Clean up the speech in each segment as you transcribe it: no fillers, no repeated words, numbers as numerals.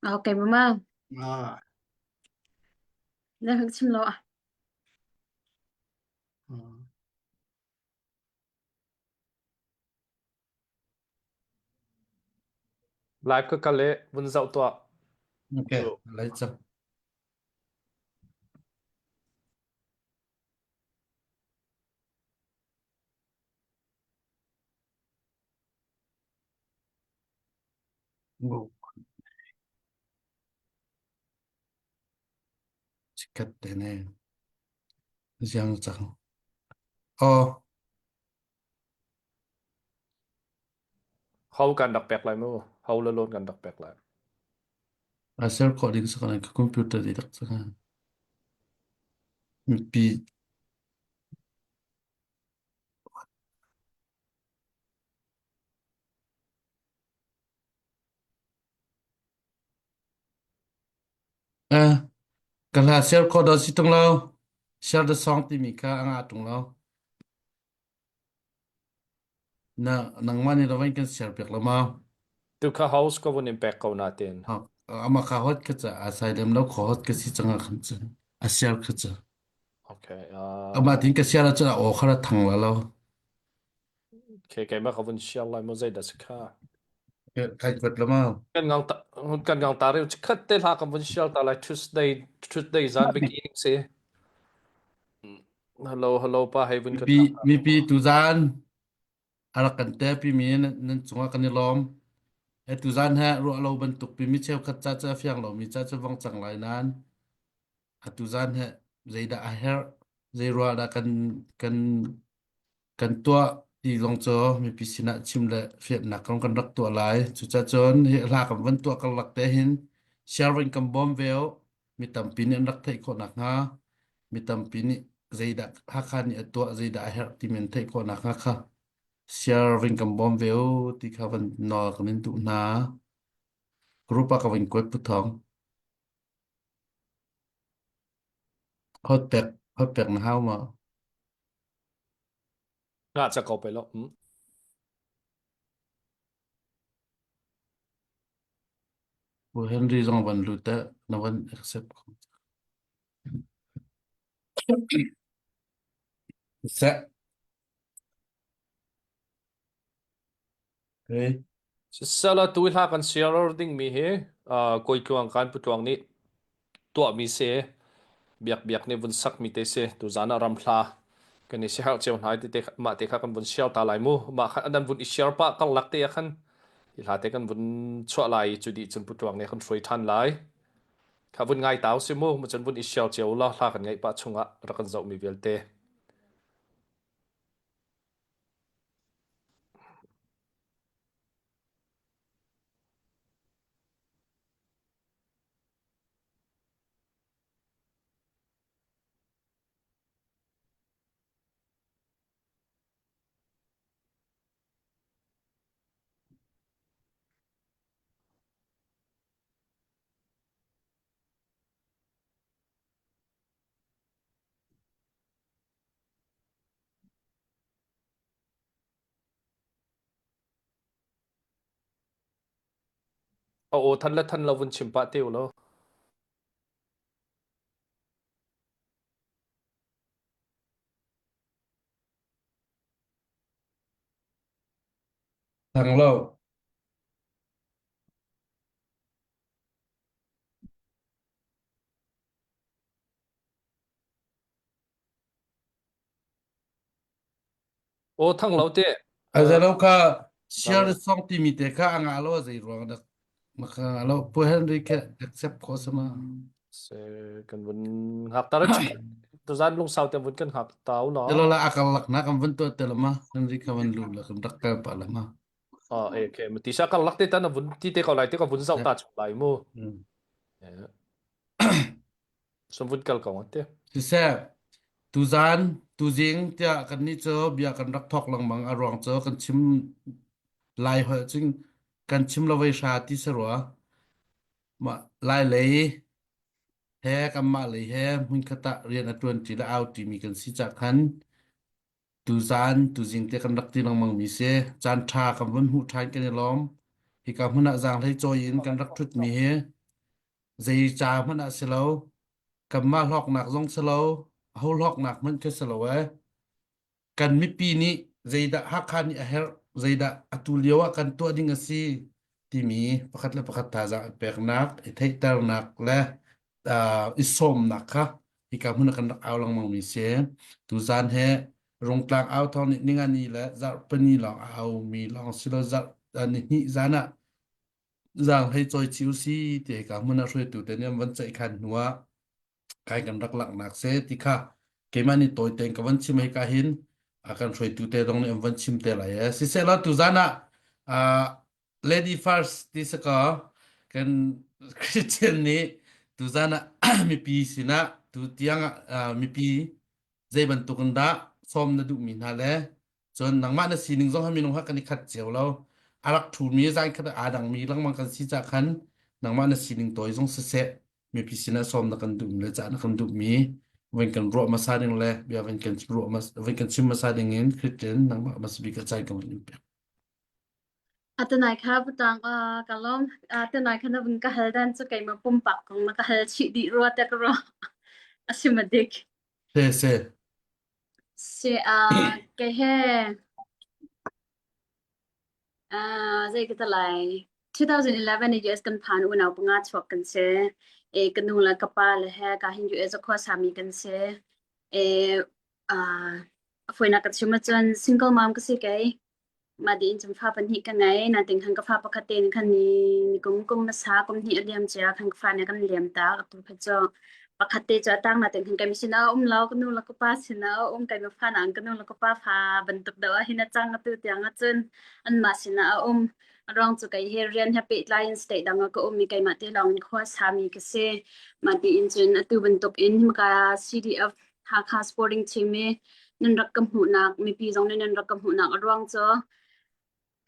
Okay, mama. Ah. Na hak chim lo ah. Ah. Live ka kal i vun zoh tuah. Okay, lai cang. Chikkhat te ne. Ziang cang. Aw. Ho kan rak pek lai mu. Ho le loan kan rak pek lai. A ser khawh ding sakana ka computer di tak saka. Mipi Eh, ka hla share khawh dah si tung lo. Share the song timi kha a ngah tung lo. Na nangmah nih lo kan share piak lo ma. Tu kha house ka vun in pek ko na tin. Ha, ama kha hot ka cha a sai lem lo kho hot ka si changa khan cha. A share kha cha. Okay. Ama Uh, tin ka share cha o khara thang la lo. okay, keimah ka vun share lai mu zeidah si kha. Kai kwat lo ma. Kan ngang ta kan ngang ta reu chikhat te hla kan vun share ta lai Tuesday Tuesday zan beginning si. Hello hello pa hei vun ka Mipi mipi tuzan a rak kan te pi mi nan cungah kan i lawm. E tuzan he ruah lo bantuk pi mi cheukhat ca cu a fiang lo mi ca cu vong cang lai nan atu zan he zeidah a herh zei ruah dah kan kan kan tuah ti zong cu mipi sinah chim le fianhnak kong kan rak tuah lai. Cucacun hi hla kan van tuah karlak te hin sharing kan bawm ve u. Mi tampi nih an rak theih khawh nakhnga mi tampi nih zeidah Hakha nih a tuah zeidah a herh timi an theih khawh nakhnga kha sharing kan bawm ve u ti kha van nawl kan in duh hna. Group ah ka van kuat pu thawng. Hot pek hot pek na hau ma? Nga cha ko pe lo. Hmm. Pu Henry zong van lut eh na van accept ko. Seh. Okay. Sisala tu hla kan share ding mi hi uh, koi tluang kan pu tluang nih tuah mi se biak biak nih vun sak mi te se tu zan ah ram hla kan i siherh cio hna ti te mah te kha kan vun share ta lai mu mah kha nan vun i share pa kan lak te ah khan hi hla te kan vun chuah lai i cu dih cun pu tluang nih kan hruai than lai kha vun ngai tau si mu mu cun vun i share cio la hla kan ngaih pah chungah rak kan zoh mi vialte A aw than le than lo vun chim pah te u law. Thang lo. Aw thang lo te. Azalo kha share song timi te kha anga lo zei ruang dak maka lo pu Henry khe accept kho sama. Se kan vun hak tar tuzan lungsau te vun kan hak tau no. Telo la akal lak na kan vun to te lama Henry kha van lu la kan rak kal pa lama. Ah e ke mati sa kal lak te tan vun ti te ko lai te ka vun zau ta chung lai mu. Sum vun kal ko te. Siseh, tuzan, tuzing tiah kannih cu bia kan rak thawk lengmang a ruang cu kan chim lai holh cun kan chim lo vei hra ti si rua. Mah lai lei he kanmah lei he hmunkhat ah rian a ṭuanṭi le au ṭimi kan si cah khan tuzan, tuzing te kan rak ti lengmang mi si. Caan ṭha kan vun hmuh ṭhan kan i lawm. Hika hmun ah zaanghlei cawi in kan rak ṭhutmi hi. Zei ca hmanh ah si lo. Kanmah hlawknak zong si lo. Aho hlawknak hmanh khi si lo ee. Kan mipi nih zeidah Hakha nih a herh, zeidah atu lio ah kan tuah ding a si timi pakhat le pakhat thazaang i peknak, i theihternak le uh, i sawmnak kha hika hmun ah kan rak au lengmang mi si. Tuzaan he Rungtlang au thawng nih ningani le zarhpini lawng a au mi lawng si lo zarh nihnih zan ah zaanghlei cawi chih usi ti hika hmun ah hruaitu te nih an van ceihkhan hnu ah kai kan rak langhnak se ti kha keimah nih tawi tein ka van chim hika hin a kan hruaitu te dong nih an van chim te lai e siseh tuzan ah uh, lady first ti saka kan Christian nih tuzan ah mipi sinah tu tiang ah mipi zei bantuk in dah sawm na duhmi hna le cun nangmah na sining zong ha minung ha kan i khat cio lo a rak ṭhumi zan khat aa dangmi lengmang kan si ca khan nangmah na sining tawi zong siseh mipi sinah sawm na kan duhmi le cah na kan duhmi van kan ruah hmasa ding le bia van kan ruah van kan chim hmasa ding in Christian nangmah hmasa bik a cai kan van in pek. Atanai kha putang ka lawm. Atanai kha na vun ka hal dan cu keimah pumpak kong na ka hal chih dih rua te ka ruah. A si ma dik. Se se. Si kei he zei ka ta lai. 2011 i US kan phan unau panga chuak kan si. E ka nu le ka pa le he ka hin US khua sami kan si. E a foinak ka chim ahcun single mom ka si kei. Mah dih in cun fa pahnih ka ngei. Nain khan ka fa pakhat tein khan ni ni kum kum hmasa kum hnih a liam cia khan ka fa nih a kan liam tak. Atu kha cu pakhat te cu a tang nain khan keimah sinah a um lo. Ka nu le ka pa sinah a um. Keimah fa nain ka nu le ka pa fa bantuk deuh ah hin a cang atu tiang ahcun anmah sinah a um. A ruang cu kei hi rian he pehtlai in state dang ah ka um i keimah te lawng in khua sami ka si. Mah tiin cun atu bantuk in hika CDF Hakha Sporting Team i nan rak ka hmuhnak mipi zong nih nan rak ka hmuhnak a ruang cu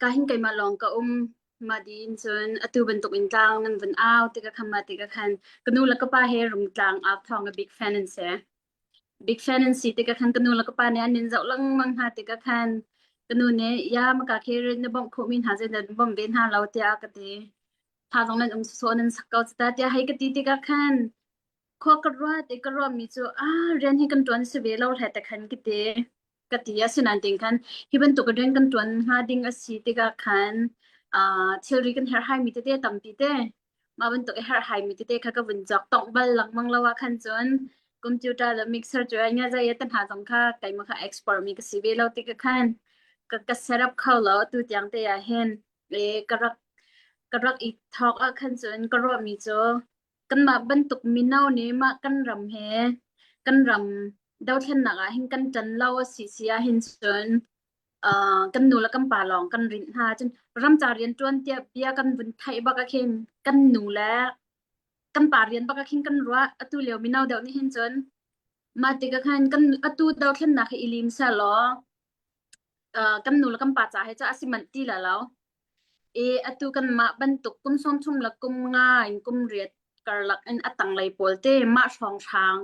ka hin keimah lawng ka um mah tiin cun atu bantuk in tlang nan vun au tikah khan mah tikah khan ka nu le ka pa he Rungtlang au thawng a big fan an si. Big fan an si tikah khan ka nu le ka pa nih an nin zoh lengmang hna tikah khan ka nu nih ya maka khi na bawmh khawhmi hna zei nan bawmh ve hna lo tiah a ka ti. Tha zong nan um sawsawh nan sak ko cita tiah hei ka ti tikah khan Khua ka ruat i ka ruahmi cu ah rian hi kan ṭuan si ve lo hle te khan ka ti. Ka ti asinain ting khan hi bantuk rian kan ṭuan hnga ding a si tikah khan ah thilri kan herhhaimi tete tampi te mah bantuk i herhhaimi tete kha ka vun cawk tongh bal lengmang lo ah khan cun computer le mixer cu ai nga zei te hna zong kha keimah kha expert mi ka si ve lo tikah khan ka ka set up kho lo atu tiang te ah hin e ka rak ka rak i thawk ah khan cun ka ruahmi cu Kanmah bantuk mino nih mah kan ram he kan ram dothlennak ah hin kan ṭan lo a si si ahhin cun uh, kan nu le kan pa lawng kan rinh hna cun ramca rian ṭuan tiah bia kan vun theih bak ah khin kan nu le kan pa rian bak ah khin kan ruah atu lio mino deuh nih hin cun mah tikah khan kan atu dothlennak hi i lim sehlaw uh, kan nu le kan pa ca he cu a si manh ti la lo. I atu kanmah bantuk kum 30 le kum nga in kum riat karlak in a tanglei pawl te mah hrawnghrang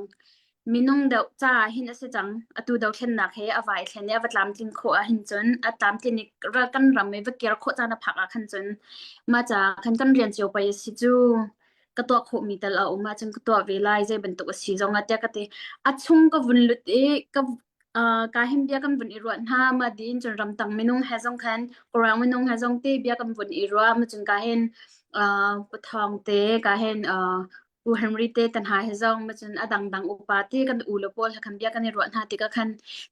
minung deuh ca hin a si cang. Atu dothlennak he a vai thlen i a va tlamtlin khawh ahhin cun a tlamtlin i kan ram i va kir khawh caan a phak ah khan cun mah ca khan kan rian cio pei a si cu. Ka tuah khawhmi tal a um ahcun ka tuah ve lai zei bantuk a si zong ah tiah ka ti. A chung ka vun lut i ka Uh, ka hin bia kan vun i ruah hna ma din cun ramtang minung he zong khan Kawrang minung he zong te bia kan vun i ruah ma cun ka hin uh, pathawng te ka hin uh, U Henry te tan ha he zong ma cun adang dang upa te kan u le pawl he khan bia kan i ruah hna tikah khan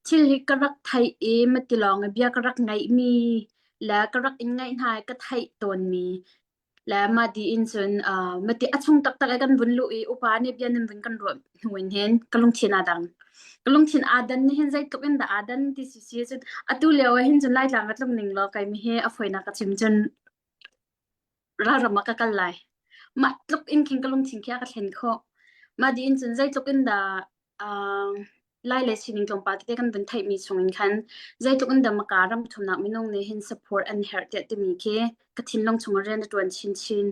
thil hi ka rak theih i ma ti lawng i bia ka rak ngaih mi le ka rak in ngaih hna i ka theih tawn mi Le mah tiin cun uh, mati a chung taktak i kan vun luh i upa nih bia nan vun kan ruah hnu in hin ka lungthin aa dang. Ka lungthin aa dan ni hin zeitluk in dah aa dan ti si si cun atu lio ah hin cun Laitlang ka tlung ning law kai mi hi a fawinak ka chim cun ralram ah ka kal lai. Mah tluk in khin ka lungthin khi a ka thlen khawh. Mah tiin cun zeitluk in dah uh, Lai le sining tlawmpal tete kan vun theihmi chungin khan zeitluk in dah maka ram thumnak minung nih hin support an herh tiah timi khi ka thinlung chung rian a ṭuan chinchin.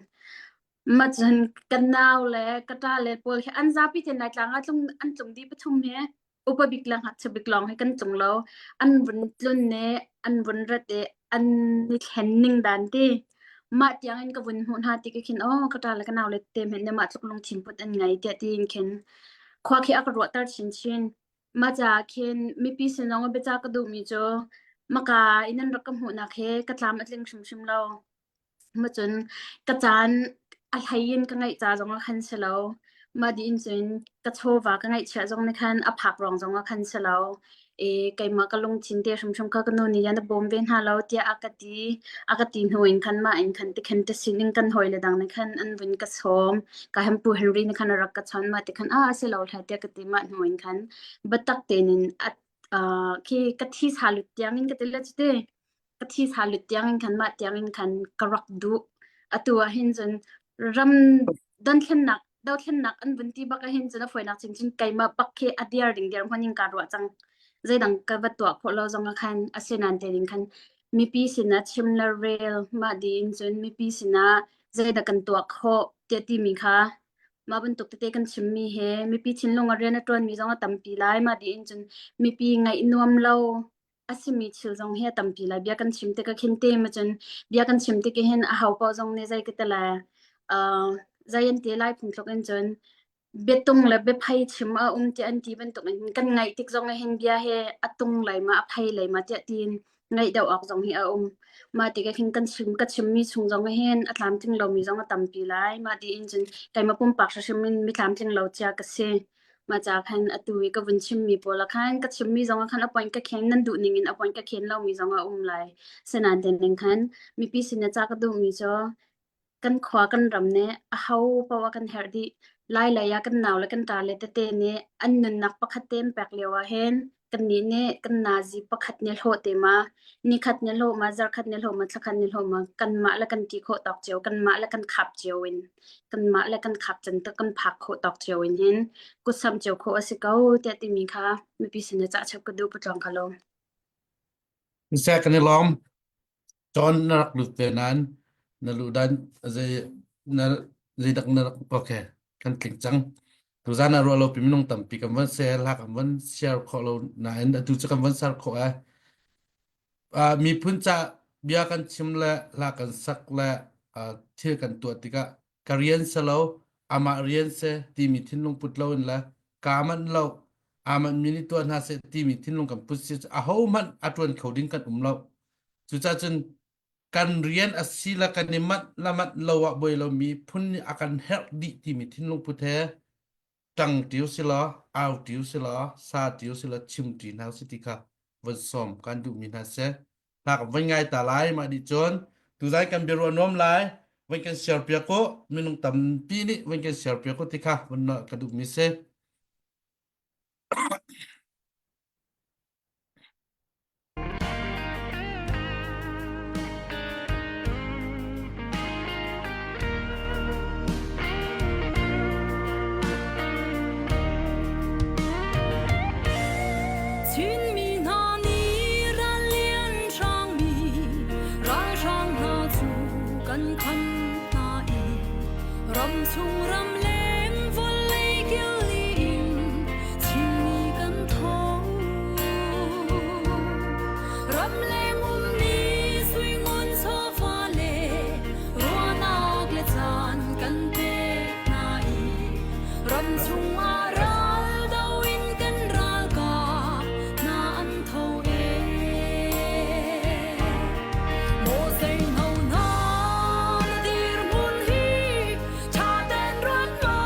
Mah cun ka nau le ka ṭa le pawl khi an zapi tein Laitlang ah tlung an tlung dih pathum hi upa bik le ngakchia bik lawng hi kan tlung lo. An vun tlun i an vun rat i an i thlen ning dan ti. Mah tiangin ka vun hmuh hna tik ah khin aw ka ṭa le ka nau le te hmanh nih mah tluk lungthin put an ngei tiah tiin khin khua khi a ka ruahter chinchin. Mah caah khin mipi sin zong ah biacah ka duhmi cu maka i nan rak ka hmuhnak hi ka tlam a tling hrimhrim lo. Macun ka caan a hlei in ka ngeih ca zong ah khan si lo. Mah dih in cun ka chawva ka ngeihchiah zong nih khan a phak ruang zong ah khan si lo. I keimah ka lungthin te hrimhrim kha ka nu nih na bawm ve hna lo tiah a ka ti. A ka ti hnu in khan mah in khan tikhan ti sining kan hawile dang nih khan an vun ka sawm. Ka hem Pu Henry nih khan a rak ka chawnh mah ti khan ah a si lo hlah tiah ka ti mah hnu in khan biatak tein in a khi ka thisa lut tiang in ka ti le cuti. Ka thisa lut tiangin khan mah tiangin khan ka rak duh. Atu ah hin cun ram donthlennak dothlennak an vun ti bak ah hin cun a fawinak chinchin keimah bak khi a diar ding dirhmun in kaa ruah cang. Zeidang ka va tuah khawh lo zong ah khan asinain te ding khan mipi sinah chim le rel mah ding cun mipi sinah zeidah kan tuah khawh tiah timi kha mah bantuk tete kan chimmi he mipi thinlung ah rian a ṭuanmi zong a tampi lai. Mah ding cun mipi ngaih nuam lo a simi thil zong hi a tampi lai. Bia kan chim tik ah khin te ma cun bia kan chim tik hin a ho paoh zong nih zei ka ti le zei an ti lai phungthluk in cun biatung le biaphei chim a um tiah an ti bantuk in kan ngaih tik zong ah hin bia he a tung lei ma a phei lei ma tiah tiin ngaih deuh awk zong hi a um. Mah tikah khin kan chim ka chimmi chung zong ah hin a tlamtling lomi zong a tampi lai. Mah tiin cun keimah pumpak hrimhrim in mi tlamtling lo cia ka si. Mah ca khan atu i ka vun chimmi pawl ah khan ka chimmi zong ah khan a point ka khen nan duh ning in a point ka khen lomi zong a um lai. Sinain ning khan mipi sin ah ca ka duhmi cu kan khua kan ram nih aho paoh a kan herh dih. Lai lei ah kan nau le kan ṭa le tete nih an nunnak pakhat te an pek lio ah hin kannih nih kan nazi pakhat nih hlawh te ma, nikhat nih hlawh ma, zarkhat nih hlawh ma, thlakhat nih hlawh ma, kanmah le kan ti khawh tawk cio, kanmah le kan khap cio in, kanmah le kan khap can kan phak khawh tawk cio in hin kutsam cio khawh a si ko tiah timi kha mipi sin ah cah chap ka duh patlawng kha lo. Seh kan i lawm. John na rak lut ve nain na luh dan zei na zeidak na rak okay kan tling cang. Tuzan ah ruah lo pi minung tampi kan van share hla kan van share khawh lo nain atu cu kan van share khawh ai. Miphun ca bia kan chim le hla kan sak le thil kan tuah tikah ka rian si lo amah rian si timi thinlung put lo in le kaa manh lo aa manh mi nih tuah hna seh timi thinlung kan put si ahohmanh a ṭuan kho ding kan um lo. Cucaah cun kan rian a si le kan i manh le manh lo ah buai lo miphun nih a kan herh dih timi thinlung put he ṭang ṭi usih law au ṭi usih law sa ṭi usih law chim ṭi hna usih ti kha von sawm kan duhmi hna si. Hna kan voi ngai ta lai mah nih cun tuzai kan biaruah nuam lai voi kan share piak u minung tampi nih voi kan share piak u ti kha von ka duhmi si. Chinmi hna nih rallian hrangmi ralhrang hna cu kan kham hna i ramchung ramleng vawlei kil in Chinmi kan tho. Ramleng ummi suingun chawva le ruahnak le caan kan pek hna i ramchung ah ral do in kan ralkap hna an tho e. Maw seinho hna na dirhmun hi ṭha ten ruat ma.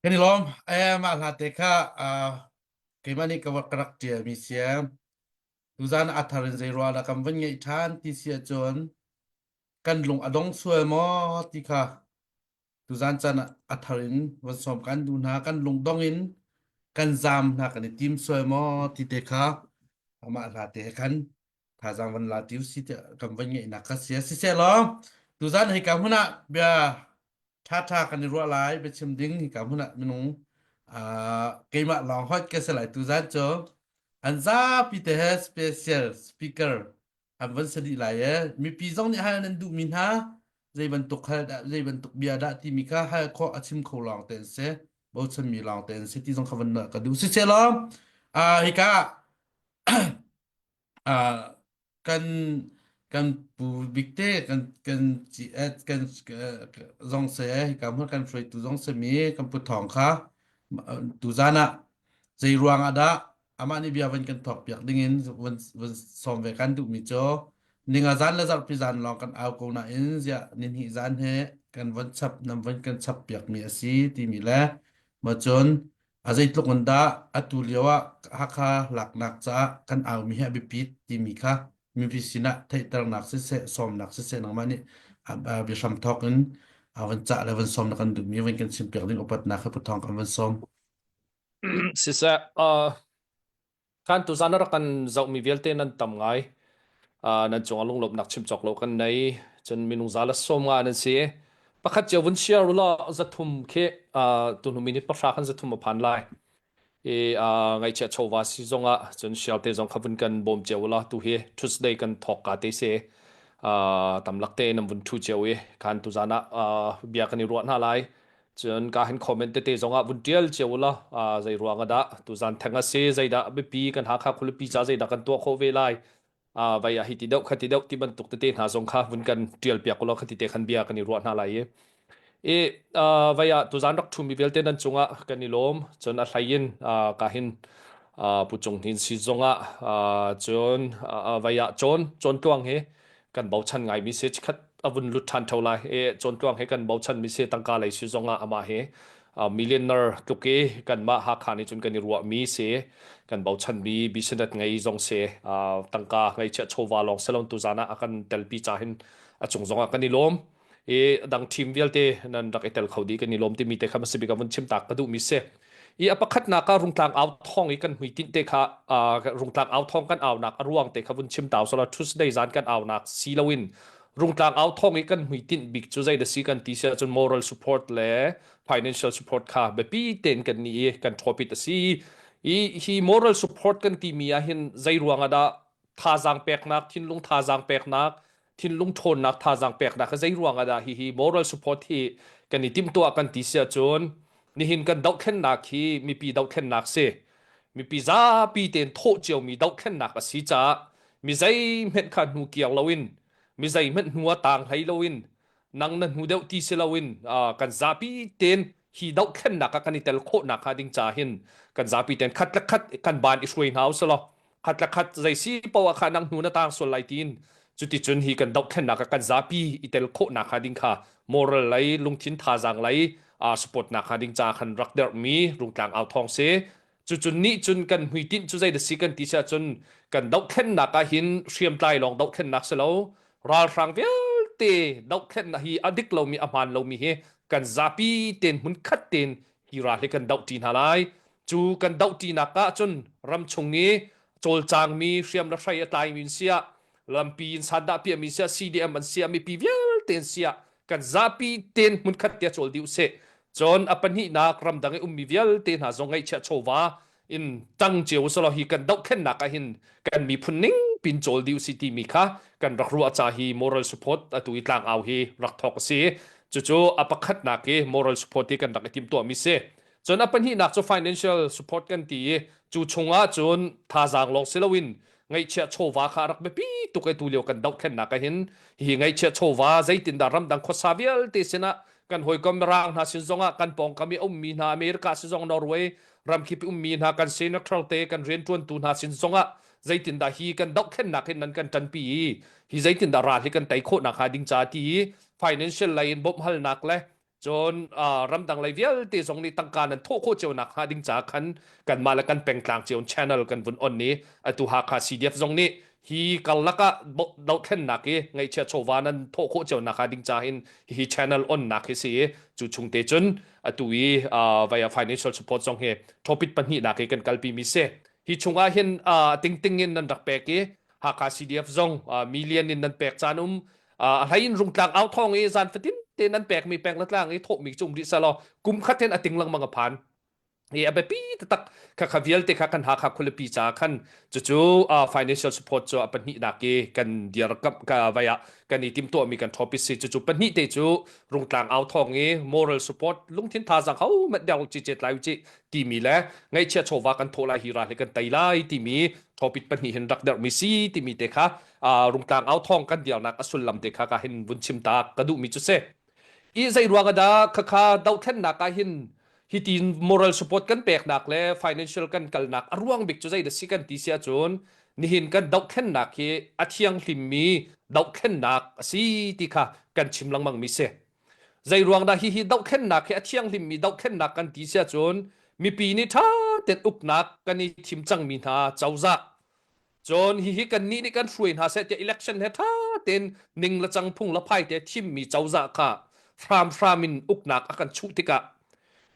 Kan i lawm. Eh, mah hla te kha uh, keimah nih ka ka rak ṭialmi si. Tuzan a thar in zei ruah dah kan van ngeih ṭhan ti si ahcun kan lung a dong sual maw ti kha tuzan caan ah a thar in van sawm kan duh hna kan lung dong in kan zaam hna kan i tim sual maw ti te kha amah hla te he khan thazaang van la ti usi tiah kan van ngeihnak kha si siseh law tuzan hika hmun ah bia ṭhaṭha kan i ruah lai biachim ding hika hmun ah minung uh, keimah lawng hot ka si lai tuzan cu an zapi te he special speaker an van si dih lai e mipi zong nih hal nan duhmi hna zei bantuk hal dah zei bantuk bia dah timi kha hal khawh a chim kho lawng te an si bochanmi lawng te an si ti zong kha van ka duh siseh law uh, hika uh, kan kan pu bikte kan kan ci kan zong se hika hmun kan hruaitu zong se mi kan pu thong kha tuzan ah zei ruang ah dah amah nih bia van kan thawk piak ding in van van sawm ve kan duhmi cu ninga zan le zarhpi zan lawng kan au ko nain ziah nihnih zan he kan van chap nam van kan chap piak mi a si timi le ma cun A zeitluk in dah atu lio ah Hakha laknak caah kan aumi hi a biapit timi kha mipi sinah theihternak siseh, sawmnak siseh nangmah nih biahram thawk in van cah le van sawm na kan duhmi van kan chimpiak ding upatnak he puthawng kan van sawm. Siseh, uh, Khan tuzan a rak kan zohmi vialte nan tam ngai. Uh, nan cungah lunglawmhnak chim cawk lo kan nei. Cun minung za le 50 nan si. Pakhat cio vun share u law 300 khi uh, tuhnu minute 0 khan 300 a phan lai. I uh, ngaihchiah chawva si zongah cun share te zong kha vun kan bawm cio u law tu hi Tuesday kan thawk ka te si. Uh, tamlak te nan vun thu cio i khan tuzan ah uh, bia kan i ruah hna lai. Cun ka hin comment tete zongah vun ṭial cio u law zei ruang ah dah tuzan theng a si zeidah biapi kan Hakha khualipi ca zeidah kan tuah khawh ve lai vai ah hi ti deuh kha ti deuh ti bantuk tete hna zong kha vun kan ṭial piak u law kha ti te khan bia kan i ruah hna lai i i vai ah tuzan rak ṭhumi vialte nan cungah kan i lawm cun a hlei in ka hin Pu Cung Hnin si zongah cun vai ah cawn cawn tluang hi kan bochan ngaimi si chikhat a vun lut ṭhan ṭheo lai i cawntluang he kan bochan mi si tangka lei si zongah amah hi millionaire tluk i kanmah Hakha nih cun kan i ruahmi si kan bochan mi business ngei zong si tangka ngeihchiah chawva lawng si lo tuzan ah a kan telpi ca hin a cung zongah kan i lawm i dang team vialte nan rak i tel kho dih kan i lawm timi te kha masibik a vun chim tak ka duhmi si i a pakhatnak ah rungtlang au thong i kan hmuitinh te kha rungtlang au thong kan aunak a ruang te kha vun chim tau sala Tuesday zan kan aunak si loin rungtlang au thong i kan hmuitinh bik cu zei da si kan ti si ahcun moral support le financial support kha biapi tein kan ni i kan thawpit a si i hi moral support kan timi ah hin zei ruang ah dah thazaang peknak thinlung thazaang peknak thinlung ṭhawnnak thazaang peknak hi zei ruang ah dah hihi moral support hi kan i timhtuah kan ti si ahcun nihin kan dohthlennak hi mipi dohthlennak si mipi zapi tein thawh ciomi dohthlennak a si caah mi zeihmanh kha hnu kiang loin mi zeihmanh hnu ah taang hlei loin nang na hnu deuh ti si loin kan zapi tein hi dohthlennak ah kan i tel khawhnak hnga ding ca hin kan zapi tein khat le khat kan ban i hruai hna usih law khat le khat zei si poah kha nang hnu na tang sual lai tiin cuticun hi kan dohthlennak ah kan zapi i tel khawhnak hnga ding kha moral lei lungthin thazaang lei support nak hnga ding ca khan rak derhmi rungtlang au thawng si cucun nih cun kan hmuitinh cu zei da si kan ti si ahcun kan dohthlennak ah hin hriamtlai lawng dohthlennak si lo ralhrang vialte dohthlennak hi a dik lomi a hmaan lomi hi kan zapi tein hmun khat tein hi ral hi kan doh ṭi hna lai cu kan doh ṭinak ah cun ramchung i cawlcangmi hriam le hrei a tlaimi in siah lampi in sandah piahmi siah CDM an siah mipi vialte in siah kan zapi tein hmunkhat te cawl dih usih cun a pahnihnak ramdang i ummi vialte hna zong ngaihchiah chawva in tang cio usalaw hi kan dohthlennak ah hin kan miphun ning pin cawl dih usih timi kha kan rak ruah ca hi moral support atu i tlangau hi rak thawk a si cucu a pakhatnak i moral support hi kan rak i timhtuahmi si Cun a pahnihnak cu financial support kan ti i cu chungah cun thazaang lawng si loin ngaihchiah chawva kha a rak biapi tuk i tulio kan dohthlennak ah hin hi ngaihchiah chawva zeitindah ramdang khuasa vialte sinah kan hawikom mirang hna sin zongah kan pawngkam i a ummi hna America si zong Norway ramkip i ummi hna kan senator te kan rianṭuantu hna sin zongah zeitindah hi kan dohthlennak hin nan kan ṭanpi i hi zeitindah ral hi kan tei khawh nakhnga ding ca ti i financial lei in bawmhhalnak le. Cun ramdang lei vialte zong nih tangka nan thawh khawh cio nak hnga ding ca khan kanmah le kan pengtlang cio channel kan vun on i atu Hakha CDF zong nih hi karlak ah dohthlennak i ngaihchia chawva nan thawh khawh cio nak hnga ding ca hin hi channel on nak hi si i cu chung te cun atu i via financial support zong hi topic pahnihnak hi kan kalpi mi si. Hi chungah hin tingting in nan rak pek i Hakha CDF zong million in nan pek caan um a hlei in rungtlang au thawng i zan fatin te nan pekmi peng le tlang i thawhmi cu um rih selaw kum khat hin a ting lengmang a phan i a biapi taktak kha kha vialte kha kan Hakha khualipi ca khan cucu financial support cu a pahnihnak i kan dirkamh ka vai ah kan i timtuahmi kan topic si cucu pahnih te cu rungtlang au thawng i moral support lungthin thazaang ho met deuh ci cet lai u ci timi le ngaihchia chawva kan thawh lai hi ral hi kan tei lai timi topic pahnih hin rak derhmi si timi te kha rungtlang au thawng kan dirnak a sullam te kha ka hin vun chim ta ka duhmi cu si i zei ruang dah khakha dothlennak ah hin hitin moral support kan peknak le financial kan kalnak a ruang bik cu zei dah si kan ti si ahcun nihin kan dohthlennak hi a thianghlimmi dohthlennak a si ti kha kan chim lengmang mi si. Zei ruang dah hihi dohthlennak hi a thianghlimmi dohthlennak kan ti si ahcun mipi nih ṭha tein uknak kan i thim cangmi hna cozah Cun hihi kannih nih kan hruai hna seh tiah election he ṭha tein ning le cang phung le phai te thimmi cozah kha hramhram in uknak a kan chuh tikah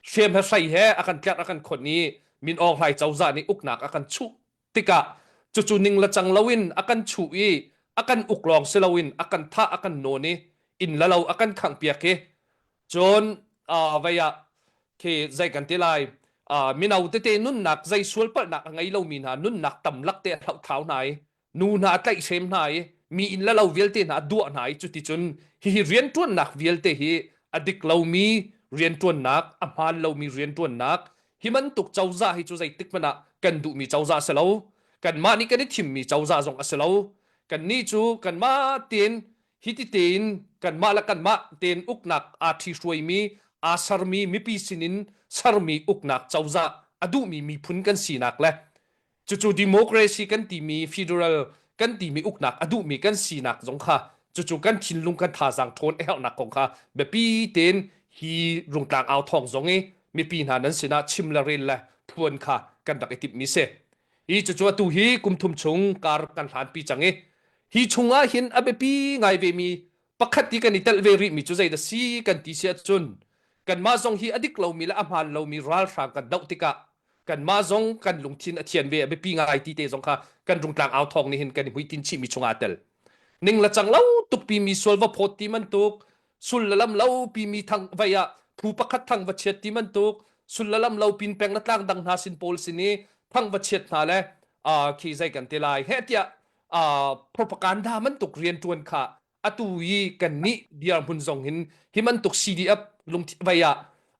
hriam he hrei he a kan tlerh a kan khon i Min Aung Hlaing cozah nih uknak a kan chuh tikah cucu ning le cang loin a kan chuh i a kan uk lawng si loin a kan thah a kan nawn i inn le lo a kan khanghpiak i Cun vei ah khi zei kan ti lai mino tete nunnak zei sualpalhnak a ngei lomi hna nunnak tam lak te a hlohthlau hna i nu hna a tlaihhrem hna i mi inn le lo vialte hna a duah hna i cuticun hihi rianṭuannak vialte hi a dik lomi rianṭuannak a hmaan lomi rianṭuannak hi bantuk cozah hi cu zeitik hmanh ah kan duhmi cozah a si lo kanmah nih kan i thimmi cozah zong a si lo kannih cu kanmah tein Hiti tein kanmah le kanmah tein uknak aa ṭhihruaimi, aa sermi mipi sinin sermi uknak cozah a duhmi miphun kan sinak le cucu democracy kan timi federal kan timi uknak a duhmi kan sinak zong kha cucu kan thinlung kan thazaang ṭhawn a herhnak kong kha biapi tein hi rungtlang au thawng zong i mipi hna nan sinah chim le rel le phuan kha kan rak i timhmi si. Hi cucu atu hi kum thum chung kar kan hlanpi cang i hi chungah hin a biapi ngai vemi pakhat ti kan i telh ve rihmi cu zeidah si kan ti si ahcun kanmah zong hi a dik lomi le a hmaan lomi ralhrang kan doh tikah kanmah zong kan lungthin a thian ve a biapi ngai ti te zong kha kan rungtlang au thawng nih hin kan i hmuitinh chihmi chungah a tel ning le cang lo tuk pimi sual va phawt ti bantuk sul le lam lo pimi thang vai ah phu pakhat thang va chiat ti bantuk sul le lam lo pin peng le tlang dang hna sin pawl sin i thang va chiat hna le khi zei kan ti lai he tiah propaganda bantuk rianṭuan kha atu i kannih dirhmun zong hin hi bantuk CDF lungthi vai ah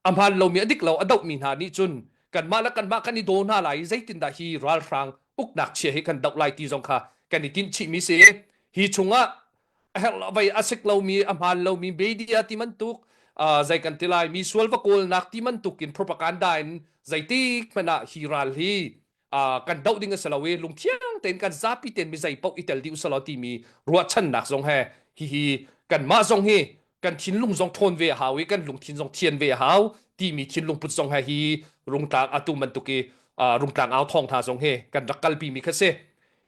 a hmaan lomi a dik lo a dohmi hna nih cun kanmah le kanmah kan i daw hna lai i zeitindah hi ralhrang uknak chia hi kan doh lai ti zong kha kan i tinh chihmi si hi chungah a herh vai a sik lomi a hmaan lomi media ti bantuk zei kan ti lai mi sual va kawlnak ti bantuk in propaganda in zeitik hmanh ah hi ral hi kan doh ding a si lo i lungthiang tein kan zapi tein mi zei paoh i tel dih usalaw timi ruahchannak zong he hihi kanmah zong hi kan thinlung zong ṭhawn ve a hau i kan lungthin zong thian ve a hau timi thinlung put zong he hi rungtlang atu bantuk i rungtlang au thawng hna zong hi kan rak kalpi mi kha si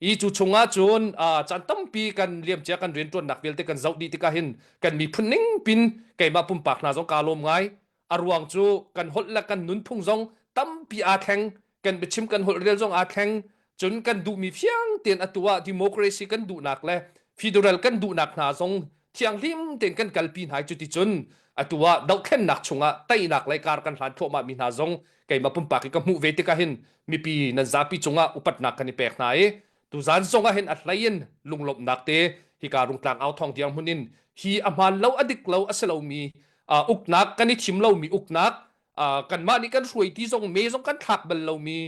i cu chungah cun caan tampi kan liamcia kan rianṭuannak vialte kan zoh dih tikah hin kan miphun ning pin keimah pumpak hna zong kaa lawm ngai A ruang cu kan holh le kan nunphung zong tampi aa thleng, kan biachim kan holh rel zong aa thleng. Cun kan duhmi fiang tein atu ah democracy kan duhnak le federal kan duhnak hna zong thianghlim tein kan kalpi hna i cuticun atu ah dohthlennak chungah teinak le kar kan hlan thluahmah mi hna zong keimah pumpak i ka hmuh ve tikah hin mipi nan zapi cungah upatnak kan i pek hna i tuzan zong ah hin a hlei in lunglawmhnak te hika rungtlang au thawng tiang hmun in hi a hmaan lo a dik lo a si lomi uknak kan i thim lomi uknak kanmah nih kan hruai ti zong me zong kan thlak bal lomi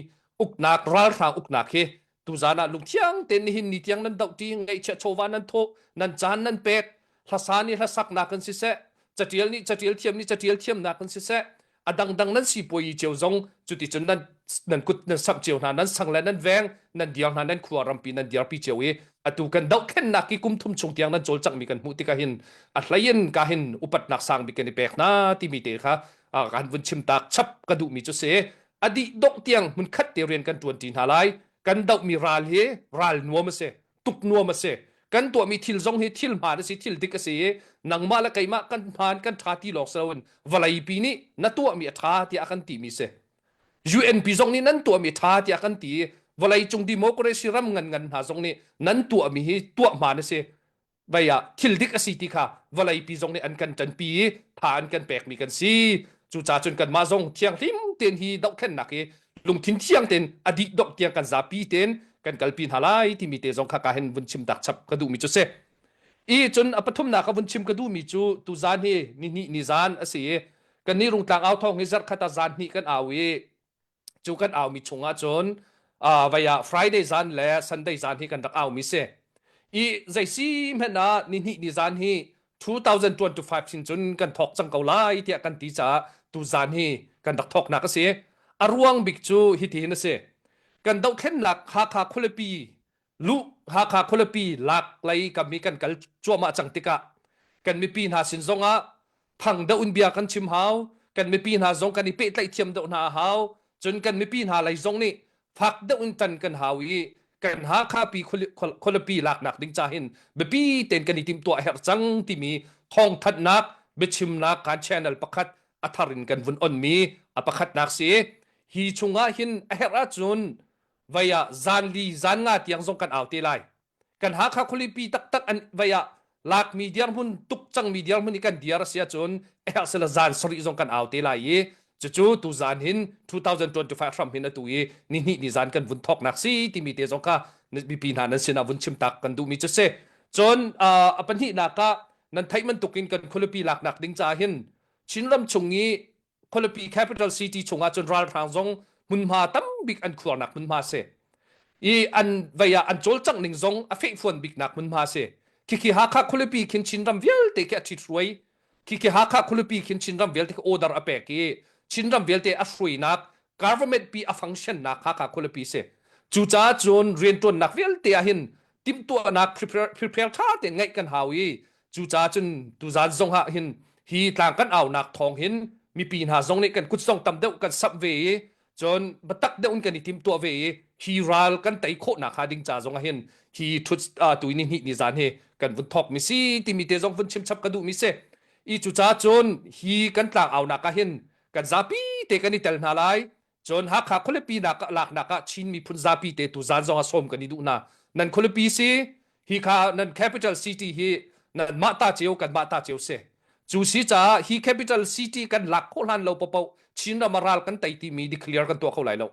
uknak ralhrang uknak hi tuzan ah lungthiang tein nihin ni tiang nan doh ti ngaihchiah chawva nan thawh nan caan nan pek hlasa nih hlasaknak in siseh catial nih catial thiam nih catial thiamnak in siseh. A dangdang nan sipuayi cio zong cuticun nan nan kut nan samh cio hna, nan sang le nan veng nan diar hna, nan khua rampi nan diarpi cio i atu kan dohthlennak i kum thum chung tiang nan cawlcanghmi kan hmuh tikah hin a hlei in ka hin upatnak sang bik kan i pek hna timi te kha kan vun chim tak chap ka duhmi cu si. A dih dongh tiang hmunkhat te rian kan ṭuanṭi hna lai. Kan dohmi ral hi ral nuam a si, tuk nuam a si. Kan tuahmi thil zong hi thil hmaan a si, thil dik a si i nangmah le keimah kan hmaan kan ṭha ti lawng si loin vawleipi nih na tuahmi a ṭha tiah a kan timi si. UNP zong nih nan tuahmi ṭha tiah kan ti i vawleicung democracy ram nganngan hna zong nih nan tuahmi hi tuah hmaan a si vei ah thil dik a si ti kha vawleipi zong nih an kan ṭanpi i tha an kan pekmi kan si. Cucaah cun kanmah zong thianghlim tein hi dohthlennak hi lungthin thiang tein a dih dongh tiang kan zapi tein kan kalpi hna lai timi te zong kha ka hin vun chim tak chap ka duhmi cu si. I cun a pathumnak a vun chim ka duhmi cu tuzan hi nihnih ni zan a si i kannih Rungtlang au thawng hi zarhkhat ah zan hnih kan au i cu kan aumi chungah cun uh, vai ah Friday zan le Sunday zan hi kan rak aumi si. I zeisi hmanh ah nihnih ni zan hi 2025 sin cun kan thawk cang ko lai tiah kan ti caah tu zan hi kan rak thawknak a si. A ruang bik cu hiti hin a si. Kan dohthlennak Hakha khualipi luh Hakha khualipi lak lei kam i kan kal cuahmah cang tikah kan mipi hna sin zongah thang deuh in bia kan chim hau kan mipi hna zong kan i pehtlaih thiam deuh hna a hau cun kan mipi hna lei zong nih fak deuh in tan kan hau i kan Hakha pi khualipi laknak ding ca hin biapi tein kan i timhtuah a herh cang timi thawngthanhnak biachimnak kan channel pakhat a thar in kan vun onmi a pakhatnak si hi chungah hin a herh ahcun vei ah zan li zan nga tiang zong kan au te lai kan Hakha khualipi taktak an vei ah lakmi dirhmun tuk cangmi dirhmun i kan diar a si ahcun herh sila zan sarih zong kan au te lai i cucu tu zan hin 2025 hram hin atu i ni hnih ni zan kan vun thawknak si timi te zong kha mipi hna nan sinah vun chim tak kan duhmi cu si cun a pahnihnak ah nan theih bantukin kan khualipi laknak ding caah hin Chinram chung i khualipi capital city chungah cun ralhrang zong hmunhma tambik an khuarnak hmunhma si i an vei ah an cawlcangh ning zong a fehfuan biknak hmunhma si khikhi Hakha khualipi khin Chinram vialte khi a ṭhithruai khikhi Hakha khualipi khin Chinram vialte khi order a pek i Chinram vialte a hruainak government pi a function nak Hakha khualipi si cucaah cun rianṭuannak vialte ah hin timhtuahnak prepare prepare ṭha tein ngeih kan hau i Cucaah cun tuzan zong ah hin hi tlang kan aunak thawng hin mipi hna zong nih kan kut zong tam deuh kan samh ve i cun biatak deuh in kan i timtuah ve i hi ral kan tei khawhnak hnga ding ca zong ah hin hi thut tu ni hnih ni zan hi kan vun thawk mi si timi te zong vun chim chap ka duh mi si. I cucaah cun hi kan tlang aunak ah hin kan zapi te kan i tel hna lai. Cun Hakha khualipi nak laknak ah Chin miphun zapi te tu zan zong ah sawm kan i duh hna. Nan khualipi si hi kha nan capital city hi nan mah ta cio kan mah ta cio si. Cu si caah hi capital city kan lak khawh hlan lo paoh Chin ram ah ral kan tei timi declare kan tuah kho lai lo.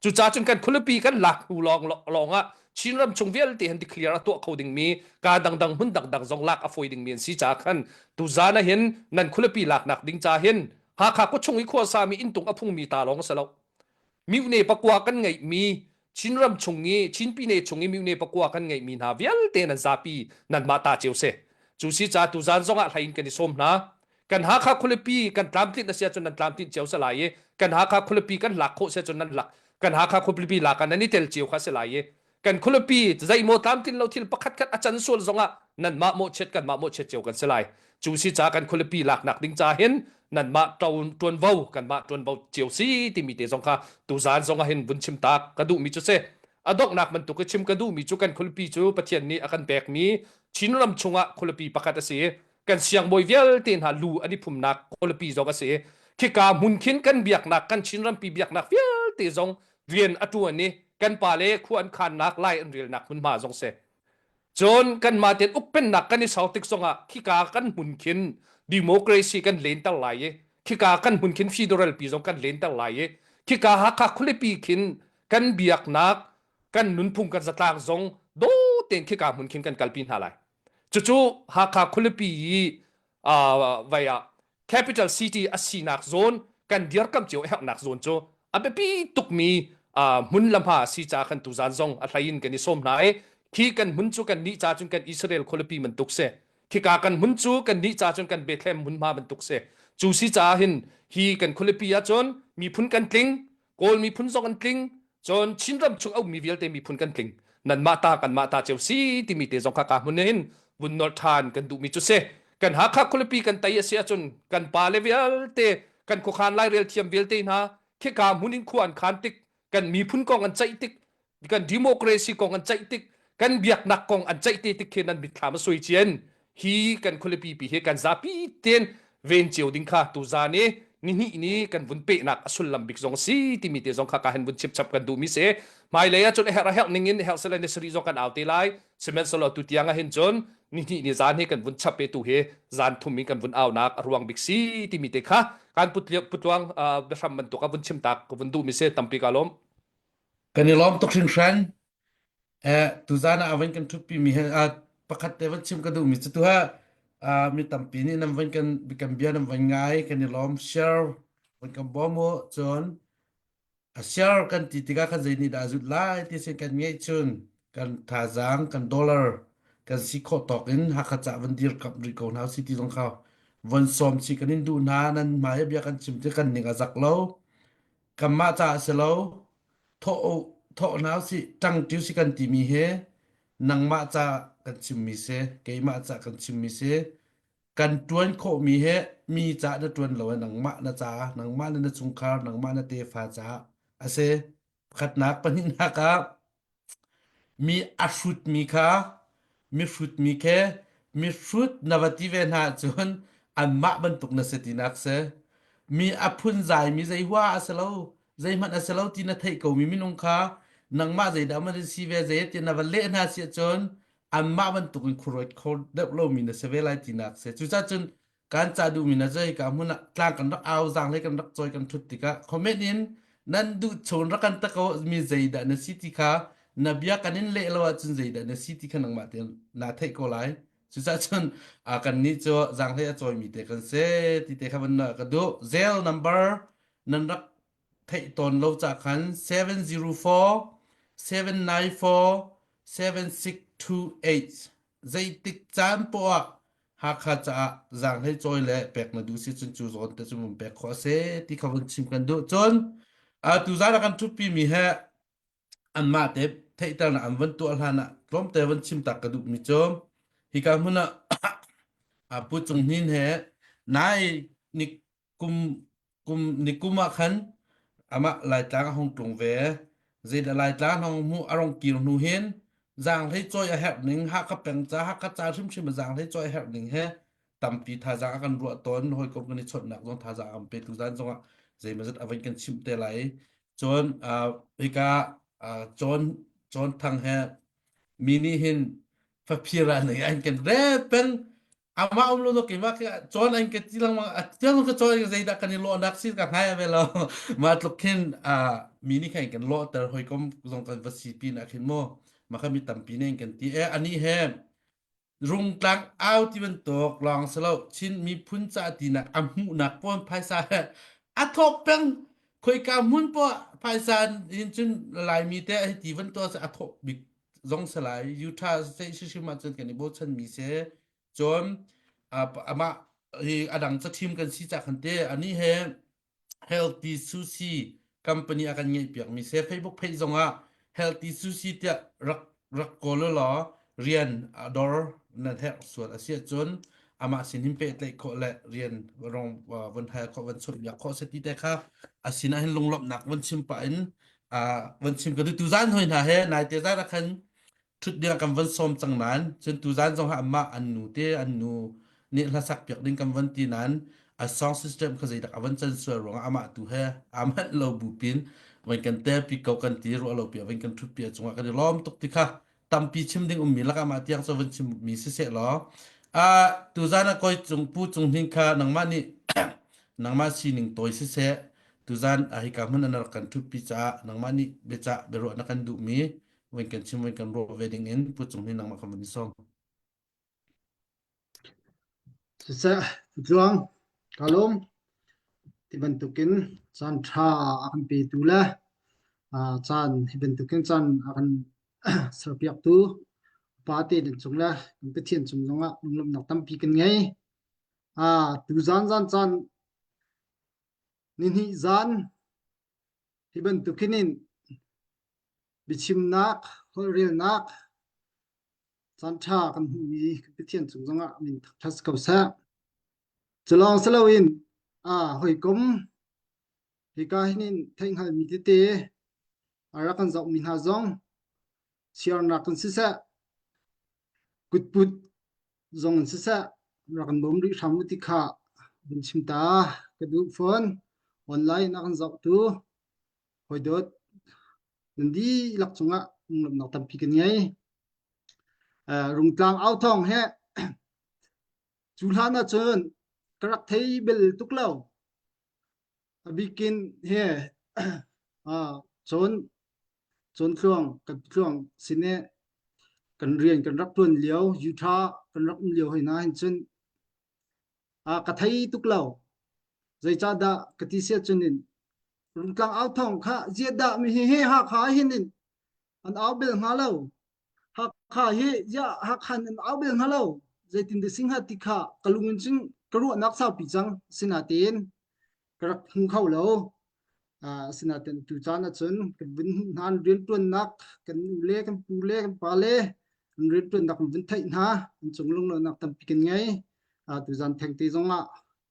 Cucaah cun kan khualipi kan lak hnu lawng lawng ah Chin ram chung vialte han declare a tuah kho dingmi ka dangdang hmun dangdang zong lak a fawi dingmi an si caah khan tuzan ah hin nan khualipi laknak ding ca hin Hakha khuachung i khuasami inntung a phungmi ta lawng a si lo. Mihne pakua kan ngeihmi Chinram chung i Chin pine chung i mihne pakua kan ngeihmi hna vialte nan zapi nanmah ta cio si. Cu si ca tuzan zong ah hlei in kan i sawm hna. Kan Hakha khualipi kan tlamtlinh a si ahcun nan tlamtlinh cio si lai i kan Hakha khualipi kan lak khawh si ahcun nan lak kan Hakha khualipi lak ah nan i tel cio kha si lai i kan khualipi zeimaw tlamtlin lo thil pakhat khat a can sual zongah nanmah mawhchiat kanmah mawhchiat cio kan si lai cu si ca kan khualipi laknak ding ca hin nanmah ṭuanvo kanmah ṭuanvo cio si timi te zong kha tuzan zong ah hin vun chim tak ka duhmi cu si a donghnak bantuk i chim ka duhmi cu kan khualipi cu Pathian nih a kan pekmi Chinram chungah khualipi pakhat a si kan siangbawi vialte hna lu an i phumnak khualipi zong a si khika hmun khin kan biaknak kan Chinrampi biaknak vialte zong rian a ṭuan i kan pale khua an khannak lai an relnak hmunhma zong si cun kanmah tein ukpennak kan i ser tik zongah khika kan hmun khin democracy kan lenter lai i khika kan hmun khin federal pi zong kan lenter lai i khika Hakha khualipi khin kan biaknak kan nunphung kan zatlang zong do tein khika hmun khin kan kalpi hna lai cucu Hakha khualipi i vai ah capital city a sinak zawn kan dirkam cio a herhnak zawn cu a biapi tukmi hmun le hma a si caah kan tuzan zong a hlei in kan i sawm hna i khi kan hmun cu kan nih ca cun kan Israel khualipi bantuk si khika kan hmun cu kan nih ca cun kan Bethlehem hmunhma bantuk si. Cu si caah hin hi kan khualipi ahcun miphun kan tling, Kawl miphun zong an tling, cun Chinram chung a ummi vialte miphun kan tling. Nanmah ta kanmah ta cio si timi te zong kha ka hmun hin vun nolh ṭhan kan duhmi cu si. Kan Hakha khualipi kan tei a si ahcun kan pale vialte, kan khuakhan lairel thiam vialte hna khika hmun in khua an khan tik, kan miphun kong an ceih tik, kan democracy kong an ceih tik kan biaknak kong an ceih te tik khi nan mitthlam a sui cian hi kan khualipi pi hi kan zapi ten ven cio ding kha tu zan i nihnih ni kan vun pehnak a sullam bik zong si timi te zong kha ka hen vun chip chap kan duh mi si hmailei ah cun a herh a herh ning in herh sele ni sari zong kan au te lai sihmanhsehlaw tu tiang ah hin cun nihnih ni zan hi kan vun chap pe tu hi zan thum in kan vun aunak a ruang bik si timi te kha kan putluang biahram bantuk a vun chim tak ka vun duh mi si tampi ka lawm. Kan i lawm tuk hringhran. Eh, tuzan ah a van kan ṭhutpi mi he ah, pakhat te van chim ka duhmi cu tuha ah, mi tampi nih nan van kan kan bia nan van ngai kan i lawm share van kan bawm u cun a share kan ti tikah khan zei nih dah a zut lai ti sin kan ngeih cun kan thazaang kan dollar kan si khawh tawk in Hakha ca van dir kap rih ko hna si ti zong kha von sawm si kan in duh hna nan hmai bia kan chim ti kan ning a zak lo Kanmah caah a si lo, thawh u, thawh hna usih, ṭangṭi usih kan timi hi nangmah ca kan chimmi si, keimah ca kan chimmi si. Kan ṭuan khawhmi hi mi caah na ṭuan lo i nangmah na caah, nangmah le na chungkhar, nangmah na tefa caah a si. Pakhatnak, pahnihnak ah Mi a hrutmi kha mihrutmi khi mihrut na va ti ve hna ahcun anmah bantuk na si tinak si. Mi a phunzaimi zei hua a si lo, zeihmanh a si lo ti na theih komi minung kha nangmah zeidah maw na si ve zei ti na va leh hna si ahcun anmah bantuk in khuaruat kho deuh lomi na si ve lai tinak si. Cucaah cun kan ca duhmi na zei ka hmun ah tlang kan rak au zaanghlei kan rak cawi kan thut tikah comment in nan duh chun rak kan tako mi zeidah na si ti kha na bia kan in leh lo ahcun zeidah na si ti kha nangmah te na theih ko lai cucaah cun kan nih cu zaanghlei a cawimi te kan si ti te kha van ka duh zel number nan rak theih tawn lo ca khan 704 794 7628 zeitik caan poah Hakha caah zaanghlei cawi le pek na duh si cun cu zawn te cu mun pek khawh a si ti kha vun chim kan duh. Cun tuzaan ah kan ṭhutpi mi he anmah te theihternak an van tuah hlan ah tlawmte van chim tak ka duhmi cu hika hmun ah Pu Cung Hnin he nai ni kum kum nikum ah khan amah Laitlang a hung tlung ve. Zeidah Laitlang hong hmuh a rong kir hnu hin zaanghlei cawi a herh ning Hakha peng ca Hakha ca hrimhrim a zaanghlei cawi a herh ning he tampi thazaang a kan ruah tawn hawikom kan i chawnhnak zong thazaang a kan pe tuzaan zongah zeimawzat a van kan chimh te lai. Cun uh, hika uh, John John Thang he mi nih hin faphir ah nei an kan re peng amah um lo no keimah ke cawn an ka ti lengmang a tiang ka cawn zeidah kan i lawhnak si ka hngai ve lo ma tluk khin a mi nih khan kan lawhter hawikom zong kan va si pin ah khin mu ma kha mi tampi ne kan ti e ani he rungtlang au ti bantuk lawng si lo Chin miphun ca tinak a hmuhnak pawn phaisa he a thawk peng khoika hmun poah phaisa in cun Laimi te hi ti bantuk a thawk bik zong si lai Utah state hrimhrim ahcun kan i bochan mi si cun amah hi adang cathim kan si ca khan te ani he healthy sushi company a kan ngeih piak mi se Facebook page zong ah healthy sushi tiah rak rak kawl law rian dor nan herh sual a si ahcun amah sin hin pehtlaih khawh le rian rong von hal khawh von chawnh biak khawh se ti te kha a sinah hin lunglawmhnak von chim pah in van chim ka duh tuzan hoi hna he naite zan ah khan ṭhut ding kan van sawm cang nain cun tuzan zong ah amah an nu te an nu nih hlasak piak ding kan van ti nain a song system kha zeidak a van can sual ruangah amah tu he aa manh lo bu pin van kan te pi ko kan ti ruah lo pi van kan ṭhut pi cungah kan i lawm tuk ti kha tampi chim ding ummi lakah mah tiang cu van chim mi siseh law uh, tuzan ah koi cung pu cung hnin kha nangmah nih nangmah sining tawi siseh tuzan a hika hmun an rak kan ṭhutpi caah nangmah nih biacah biaruah na kan duhmi van kan chim van kan ruah ve ding in pu cung hnin nangmah kan van i sawm Siseh, Tluang, ka lawm. Ti bantukin caan ṭha a kan petu le caan hi bantukin caan a kan serpiaktu pa te nan cung le kan Pathian cung zongah lunglawmhnak tampi kan ngei. Tuzaan zan caan. Nihnih zan hi bantukin in biachimnak, holhrelnak caanṭha kan hmuhmi Pathian cung zongah min thangṭhat si ko seh. Culawng si loin aa hawikom hika hin in theihhngalhmi tete a rak kan zohmi hna zong siarnak in siseh, kutput zong in siseh rak kan bawm rih hram u ti kha vun chim ta ka duh fawn. Online a kan zohtu hawidawt nan dihlak cungah lunglawmhnak tampi kan ngei. Uh, Rungtlang au thawng he cu hlan ahcun ka rak thei bel tuk lo. A bikin he uh, cun cun tluang kan tluang sine kan rian kan rak tuan lio Utah kan rak um lio hoi na hin cun uh, ka thei tuk lo. Zeicahdah ka ti sia cun in Rungtlang au thawng kha ziah mi hi he Hakha hin in an au bel hnga lo. Hakha hi ziah Hakha an au bel hnga lo. Zeitin dah singha ti kha ka lung in cun ka ruahnak saupi cang. Sinain ka rak hmu kho lo. Uh, sinain tu caan ahcun kan vun hmuh hna an rianṭuannak kan u le kan pu le kan pa le an rianṭuannak kan vun theih hna an cung lunglonak tampi kan ngei. Uh, tuzan thengte zongah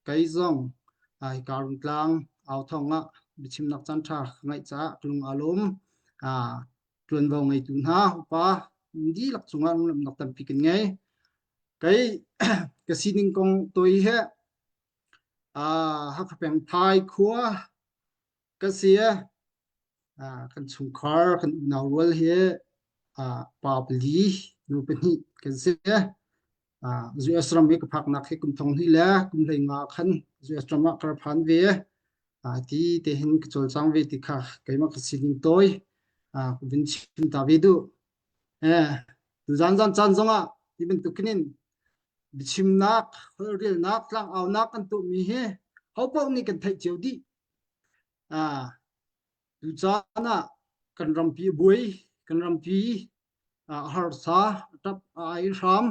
Kei zong hika Rungtlang authawng ah biachimnak caanṭha ka ngeih caah ka lung aa lawm. Ṭuanvo ngeitu hna upa dihlak cungah lunglawmhnak tampi kan ngei. Kei ka sining kong tawi he Hakha peng Phai khua ka si. Kan chungkhar kan unau rual hi pa pali nu pahnih kan si. US ram i ka phaknak hi kum thong hnih le kum 15 khan US ram ah ka ra phan ve. Ti te hin ka cawlcang ve ti kha keimah ka sining tawi ka vun chim ta ve duh. Eh, tuzan zan caan zongah hi bantukin in biachimnak, holhrelnak, tlangaunak kan tuahmi hi hopaoh nih kan theih cio dih. Ah, tucaan ah kan rampi a buai, kan rampi a harsa, a ṭap, a ai hram.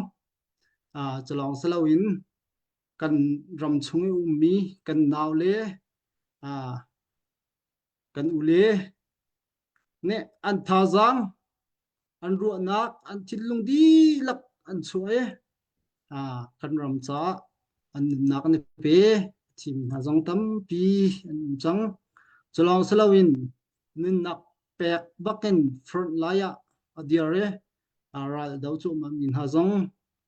Cu lawng si loin kan ram chung i ummi kan naule, kan ule nih an thazaang, an ruahnak, an thinlung dihlak an chuah i kan ram caah an nunnak an i pe. Thim hna zong tampi an um cang. Cu lawng si loin nunnak pek bakin front lai ah a dir i ral a do cuahmah mi hna zong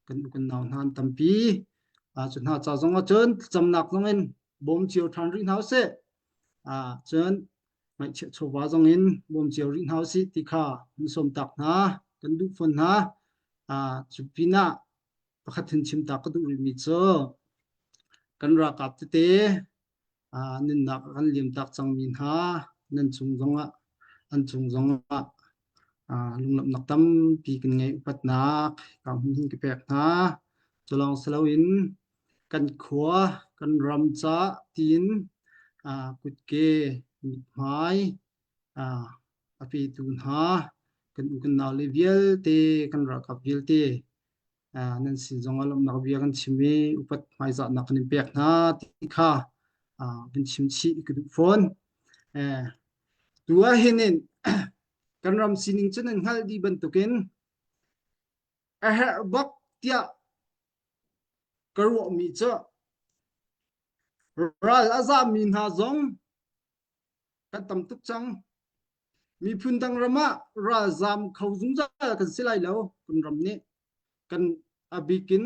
kan u kan nau hna an tampi. Cu hna ca zong ahcun thlacamnak zong in bawm cio ṭhan rih hna usih. Cun ngaihchiah chawva zong in bawm cio rih hna usih ti kha kan sawm tak hna, kan duh fawn hna. Cu pinah pakhat hin chim ta ka duh rihmi cu kan ralkap tete nunnak a kan liamtak cangmi hna nan cung zongah an cung zongah lunglawmhnak tampi kan ngei upatnak ka hmun hin ka pek hna. Cu lawng si loin kan khua kan ram ca tiin kutke mithmai a petu hna kan u kan nau le vialte kan ralkap vialte nan sin zongah lawmhnak bia kan chim i upat hmaizahnak kan in pek hna ti kha kan chim chih ka duh fawn. Tu ah hin in kan ram sining cu nan hngalh dih bantukin a herh bak tiah ka ruahmi cu ral a zammi hna zong kan tam tuk cang. Miphun dang ram ah ralzaam kho zungzal kan si lai lo. Kan ram nih kan a bik in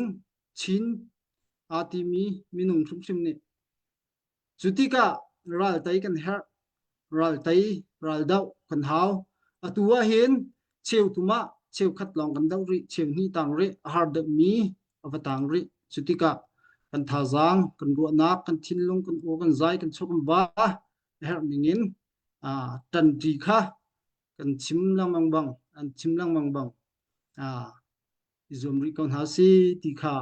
Chin aa timi minung hrimhrim nih. Cu tikah raltei kan herh. Raltei, raldoh kan hau. Atu ah hin cheu thum ah cheukhat lawng kan doh rih, cheu hnih tang rih, a har deuhmi a va tang rih. Cu tikah kan thazaang, kan ruahnak, kan thinlung, kan aw, kan zai, kan chaw, kan va a herh ning in ṭanṭi kha kan chim lengmang bang an chim lengmang bang i zuam rih ko hna si ti kha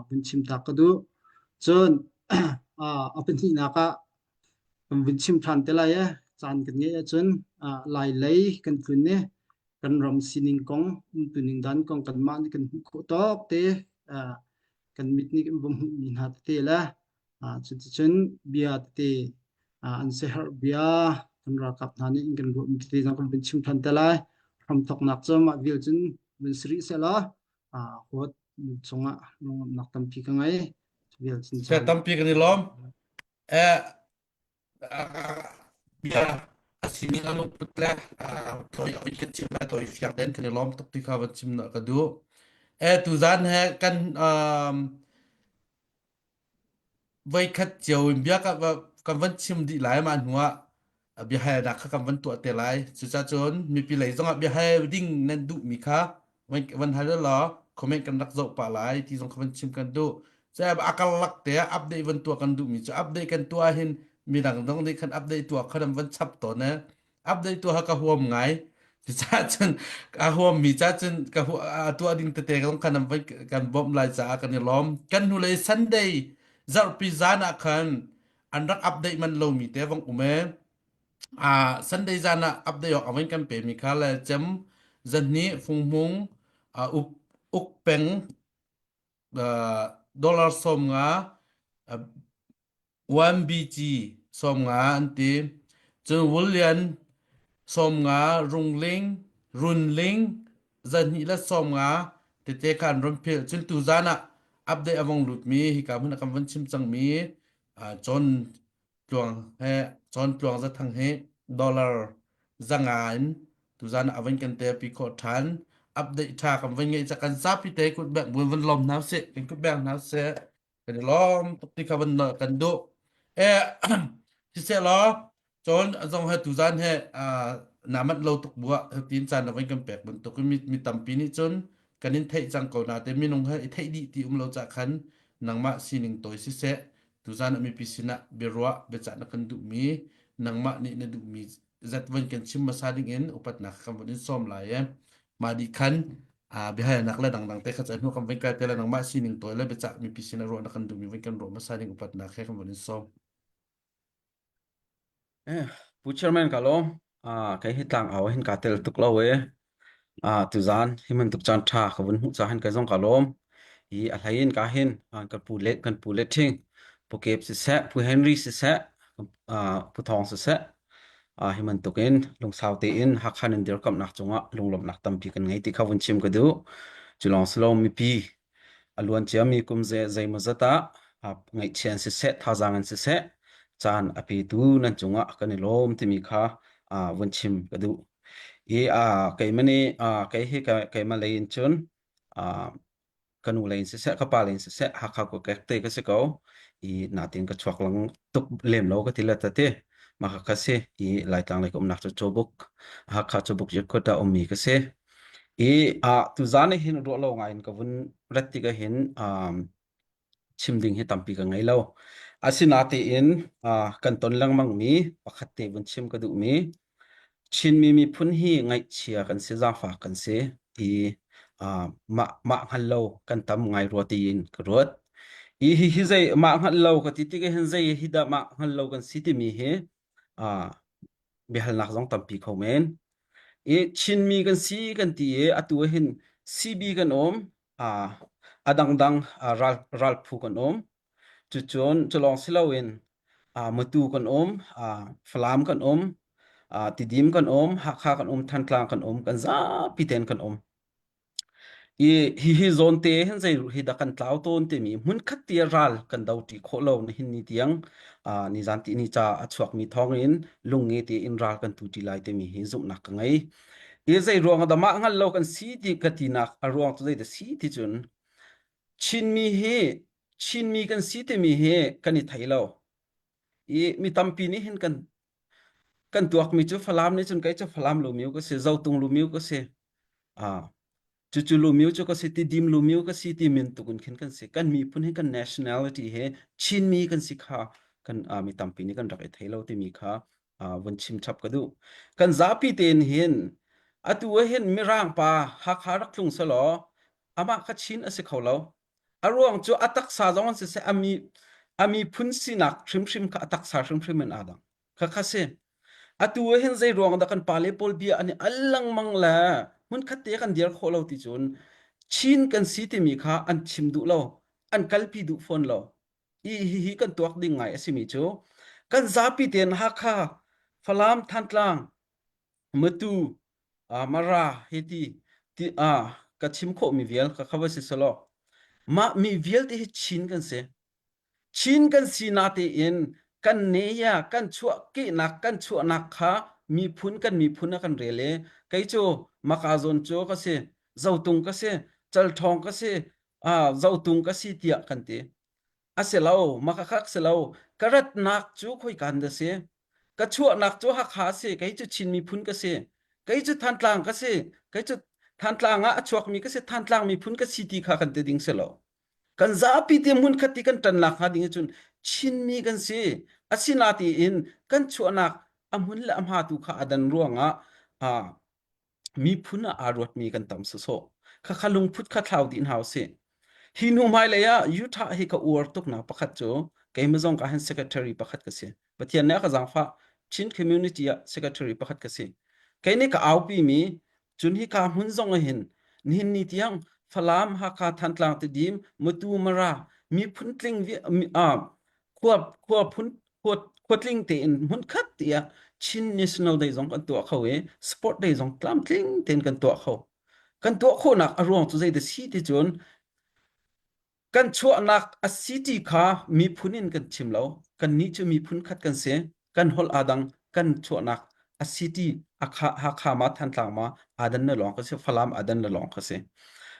vun chim tak ka duh. Cun a pahnihnak ah kan vun chim ṭhan te lai e caan kan ngeih ahcun lai lei kan tlun i kan ram sining kong umtuning dan kong kanmah nih kan hmuh khawh tawk te kan mit nih kan va hmuhmi hna tete le cuticun bia tete. An siaherh bia kan ralkap hna nih in kan ruahmi tete zong kan vun chim ṭhan te lai. Hramthawknak cu mah vial cun vun si rih sehlaw huat cungah lunglawmhnak tampi ka ngei. Cu vial cun Seh tampi kan i lawm. Eh, bia a sining a lungput le tawi oi kan chim lai tawi fiang den kan i lawm tuk ti kha van chim na ka duh. Eh, tuzan he kan um, Voikhat cio in bia kan van chim dih lai mah hnu ah biahalnak kha kan van tuah te lai. Cucacun mipi lei zongah biahal ding nan duhmi kha van hal law comment kan rak zoh pah lai ti zong kha van chim kan duh. Cu a karlak te ah update van tuah kan duhmi cu update kan tuah hin midang dong nih khan update tuah kha nan van chap tawn e. Update tuah ka huam ngai. Cucaah cun a huammi ca cun ka a tuah ding tete zong khan an kan bawmh lai caah kan i lawm. Kan hnulei Sunday zarhpi zan ah khan an rak update man lomi te vong um e. Ah Sunday zan ah update awk a kan pemi kha le cem zanhnih funghmung uk uk peng dollar 50 1BG 50 an ti. Cun Wullian 50, Rungling, Runling 250 tete kha an run philh. Cun tuzan ah update a vong lutmi hika hmun ah kan von chim cangmi John Tluang he John Tluang Zathang hi dollar 500 in tuzan ah a von kan telpi khawh ṭhan. Update ṭha kan von ngeih ca kan zapi te kut bek buin von lawm hna usih. Kan kut bek hna usih. Kan i lawm tuk ti kha van kan duh. Eh, siseh law, cun zong he tuzan he naa manh lo tuk buah tin caan na van kan pek bantuk in mi, mi tampi nih cun kan in theih cang ko na te minung he i theih dih ti um lo cah khan nangmah sining tawi siseh tuzan ah mipi sinah biaruah biacah na kan duhmi nangmah nih na duhmi zat von kan chim hmasa ding in upatnak kan von in sawm lai e mah dih khan biahalnak le dangdang te kha cu hnu kan van kal te le nangmah sining tawi le biacah mipi sin a ruah na kan duhmi van kan ruah hmasa ding upatnak he kan von in sawm. Eh, Pu Chairman ka lawm. Ah, kei hi tlang au hin ka tel tuk lo e. Ah, tuzan hi bantuk caan ṭha ka vun hmuh caah hin kei zong ka lawm. Hi a hlei in ka hin ah, kan pu le kan pu le ṭhing, Pu Kep siseh, Pu Henry siseh, ah, Pu Thawng siseh, ah, hi bantuk in lungsau tein Hakha nan dirkamhnak cungah lunglawmhnak tampi kan ngei ti kha vun chim ka duh. Cu lawng si lo mipi a luan ciami kum ze zeimawzat ah ah, ngaihchia in siseh, thazaang in siseh, caan a petu nan cungah kan i lawm timi kha ah, vun chim ka duh. I ah keimah nih ah kei hi keimah lei in cun ah ka nu lei in siseh ka pa lei in siseh Hakha kokek te ka si ko i natin ka chuak lang tuk lem lo ka ti le tati mah ka si i Laitlang lei ka umnak cu Cawbuk Hakha Cawbuk Yekhut ah ummi ka si i ah tuzan hin ruah lo ngai in ka vun rat tik ah hin um chim ding hi tampi ka ngei lo. Asinain uh, kan ton lengmangmi pakhat te vun chim ka duhmi Chinmi miphun hi ngaihchia kan si, zaangfak kan si i uh, mah mah hngal lo kan tam ngai rua tiin ka ruat. I hi hi zei mah hngal lo ka ti tik hin zei hi dah mah hngal lo kan si timi hi uh, biahalnak zong tampi kho men. I Chinmi kan si kan ti i atu ah hin CB kan um, uh, a dangdang uh, ral ralphu kan um. Cucun cu lawng si loin uh, Matu kan um, uh, Falam kan um, uh, Tidim kan um, Hakha kan um, Thantlang kan um, kan zapi tein kan um. I hihi zawnte hin zei hi dah kan tlau tawn timi hmunkhat ti ral kan do ṭi khawh lo nihin ni tiang uh, nizan ti ni ca a chuakmi thawng in lungnge tein ral kan tu ṭi lai timi hi zumhnak ka ngei. I zei ruang ah dah mah hngal lo kan si ti ka tinak a ruang cu zei dah si ti cun Chinmi hi Chinmi kan si timi hi kan i thei lo. I mi tampi nih hin kan kan tuakmi cu Falam nih cun kei cu Falam lumiu ka si, Zotung lumiu ka si. Ah, cucu lumiu cu ka si, Tidim lumiu ka si ti min tukin khin kan si. Kan miphun hi kan nationality hi Chinmi kan si kha kan ah, mi tampi nih kan rak i thei lo timi kha ah, vun chim chap ka duh. Kan zapi tein hin atu ah hin Mirang pa Hakha rak tlung selaw amah kha Chin a si kho lo. A ruang cu a taksa zong an siseh a mi a miphun sinak hrimhrim kha a taksa hrimhrim in aa dang. Khakha si. Atu ah hin zei ruang dah kan pale pawl bia an i al lengmang le hmunkhat te kan dir khawh lo ti cun Chin kan si timi kha an chim duh lo, an kalpi duh fawn lo. Hi hi hi kan tuak ding ngai a simi cu Kan zapi tein Hakha, Falam, Thantlang, Matu, uh, Mara hi ti ti uh, ka chim khawhmi vial ka kha va si selaw mah mi vialte hi Chin kan si. Chin kan si natein kan ne ya kan chuah kehnak kan chuahnak kha miphun kan miphun a kan rel i kei cu maka zawn cu ka si zotung ka si calṭhawng ka si ah zotung ka si tiah kan ti a si lo maka khak si lo ka ratnak cu khoika in dah si ka chuahnak cu Hakha a si kei cu Chin miphun ka si kei cu Thantlang ka si kei cu Thantlang ah a chuakmi ka si Thantlang miphun ka si ti kha kan ti ding si lo Kan zapi te hmunkhat i kan ṭan nak hnga ding ahcun Chinmi kan si. Asinatiin kan chuahnak a hmun le a hma tu kha a dan ruangah ah miphun ah aa ruatmi kan tam sawsawh. Khakha lungput kha thlau dih hna usih. Hi hnu hmailei ah Utah hi ka uar tuknak pakhat cu keimah zong ka hin secretary pakhat ka si. Pathian nih a ka zaangfah Chin community ah secretary pakhat ka si. Kei nih ka aupi mi Cun hika hmun zong ah hin nihin ni tiang Falam, Hakha, Thantlang, Tidim, Matu, Mara miphun tling khua khua phun khua khua tling tein hmunkhat tiah Chin National Day zong kan tuah kho i Sport Day zong tlamtling tein kan tuah kho. Kan tuah khawhnak a ruang cu zei dah si ti cun Kan chuahnak a si ti kha miphun in kan chim lo. Kannih cu miphun khat kan si. Kan holh aa dang. Kan chuahnak a si ti Hakha ma Thantlang ma aa dan na lawng ka si. Falam aa dan na lawng ka si.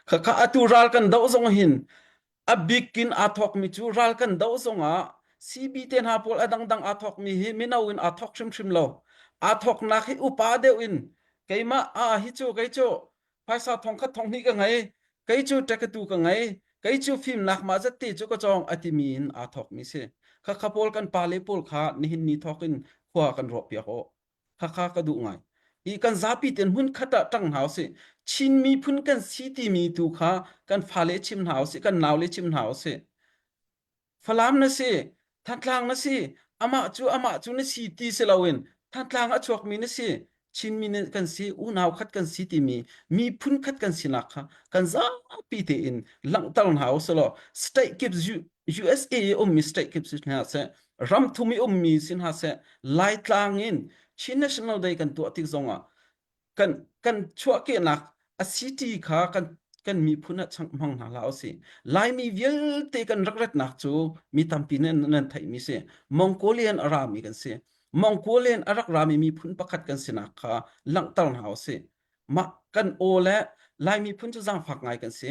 Khakha atu ral kan doh zong hin a bik in aa thawkmi cu ral kan doh zongah CB te hna pawl a dangdang aa thawkmi hi mino in aa thawk hrimhrim lo. Aa thawknak hi upa deuh in keimah aa hi cu kei cu phaisa thong khat thong hnih ka ngei kei cu ṭekatu ka ngei kei cu fimnak mah zat te cu ka cawng a timi in aa thawkmi si khakha pawl kan pale pawl kha nihin ni thawk in khua kan ruah piak awh khakha ka duh ngai i kan zapi ten hmun khat ah ṭang hna usih Chin miphun kan si timi tu kha kan fale chim hna usih kan naule chim hna usih Falam na si, Thantlang na si, amah cu amah cu na si ti si loin Thantlang a chuakmi na si, Chinmi kan si, unau khat kan si timi miphun khat kan sinak kha kan zapi tein langhter hna usih law state kip USA i ummi state kip si hna seh, ram thum i ummi si hna seh, Laitlang in Chin National Day kan tuah tik zongah kan kan chuahkehnak a city kha kan kan miphun ah chang hmang hna hlah usih. Laimi vialte kan rak ratnak cu mi tampi nih nan theihmi si. Mongolian a rami kan si. Mongolian a rak rami miphun pakhat kan sinak kha langhter hna usih. Mah kan aw le Lai miphun cu zaangfak ngai kan si.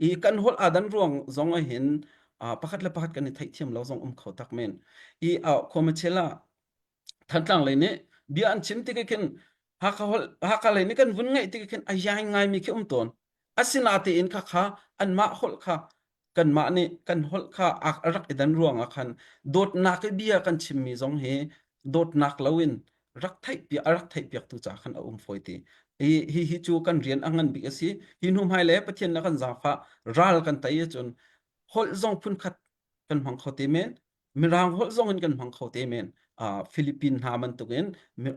I kan holh aa dan ruang zong ah hin pakhat le pakhat kan i theihthiam lo zong um kho tak men. I khuamachel ah Thantlang lei nih bia an chim tik khin Hakha holh Hakha lei nih kan vun ngaih tik khin a iai ngaimi khi um tawn. Asinatein khakha anmah holh kha kanmah nih kan holh kha a rak i dan ruangah khan dawtnak i bia kan chimmi zong hi dawtnak loin rak theihpiak a rak theihpiaktu ca khan a um fawi ti. Hi hi hi cu kan rian a ngan bik a si. Hi hnu hmai le Pathian le kan zaangfah ral kan tei ahcun holh zong phunkhat kan hmang kho te men. Mirang holh zong in kan hmang kho te men. Uh, Philippine hna bantukin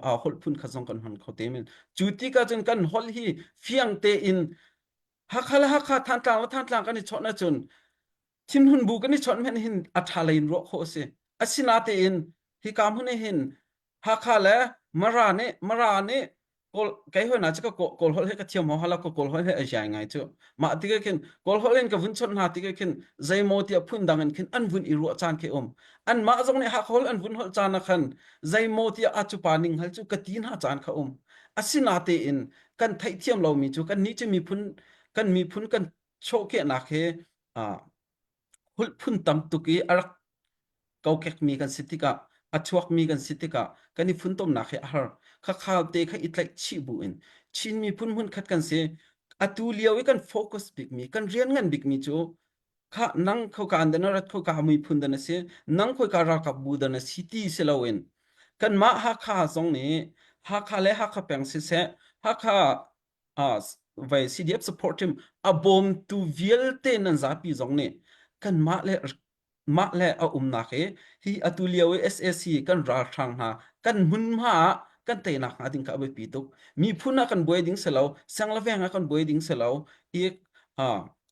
uh, holh phun khat zong kan hman kho te men. Cu tikah cun kan holh hi fiang tein Hakha le Hakha, Thantlang le Thantlang kan i chawnh ahcun thinhun bu kan i chawnh hmanh hin a ṭha lei in ruah khawh a si. Asinatein hika hmun ah hin Hakha le Mara nih Mara nih Kawl kei hoi na cu ka Kawl holh he ka thiam ho hala ka Kawl holh he a jai ngai cu mah tikah khin Kawl holh in ka vun chawnh hna tikah khin zeimaw tiah phun dang in khin an vun i ruah caan khi um anmah zong nih Hakha holh an vun holh caan ah khan zeimaw tiah a cu pa ning hal cu ka ti hna caan kha um asinatein kan theihthiam lomi cu kan nih cu miphun kan miphun kan chawhkehnak he holh phun tam tuk i a rak kokekmi kan si tikah a chuakmi kan si tikah kan i funtomnak hi a har. Khakha te kha i tlaih chih bu in Chin miphun hmunkhat kan si. Atu lio i kan focus bikmi, kan rian ngan bikmi cu kha nang khoka an dan rat khoka miphun dan a si, nang khoika ralkap bu dan a si ti si loin kanmah Hakha zong nih Hakha le Hakha peng siseh, Hakha uh, vai CDF support team a bawmtu vialte nan zapi zong nih kanmah le mah le a umnak hi hi atu lio i SAC kan ralhrang hna kan hmunhma ah kan teinak hnga ding kha a biapi tuk miphun ah kan buai ding si lo seng le veng ah kan buai ding si lo i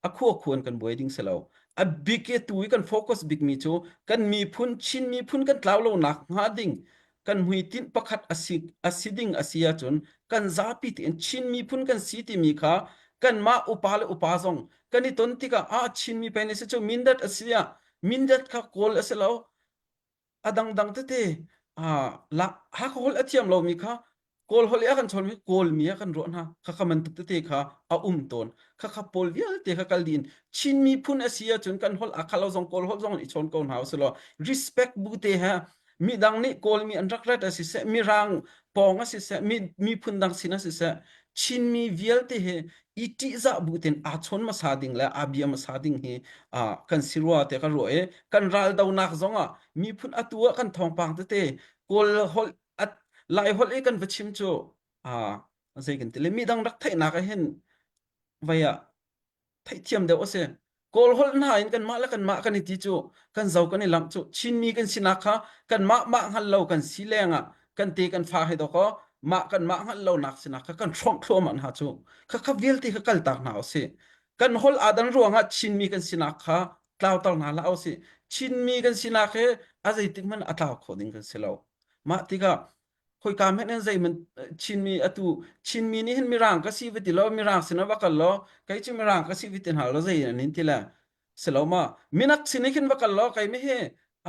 a khua khuan kan buai ding si lo. A bik i tu i kan focus bikmi cu kan miphun Chin miphun kan tlau lonak hnga ding kan hmuitinh pakhat a si a si ding a si ahcun kan zapi tein Chin miphun kan si timi kha kanmah upa le upa zong kan i ton tikah ah Chin mi pen si cu Mindat a si ah Mindat kha Kawl a si lo a dangdang tete la Hakha holh a thiam lomi kha Kawl holh i a kan chawnmi Kawlmi ah kan ruah hna. Khakha bantuk tete kha a um tawn. Khakha pawl vialte kha kal dih in Chin miphun a si ahcun kan holh aa khah lo zong Kawl holh zong in i chawn ko hna usih law respect bu te he midang nih Kawlmi an rak rat a siseh, Mirang pawng a siseh, mi miphun dang sin a siseh, Chinmi vialte he i ṭihzah bu tein aa chawn hmasa ding le aa bia hmasa ding hi kan si rua te ka ruah i kan raldonak zong ah miphun atu ah kan thawngpang tete Kawl holh Lai holh i kan va chim cu zei kan ti le midang rak theihnak ah hin vai ah theihthiam deuh a si. Kawl holh hna in kanmah le kanmah kan i ti cu kan zo kan i langh cu Chinmi kan sinak kha kanmah mah hngal lo kan si leng ah kan te kan fa he dawkaw mah kanmah hngalh lonak sinak kha kan hrawmh thluahmah hna cu khakha vialte kha kaltak hna usih. Kan holh aa dan ruangah Chinmi kan sinak kha tlauter hna hlah usih. Chinmi kan sinak hi a zeitik hmanh a tlau kho ding kan si lo. Mah tikah khoika hmanh in zeihmanh Chinmi atu Chinmi nih hin Mirang ka si va ti lo Mirang sinah va kal law kei cu Mirang ka si va ti hna law zei an in ti le si lo ma minak sin khin va kal law kei mi hi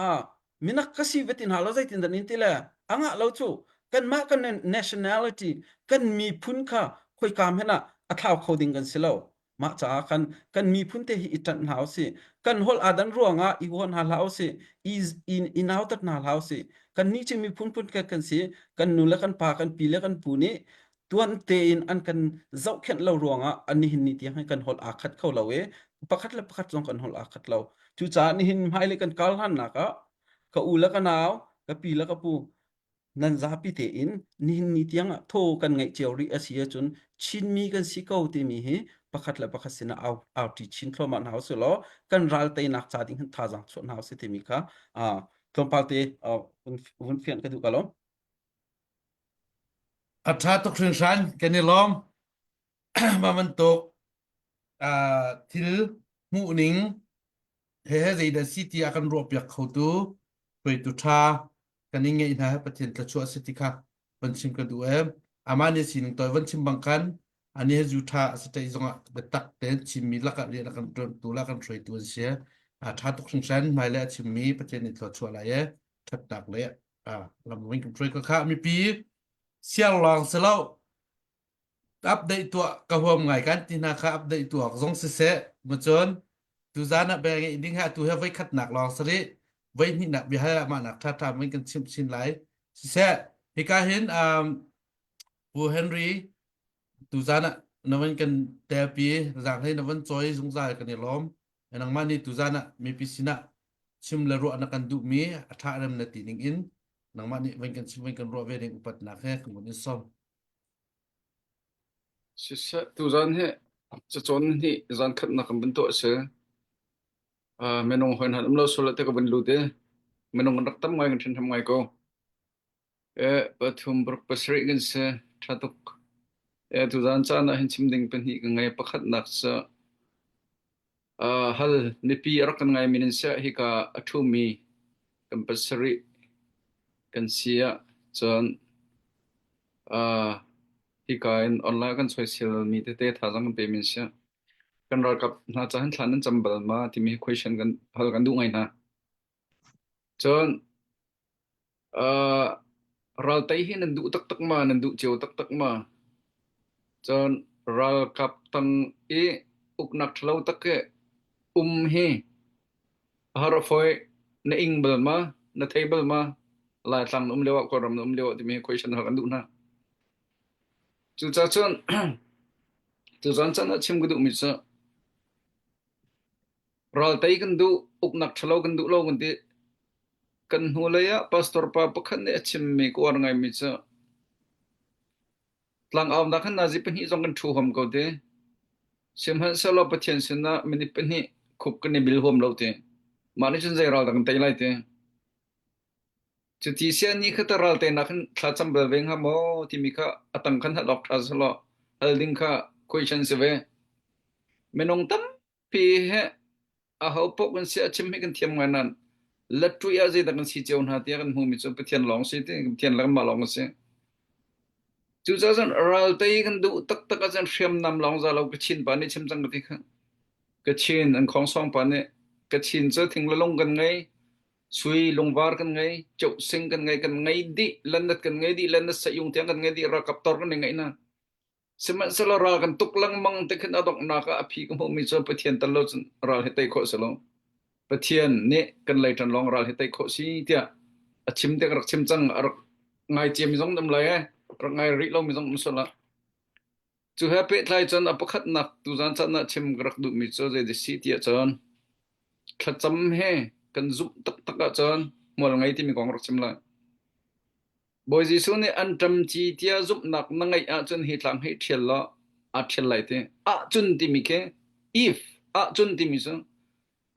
ah minak ka si va ti hna law zeitin dan in ti le angah lo cu kanmah kan nationality kan miphun kha khoika hmanh ah a thlau kho ding kan si lo Mah caah khan kan miphun te hi i ṭanh hna usih. Kan holh aa dan ruangah i huat hna hlah usih. I, i, i nautat hna hlah usih. Kannih cu miphun phun khat kan si. Kan nu le kan pa, kan pi le kan pu nih tuan tein an kan zohkhenh lo ruangah an nihin ni tiang hin kan holh aa khat kho lo i pakhat le pakhat zong kan holh aa khat lo. Cucaah nihin hmailei kan kal hlannak ah ka u le ka nau, ka pi le ka pu, nan zapi tein nihin ni tiang ah thaw kan ngeih cio rih a si ahcun Chinmi kan si ko timi hi pakhat le pakhat sinah au auṭi chin thluahmah hna usih law kan ral teinak ca ding hin thazaang chuah hna usih timi kha tlawmpal te vun fianh ka duh ka lo. A ṭha tuk hringhran kan i lawm. Mah bantuk thil hmuhning he he zeidah si ti a kan ruahpiak khotu hruaitu ṭha kan i ngeih hna he Pathian thluachuah a si ti kha van chim ka duh ee. Amah nih sining tawi van chim bang khan ani he zu ṭha a si ṭei zongah biatak tein Chinmi lakah rian a kan ṭuantu le a kan hruaitu an si. A ṭha tuk hringhran hmailei a chimmi Pathian nih thluachuah lai ee. Ṭhatnak le lam kan hruai ko kha mipi siar lawng si lo update tuah ka huam ngai kan ti hna kha update tuah zong siseh macun tuzan ah bia ngeih ding ha tu he voi khatnak lawng sari voi hnihnak bia hal mah nak tha tha men kan chimh chin lai siseh hika hin um, Pu Henry tuzan ah na van kan telpi zaanghlei na van cawi zungzal kan i lawm nangmah nih tuzan ah mipi sinah chim le ruah na kan duhmi a tha rem na ti ning in nangmah nih van kan chim van kan ruah ve ding upatnak he kan vun in som Siseh, tuzaan hi cacawn hnih zan khatnak kan vun tuah a si. Uh, minung hawi hna um lo sual te ka vun lut i minung kan rak tam ngai kan ṭhenham ngai ko. E, pathum paruk pasarih kan si. Ṭha tuk. E, tuzaan caan ah hin chim ding pahnih ka ngei. Pakhatnak cu uh, hal mipi a rak kan ngaimi nan siah hika a ṭhumi kan pasarih kan si ah cun uh, Hika in online kan soiselmi tete thazaang kan pemi an si. Kan ralkap hna ca hin thla nan cam bal ma timi question kan hal kan duh ngai hna. Cun uh, raltei hi nan duh taktak ma, nan duh cio taktak ma? Cun ralkap tang i uknak ṭhalo tak i um hi a har a fawi na ing bal ma, na thei bal ma? Laitlang na um lio ah, Kawlram na um lio ah timi question hal kan duh hna. Cucaah cun tuzaan caan ah chim ka duhmi cu raltei kan duh, uknak ṭhalo kan duh lo kan ti. Kan hnulei ah pastor pa pakhat nih a chimmi ka uar ngaimi cu tlangaunak khan nazi pahnih zong kan ṭhu huam ko ti. Sihmanhsehlaw Pathian sinah minute pahnih khup kan i bil huam lo ti. Mah nih cun zei ral dah kan tei lai ti. Cuti sian nih kha ta ral tenak hin thlacam bal ve hnga maw timi kha a tang khan hal awk ṭha selaw hal ding kha question si ve. Minung tampi he Aho paoh kan si a chim hi kan thiam ngai nain latṭuih ah zeidah kan si cio hna tiah kan hmuhmi cu Pathian lawng si ti Pathian le kanmah lawng kan si. Cucaah cun ral tei kan duh taktak ahcun hriamnam lawng za lo Kachin pa nih chim cang ka ti kha. Kachin an khongsong pa nih Kachin cu thing le lung kan ngei, sui lungvar kan ngei, ceuhsing kan ngei, kan ngei dih, lanat kan ngei dih, lanat sayung tiang kan ngei dih, ralkap tor kan i ngeih hna. Sihmanhsehlaw ral kan tuk lengmang te khin a donghnak ah a phi ka hmuhmi cu Pathian tal lo cun ral hi tei khawh si lo. Pathian nih kan lei ṭan lawng ral hi tei khawh si tiah a chim te ka rak chim cang a rak ngai ciami zong um lai e rak ngai rih lomi zong um sual ah cu he pehtlai cun a pakhatnak tuzan caan ah chim ka rak duhmi cu zei si tiah cun thlacam he kan zumh taktak ahcun hmual ngei timi kong rak chim lai. Bawi Jesuh nih an ṭamci tiah zumhnak na ngeih ahcun hi tlang hi ṭhial law aa ṭhial lai ti. Ahcun timi khi if ahcun timi cu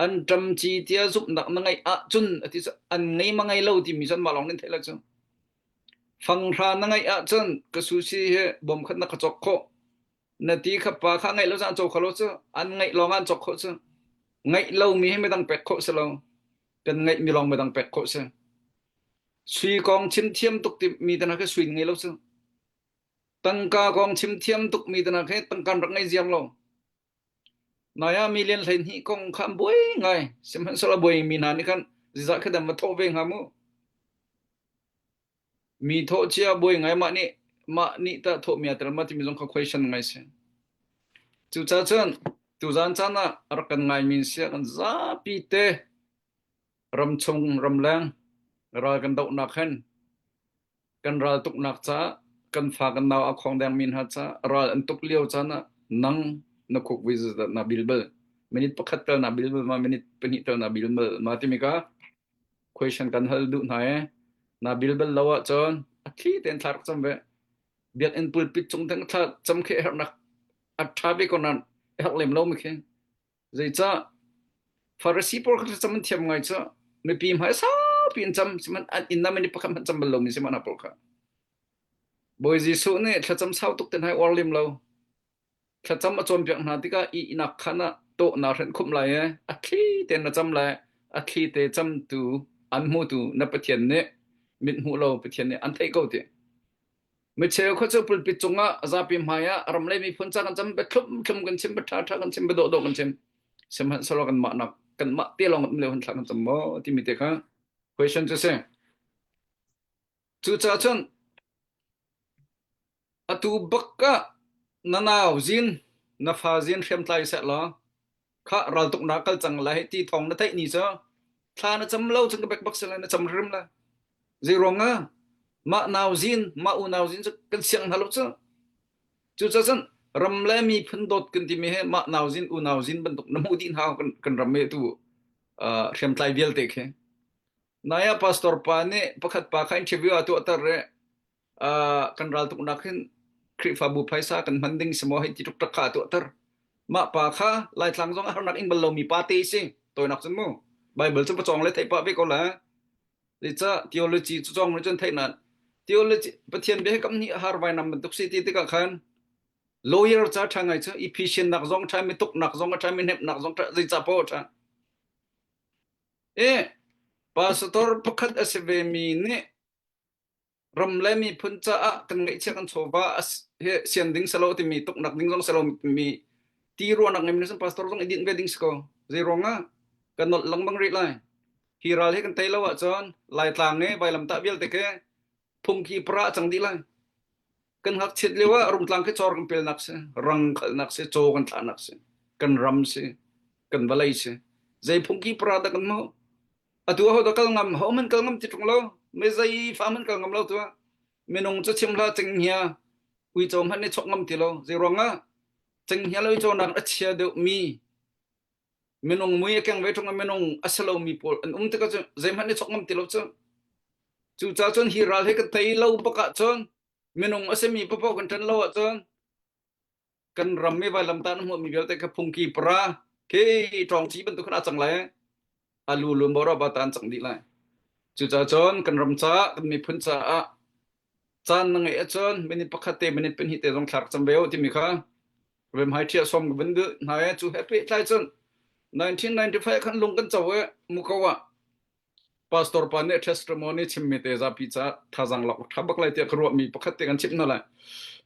an ṭamci tiah zumhnak na ngeih ahcun a ti cu an ngei ma ngei lo timi cu anmah lawng nih an theih lai cu. Fanghra na ngeih ahcun ka sushi hi bawm khat na ka cawk khawh. Na ti kha pa kha ngeih lo cun an caw kho lo cu. An ngeih lawng ah an cawk khawh cu. Ngeih lomi hi midang pek khawh si lo. Kan ngeihmi lawng midang pek khawh si. Sui kong chim thiam tuk mi te hna khi sui ngei lo cu. Tangka kong chim thiam tuk mi te hna khi tangka rak ngei ziar lo. Nai ah million 12 kong kha an buai ngai. Sihmanhsehlaw buai mi hna nih khan zizah khi dam va thawh ve hnga mu. Mi thawh cia buai ngai mah nih mah nih tah thawh mi a tel ma timi zong kha question ngai si. Cucaah cun tuzan caan ah rak kan ngai mi sia kan zapi te Ramchung ramleng ral kan dohnak hin kan ral tuknak caah kan fa kan nau a khong dengmi hna caah ral an tuk lio caan ah nang na khuk vui zeizat na bil bal minute pakhat tel na bil bal ma minute pahnih tel na bil bal ma timi ka question kan hal duh hna e na bil bal lo ahcun a thli tein thla rak cam ve biakinn pulpit cung theng thla cam khi herhnak a ṭha ve ko nan herh lem lo mi khi Zeicah Farasi pawl kha thlacam an thiam ngai cu mipi hmai saupi in cam sihmanh an inn ah minute pakhat hmanh cam bal lomi si hmanh pawl kha. Bawi Jesuh nih thlacam sau tuk te hna i uar lim lo. Thlacam a cawnpiak hna tikah ihnak khan ah tawh naa hrenh khumh lai i a thli tein na cam lai. A thli te camtu an hmutu na Pathian nih mit hmuh lo Pathian nih an theih ko ti. Micheu kha cu pulpit cungah zapi hmai ah ram le miphun ca kan cam bia thlum thlum kan chim bia ṭha ṭha kan chim bia dawh dawh kan chim. Sihmanhsehlaw kanmah nak kanmah te lawng um lio han thla kan cam maw timi te kha question cu si. Cucaah cun atu bak ah na nau zin na fa zin hriamtlai seh law kha raltuknak kal cang lai ti thawng na theih ni cu thla na cam lo cun ka bek bak si lai na cam hrim lai. Zei ruangah mah nau zin mah unau zin cu kan siang hna lo cu. Cucaah cun ram le miphun dawt kan timi hi mah nau zin unau zin bantuk na hmuh dih hna kan, kan ram hi tu uh, hriamtlai vialte khi. Nai ah pastor pa nih pakhat pa kha interview a tuahter i uh, kan raltuknak hin Khrihfabu phaisa kan hman ding si maw hei ti tuk kha a tuahter. Mah pa kha Laitlang zong a harnak ing bal lomi pa te si. Toinak cun mu. Bible cu pacawng le theih pah ve ko la. Zeicah theology cu cawng cun theih nan. Theology Pathian bia hi kam hnih har vai nam bantuk si ti tikah khan lawyer ca ṭha ngai cu Ephesian nak zong ṭha mi tuknak zong a ṭha mi hnemhnak zong ṭha zeicah paoh a ṭha. E pastor pakhat a si ve mi nih ram le miphun caah kan ngeihchiah kan chawva he sian ding selo timi tuknak ding zong selo timi ti ruahnak ngei mi pastor zong i dinh ve ding si ko zei ruangah kan nolh lengmang rih lai hi ral hi kan tei lo ahcun laitlang e vailamtah vialte ke phungki para cang dih lai kan ngakchiat lio ah rungtlang khi cawr kan pelnak si rang khalnak si caw kan thlahnak si kan ram si kan vawlei si zei phungki para dah kan hmuh Atu aho dah kal ngam? Ho man kal ngam ti ṭung lo. Mi zei fa man kal ngam lo tu. Minung cu chim hlah cenghngia uico hmanh nih chok ngam ti lo. Zei ruangah cenghngia le uico nak a chia deuh mi minung mui a keng ve ṭung ah minung a si lomi pawl an um tikah cun zeihmanh nih chok ngam ti lo cu. Cucaah cun hi ral hi kan tei lo bak ahcun minung a simi paohpaoh kan ṭan lo ahcun kan ram i vailamtah na hmuhmi vialte kha phungki para khi ṭawngci bantuk khan aa cang lai. Alu lu moro ba tan cang dih lai. Cucaah cun kan ram caah kan miphun caah caan na ngeih ahcun minute pakhat te minute pahnih te zong thla rak cam ve u timi kha rem hai ṭhiah som ka van duh hna i cu he pehtlai cun. 1995 khan lung kan co i muko ah pastor pa nih testimony chimmi te zapi ca thazang lak tha bak lai tiah ka ruahmi pakhat te kan chimh hna lai.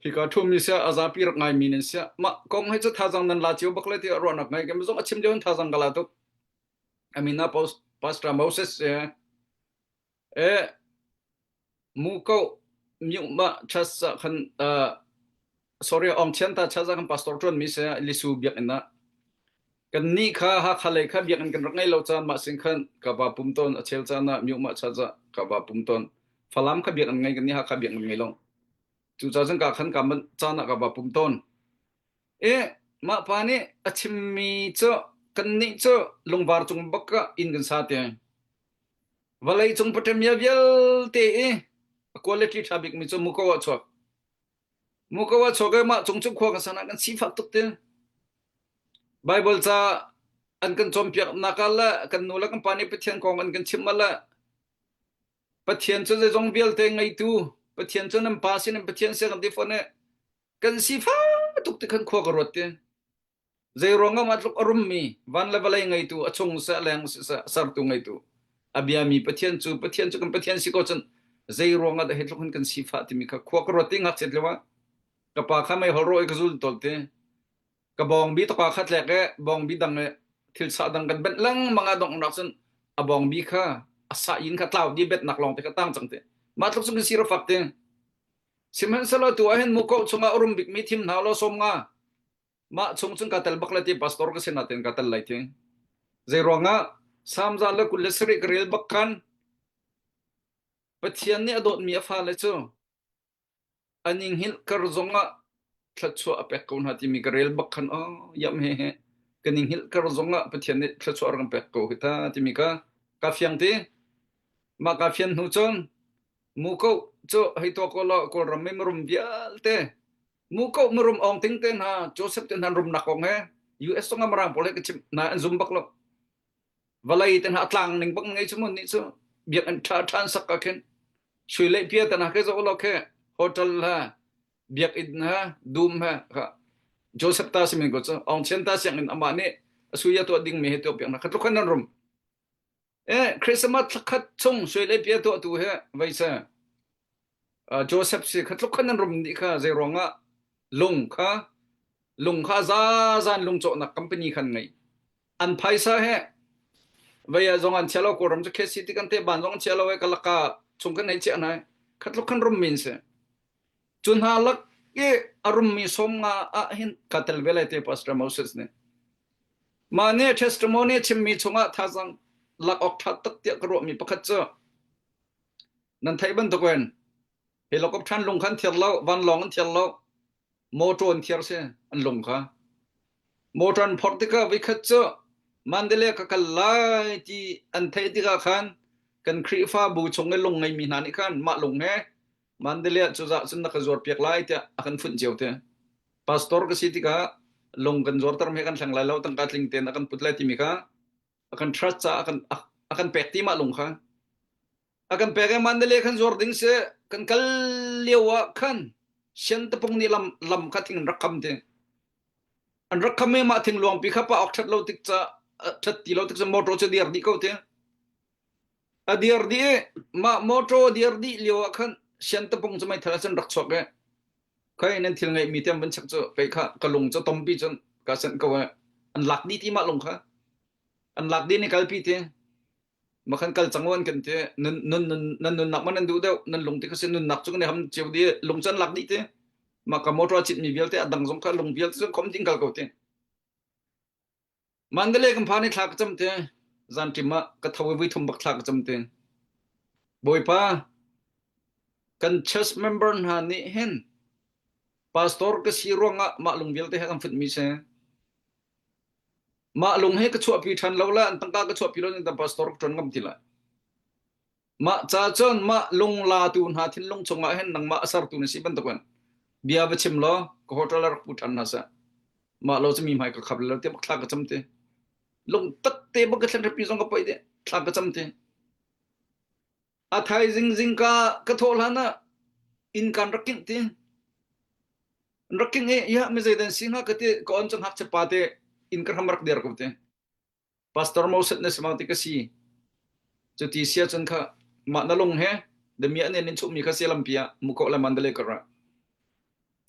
Hika thumi sia a zapi rak ngaimi nan sia mah kong he cu thazang nan la cio bak lai tiah ruahnak ngai ke zong a chim lio in thazang ka la tuk. Amina Pastor Moses eh Muko myuhmah church ah khan uh, sorry Aung Chian ta church ah khan pastor ṭuan mi si Lisu biakinn ah kan nih kha Hakha lei kha biakinn kan rak ngei lo caan mah sin khan ka va pum tawn a chel caan ah myuhmah church ah ka va pum tawn Falam kha biakinn ngei kan nih Hakha biakinn ngei lo cu ca cun ka khan ka man caan ah ka va pum tawn e mah pa nih a chimmi cu kan nih cu lungvar cung bak ah inn kan sa te Vawleicung paṭemia vialte i a quality ṭha bikmi cu muko ah chuak. Muko ah chuak i mah cung cu khua kan san ah kan sifak tuk ti. Bible ca an kan cawnpiaknak ah le kan nu le kan pa nih Pathian kong an kan chimh ah le Pathian cu zeizong vialte ngeitu Pathian cu nan pa sin in Pathian si kan ti fawn i kan sifak tuk ti khan khua ka ruat ti. Zeiruangah mah tluk a rummi van le vawlei ngeitu a chung seh leng siseh sertu ngeitu a biami Pathian cu Pathian cu kan Pathian si ko cun zeiruangah dah hi tluk hin kan sifah timi kha khua ka ruat ti ngakchiat lio ah ka pa kha meihol rawh i ka zul tawl ti ka bawngbi tawka kha tlek i bawngbi dang i thil sah dang kan benh lengmang ah donghnak cun a bawngbi kha a sah in kha tlau di betnak lawng te kha tang cang ti mah tluk cun kan si fak ti sihmanhsehlaw tu ah hin muko chungah a rum bikmi thim hna law sawm nga Mah chung cun ka tel bak lai ti pastor ka si natin ka tel lai ti. Zei ruangah Psalm 127 ka rel bak khan Pathian nih a dawtmi a fale cu an i hngilh kar zongah thluachuah a pek ko hna timi ka rel bak khan oh yam he he kan i hngilh kar zongah Pathian nih thluachuah a rak kan pek ko hi ta timi ka ka fiang ti. Mah ka fian hnu cun muko cu hei tuah ko law Kawlram i mirum vialte Muko mirum Aung Ting te hna Joseph te hna rumnak kong he US zong ah Mirang pawl he ka chimh hna an zum bak lo. Vawlei te hna a tlang ning bak ngei cu mun nih cu biakinn ṭha ṭha an sak ka khin sui le pia te hna ke zoh lo khe hotel ha biakinn ha dum ha kha Joseph ta simin ko cu Aung Chian ta sianginn amah nih a sui a tuah ding mi he tuah piak na kha tluk khan nan rum. Eh Christmas thlakhat chung sui le pia tuah tu he vei se Joseph si kha tluk khan nan rum dih kha zei ruangah lung kha lung kha zazan lung cawhnak company khan ngei an phaisa he vei ah zong an chia lo kawlram cu KC ti kan te ban zong an chia lo e kalaka chung kan hei chiah hna kha tluk khan rum min si cu hna lak i a rummi som nga ah hin ka tel ve lai te Pastor Moses nih mah nih testimony chimmi chungah thazang lak awk ṭha tak tiah ka ruahmi pakhat cu Nan theih bantukin helicopter an lung kha an thiar lo, vanlawng an thiar lo, motor an thiar si an lung kha. Motor an phorh tikah voikhat cu Mandalay ka kal lai ti an theih tikah khan kan Khrihfabu chung i lung ngeimi hna nih khan mah lung he Mandalay ah cuzah cun na ka zuarpiak lai tiah a kan funh cio te. Pastor ka si tikah lung kan zuarter mi kan thleng lai lo tangka tling tein a kan put lai timi kha a kan trust caah a kan a kan pek ti mah lung kha a kan pek i Mandalay khan zuar ding si kan kal lio ah khan Siantapung nih lam lam kha thing an rak kham ti an rak kham i mah thing luangpi kha pa ok that lo tik ca that ti lo tik ca motor cu dir dih ko ti a dir dih i mah motor dir dih lio ah khan Siantapung cu meithal cun rak chuak i khoi nan thil ngeih mi te an van chek cu kei kha ka lung cu tompi cun ka sanh ko i an lak dih ti mah lung kha an lak dih ni kalpi ti makhan kal cang an kan ti nun nun nan nunnak man nan duh deuh nan lung ti kha si nunnak cu kan i ham cio di lung cu an lak dih ti mah ka motor cit mi vialte a dang zong kha lung vialte cu khom ding kal ko ti Mandalay kan phan i thla ka cam te zanṭim ah ka tho i voi thum bak thla ka cam te Bawipa kan church member hna nih hin pastor ka si ruangah mah lung vialte he kan futmi si Mah lung he ka chuahpi ṭhan lo le an tangka ka chuahpi lo ning pastor ka ṭuan ngam ti lai. Mah ca cun mah lung latu hna thinlung chungah hin nangmah a sertu na si bantukin bia va chim law ka hotel ah rak pu ṭhan hna seh. Mah lo cu mi hmai ka khap lo tiah bak thla ka cam ti. Lung tak te bak ka thlen hrapi zong ka paih ti thla ka cam ti. A thaizing zingka ka thawh hlan ah inn kan rak kingh ti. An rak kingh i, ya mi zeidan si hnga ka ti ka on cu ngakchia pa te inn ka hram rak dir ko ti. Pastor Moses na si ma ti ka si. Cuti sia cun kha mah na lung he damiah nih an in chuhmi kha sia lampi ah Muko le Mandalay kar ah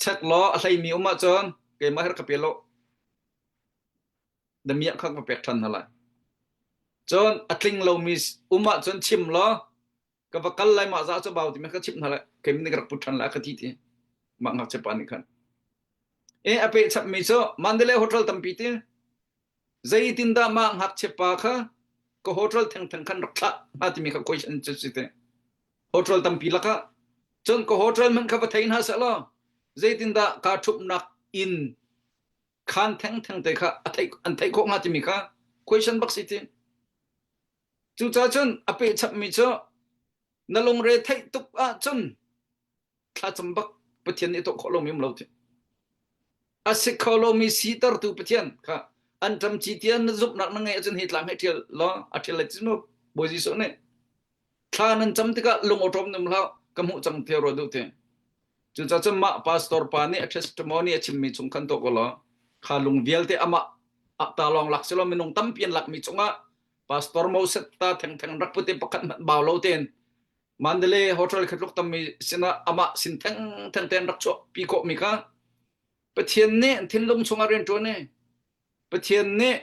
check law a hleimi um ahcun keimah her ka pe lo. Damiah kha ka pek ṭhan hna lai. Cun a tling lomi um ahcun chim law ka va kal lai mah za cu bau timi ka chimh hna lai kei nih ka rak put ṭhan lai ka ti ti mah ngakchia pa nih khan e a peh chapmi cu Mandalay hotel tampi ti zeitindah mah ngakchia pa kha ka hotel thengtheng khan rak thlah hnga timi kha question cu si te hotel tampi lakah cun ka hotel hmanh kha va thei hna seh law zeitindah kaa ṭhupnak inn khan thengtheng te kha a theih an theih khawh hnga timi kha question bak si ti Cucaah cun a pehchapmi cu na lungre theih tuk ahcun thlacam bak Pathian nih tuah khawh lomi um lo ti. A si kho lomi sitertu Pathian kha an ṭam ci tiah na zumhnak na ngeih ahcun hi tlang hi ṭhial law a ṭhial lai ti mu Bawi Jesuh nih thla nan cam tikah lung awṭawm num hlah ka hmuh cang tiah ruah duh ti. Cucaah cun mah pastor pa nih a testimony a chimmi chung khan tuah ko law kha lung vialte amah ta lawng lak si lo minung tampi an lakmi chungah Pastor Moses ta thengtheng rak put i pakhat hmanh bau lo tein Mandalay hotel kha tluk tammi sinah amah sin thengtheng tein rak chuah pi khawhmi kha Pathian nih thinlung chungah rian ṭuan i Pathian nih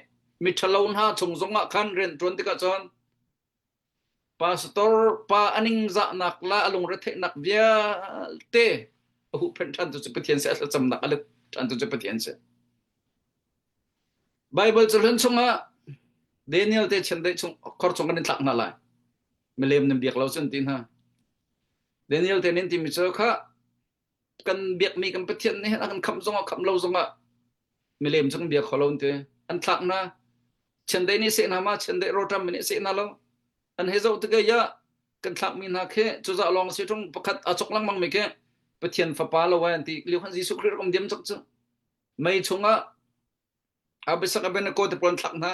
miṭhalo hna chung zongah khan rian ṭuan tikah cun pastor pa a ningzahnak la a lungretheihnak vialte a huhphenh ṭhan tu cu Pathian si a thlacamnak a let ṭhan tu cu Pathian si. Baibal cahlun chungah Daniel te chiandeih chung khor chung kan in thlak hna lai. Milem nan biak lo cun ti hna. Daniel te nin timi cu kha kan biakmi kan Pathian nih hin a kan khamh zongah khamh lo zongah milem cu kan bia kho lo an ti. An thlak hna. Chiandeih nih seh hna ma chiandeih rawṭam nih seh hna lo. An hei zoh tikah ya kan thlakmi hna khi cuzah lawng si ṭung pakhat a chok lengmang mi khi Pathian fapa lo ai an ti. Liu khan Jesuh Khrih rak um diam cak cu. Mei chungah Abisak Abednego te pawl an thlak hna.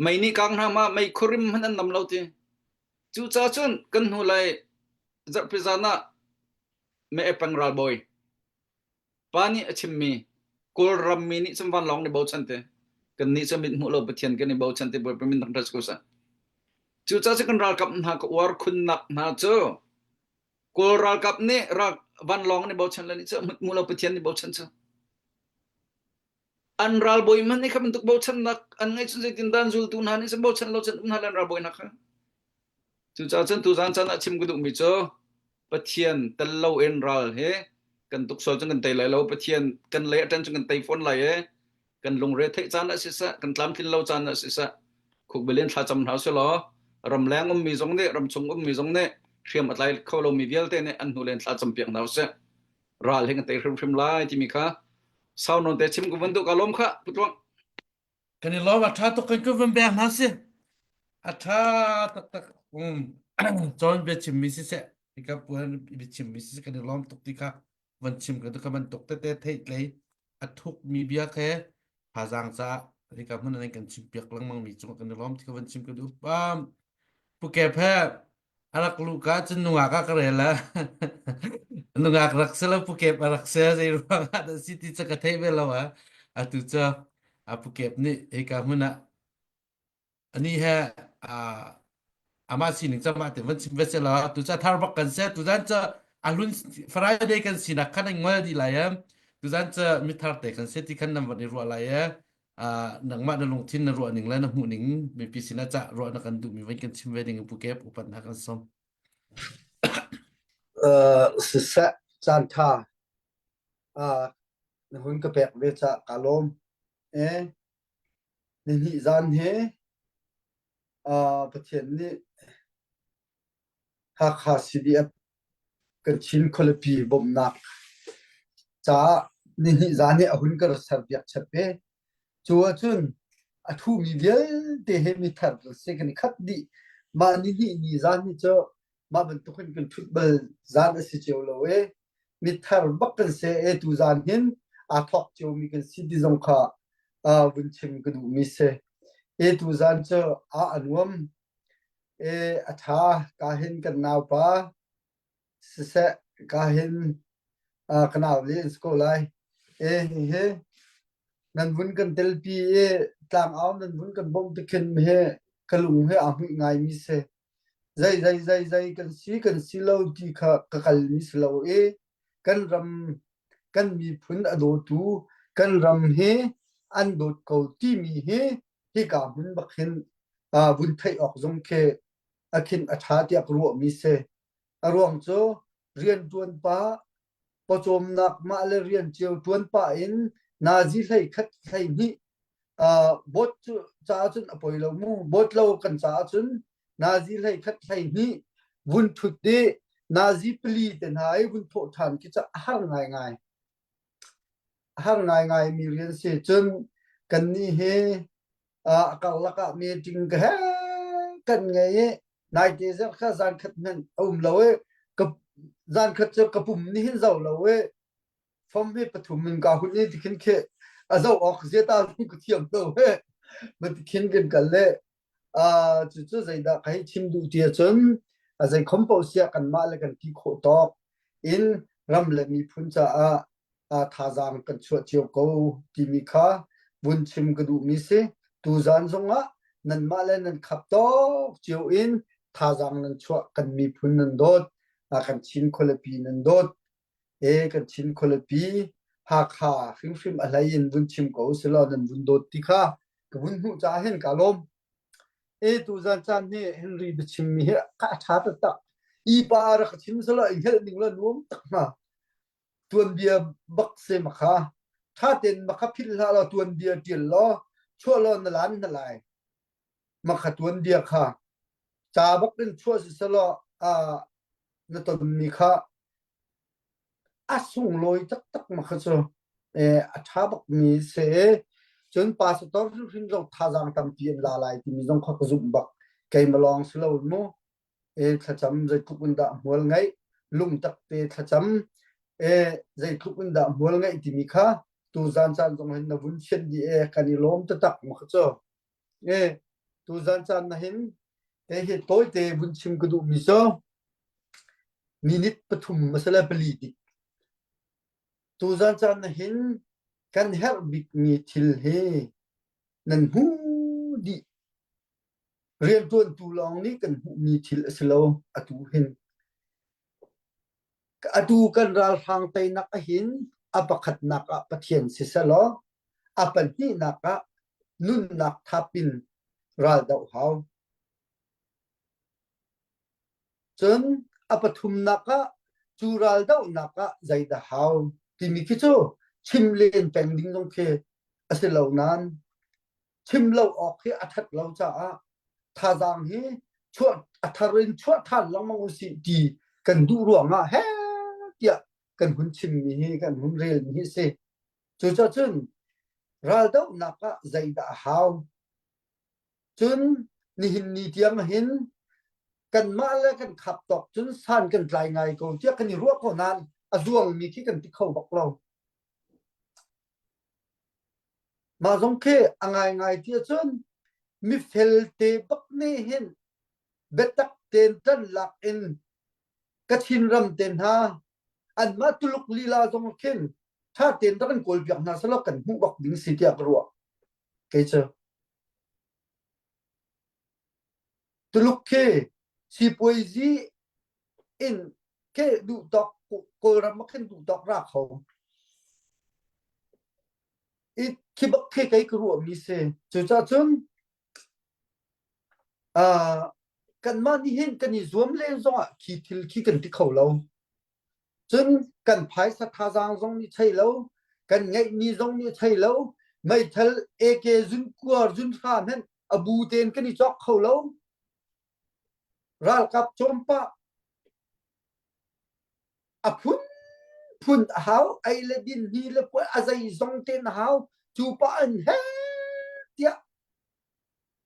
Mei nih kang hna ma mei khurim hmanh an nam lo ti. Cucaah cun kan hnu lai zarhpi zan ah me peng ralbawi pa nih a chimmi Kawlram mi nih cun vanlawng nih bochan te kan nih cu mit hmuh lo Pathian kan i bochan te Bawipa min thangṭhat si ko seh. Cucaah cun kan ralkap hna ka uar khunnak hna cu Kawl ralkap nih ral vanlawng nih bochan le nih cu hmuh lo Pathian nih bochan cu. An ralbawi hmanh nih kha bantuk bochannak an ngeih cun zeitindah an zultu hna nih cun bochan lo cun um hna le an ralbawi hna kha. Cucaah cun tuzaan caan ah chim ka duhmi cu Pathian tel loin ral hi kan tuk sual cun kan tei lai lo. Pathian kan lei a ṭan cun kan tei fawn lai i kan lungre theih caan ah siseh, kan tlamtlin lo caan ah siseh, khukbil in thlacam hna usih law ramleng ummi zong nih ramchung ummi zong nih hriam a tlai kho lomi vialte nih an hnu len thlacam piak hna usih. Ral hi kan tei hrimhrim lai timi kha sau nawn te chim ka vun duh ka lawm kha putluang. Kan i lawm a ṭha tuk kan kun van beng hna si. A ṭha taktak. Um, cawn biachimmi siseh, hika puan biachimmi siseh kan i lawm tuk ti kha van chim ka ka bantuk tete theihtlei a thukmi bia khe thazaang caah hika hmun an kan chim piak lengmang mi cung kan i lawm ti ka van chim ka duh. Um, Pu Kep he a rak luh ka cun nungak ah ka rel a nungak rak si lo Pu Kep a rak si zei ruang ah dah si ti cu ka thei ve lo a atu cu a Pu Kep nih hika hmun ah ani he amah sining cu amah te van chim ve seh law tu ca thar bak kan si tuzan cu a hlun Friday kan sinak khan an ngol dih lai em tuzan cu mithar te kan si ti khan nan van i ruah lai e nangmah na lungthin na ruah ning le na hmuh ning mipi sinah cah ruah na kan duhmi van kan chim ve ding pu kep upat na kan som siseh caan tha na hun ka pek ve ca ka lawm e nihnih zan he Pathian nih Hakha CDF kan Chin khualipi bawmhnak caah nihnih zan hi a hun ka serpiak chap ve. Cu ahcun a ṭhumi vialte he mithar si kan i khat dih. Mah nihnih ni zan hi cu mah bantuk in kan ṭhut bal zan a si cio lo i mithar bak kan si e tu zan hin aa thawk ciomi kan si ti zong kha uh, vun chim ka duhmi si. E tu zan cu a a nuam e a ṭha ka hin kan naupa siseh ka hin uh, ka nau le an si ko lai. E hihi nan vun kan telpi i. tlangau nan vun kan bawmh tikhin he ka lung he aa hmuih ngaimi si. Zei zei zei zei kan si kan si lo ti kha ka kalmi si lo i kan ram kan miphun a dawtu kan ram hi an dawt ko timi hi hika hmun bak hin uh, vun theih awk zong khi a khin a ṭha tiah ka ruahmi si. A ruang cu rianṭuan pah pawcawmnak mah le rian cio ṭuan pah in nazi hlei khat hlei hnih uh, bot cu caah cun a poi lo mu bot lo kan caah cun nazi hlei khat hlei hnih vun ṭhut i nazi pali te hna i vun thawh ṭhan khi cu a har ngaingai a har ngaingai mi rian si cun kannih hi a karlak ah meeting ka he kan ngei i naite zarh kha zan khat hmanh a um lo i ka zan khat cu ka pum nih hin zo lo i fom hi pathum in ka hun i tikhin khi a zo awk zia ta ka thiam lo he ma tikhin kan kal le cucu zeidah ka hei chim duh ti ahcun a zei khom paoh siah kanmah le kan ti khawh tawk in ram le miphun caah thazaang kan chuah cio ko timi kha vun chim ka duhmi si. Tuzaan zongah nanmah le nan khap tawk cio in thazaang nan chuah kan miphun nan dawt kan Chin khualipi nan dawt e kan Chin khualipi Hakha hrimhrim a hlei in vun chim ko silaw nan vun dawt ti kha ka vun hmuh caah hin ka lawm. E tuzaan caan hi Henry biachimmi hi a ṭha taktak. I pa rak chim selaw i hngelh ning la nuam tak hnga. Tuanbia bak se makha. Ṭha tein makha philh hlah law tuanbia ṭial law chuah law na lan hna lai. Makha tuanbia kha ca bak in chuah si selaw uh, na tonmi kha a sunglawi taktak ma kha cu eh, a ṭha bakmi si. Cun pastor hrimhrim zong thazaang tampi an la lai timi zong kha ka zumh bak. Keimah lawng si lo mu. E thlacam zeitluk in dah hmual ngeih, lungtak te thlacam e zeitluk in dah hmual ngeih timi kha tuzan caan zong hin na vun fianh dih e kan i lawm taktak ma kha cu. E tuzan caan na hin e hi tawite vun chim ka duhmi cu minute pathum masala pali dik. Tuzan caan na hin kan herh bikmi thil hi nan hmu dih. Rianṭuantu lawng nih kan hmuhmi thil a si lo atu hin. Atu kan ralhrang teinak ahhin a pakhatnak ah Pathian sisehlaw a pahnihnak ah nunnak thap in ral doh hau. Cun a pathumnak ah cu raldohnak ah zeidah hau timi khi cu chim len peng ding zong khi a si lo nain chim lo awk hi a ṭhat lo caah thazaang hi chuah a thar in chuah ṭhan lengmang usih ti kan duh ruangah he tiah kan hun chimmi hi kan hun relmi hi a si. Cucaah cun raldohnak ah zeidah a hau? Cun nihin ni tiang hin kanmah le kan khap tawk cun san kan tlai ngai ko tiah kan i ruah ko nain a zuangmi khi kan ti kho bak lo. Mah zong khi a ngaingai ti ahcun mifel te bak nih hin biatak tein ṭan lak in Kachin ram te hna anmah Tuluk lila zong khin ṭha tein rak kan kawlpiak hna selaw kan hmuh bak ding si tiah ka ruah. Kei cu. Tuluk khi sipuaizi in ke duhtawk Kawlram ah khin duhtawk ra kho. I khi bak khi kei ka ruahmi si. Cucaah cun uh, kanmah nih hin kan i zuam len zongah khi thil khi kan ti kho lo. Cun kan phaisa thazaang zong nih thei lo, kan ngeihmi zong nih thei lo, meithal AK zunkuar zunhra hmanh a bu tein kan i cawk kho lo. Ralkap cawmpah a phunphun a hau, ei le din hi le puai a zeizong tein a hau. Cu pah in he tiah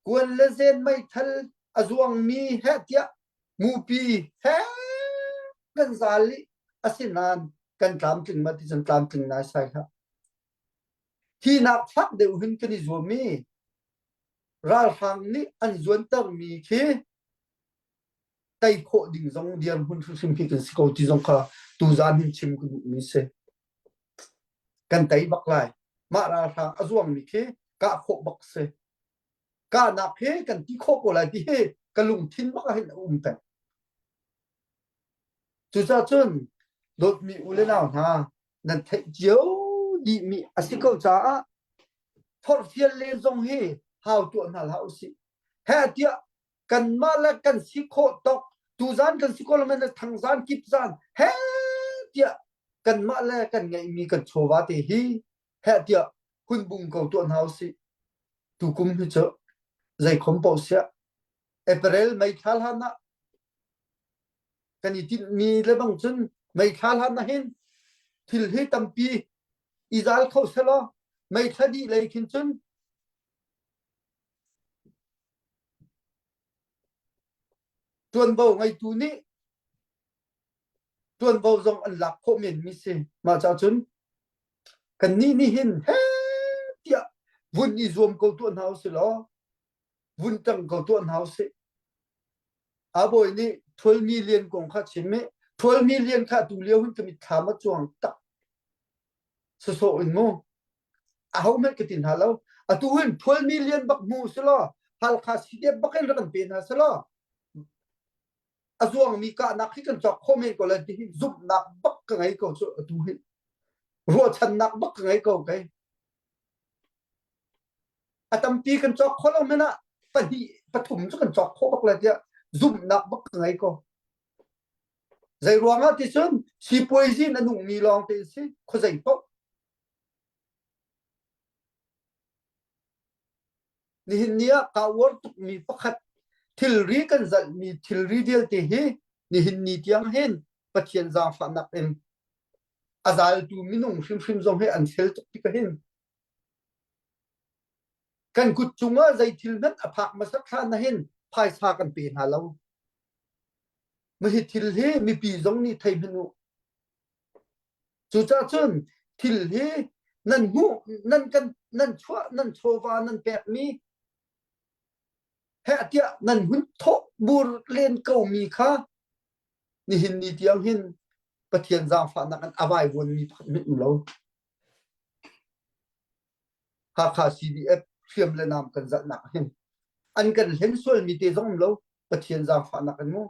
kuan le zen meithal a zuangmi he tiah mupi he kan zal i asinain kan tlamtling ma ti cun tlamtling nai sai hlah. Hi nak fak deuh hin kan i zuam i ralhrang nih an zuantermi khi tei khawh ding zong dirhmun hrimhrim khi kan si ko ti zong kha tuzaan hin chim ka duhmi si. Kan tei bak lai. Mah ralhrang a zuangmi khi Kah khawh bak si. Kahnak hi kan ti khawh ko lai ti hi ka lungthin bak ah hin a um peng. Cucaah cun dawtmi u le nau hna nan theih cio dihmi a si ko caah forhfial len zong hi hau tuah hna hlah usih. Heh tiah kanmah le kan si khawh tawk tuzan kan si khawh lo men thangzan kipzan he tiah kanmah le kan ngeihmi kan chawva te hi heh tiah hun bung ko tuah hna usih. Tukum hi cu zeikhom paoh siah April May thla hlan ah kan i tinhmi le bang cun mei thla hlan ah hin thil hi tampi i zal kho selaw mei thla dih lei khin cun ṭuanvo ngeitu nih ṭuanvo zong an lak khawh menmi si. Mah caah cun kannih nih hin heh tiah vun i zuam ko tuah hna usih law vun ṭang ko tuah hna usih. A bawi nih 12 million kong kha chim i 12 million kha tu lio hun ka mitthlam a cuang tak sawsawh in mu aho hmanh ka ti hna lo atu hin 12 million bak hmu selaw Halkha CDF bak in rak kan pe hna selaw a zuangmi kahnak hi kan cawk khawh men ko lai ti hi zumhnak bak ka ngei ko cu atu hi ruahchannak bak ka ngei ko kei A tampi kan cawk khawh lo hmanh ah pahnih pathum cu kan cawk khawh bak lai tiah zumhnak bak ka ngei ko. Zei ruangah ti cun sipuazi in a nungmi lawng te si khuazei paoh. Nihin ni ah kaa uar tukmi pakhat thilri kan zalhmi thilri vialte hi nihin ni tiang hin Pathian zaangfahnak in a zaltu minung hrimhrim zong hi an fel tuk tik hin Kan kut cungah zei thil hmanh a phak hmasat hlan ahhin phaisa kan pe hna lo. Mahi thil hi mipi zong nih thei hmanh u. Cucaah cun thil hi nan hmuh, nan kan nan chuah, nan chawva nan pekmi heh tiah nan hun thawh bur len komi kha nihin ni tiang hin Pathian zaangfahnak in a vaivuanmi pakhat hmanh um lo. Hakha CDF hriam le nam kan zalhnak hin an kan hlen sualmi te zong um lo Pathian zaangfahnak in mu.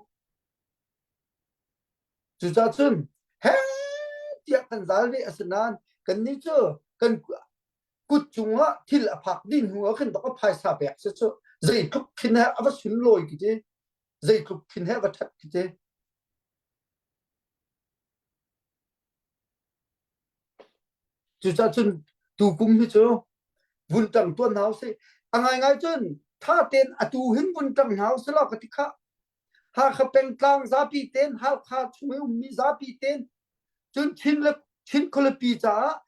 Cucaah cun he tiah kan zal ve asinain kannih cu kan kut cungah thil a phak dih hnu ah khin bak a phaisa pek si cu zeitluk khin he a va sunlawi khi ti zeitluk khin he a va ṭhat khi ti Cucaah cun tukum hi cu vun ṭang tuan hna usih. A ngaingai cun ṭha tein atu hin vun ṭang hna usih law ka ti khah. Hakha pengtlang zapi tein, Halkha chung i ummi zapi tein, cun Chin le Chin khualipi caah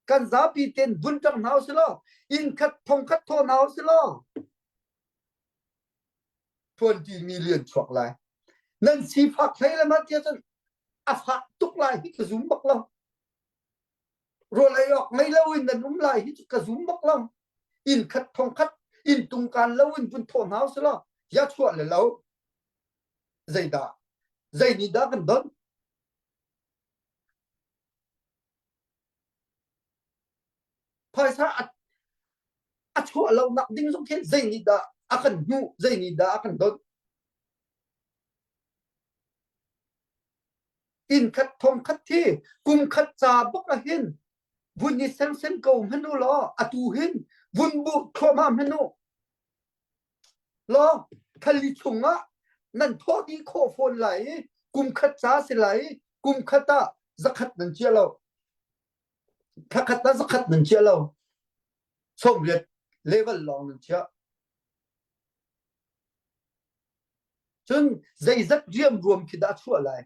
kan zapi tein vun ṭang hna usih law inn khat thong khat thaw hna usih law 20 million chuak lai. Nan sifak hlei le ma tiah cun a fak tuk lai hi ka zum bak lo. Rawl ei awk ngei lo in nan um lai hi cu ka zum bak lo. Inn khat thong khat inn tungkan lo in vun thawh hna usih law ya chuah le lo zeidah zei nih dah kan don phaisa a a chuah lo nak ding zong khi zei nih dah a kan hmuh zei nih dah a kan don inn khat thong khat thi kum khat ca bak ah hin vun i sengsen ko hmanh u law atu hin vun bu thluahmah hmanh u law thali chungah nan thawh dih khawh fawn lai i kum khat ca si lai i kum khat ah zakhat nan chia lo thla khat ah zakhat nan chia lo 80 level lawng nan chiah Cun zeizat riamruam khi dah a chuah lai?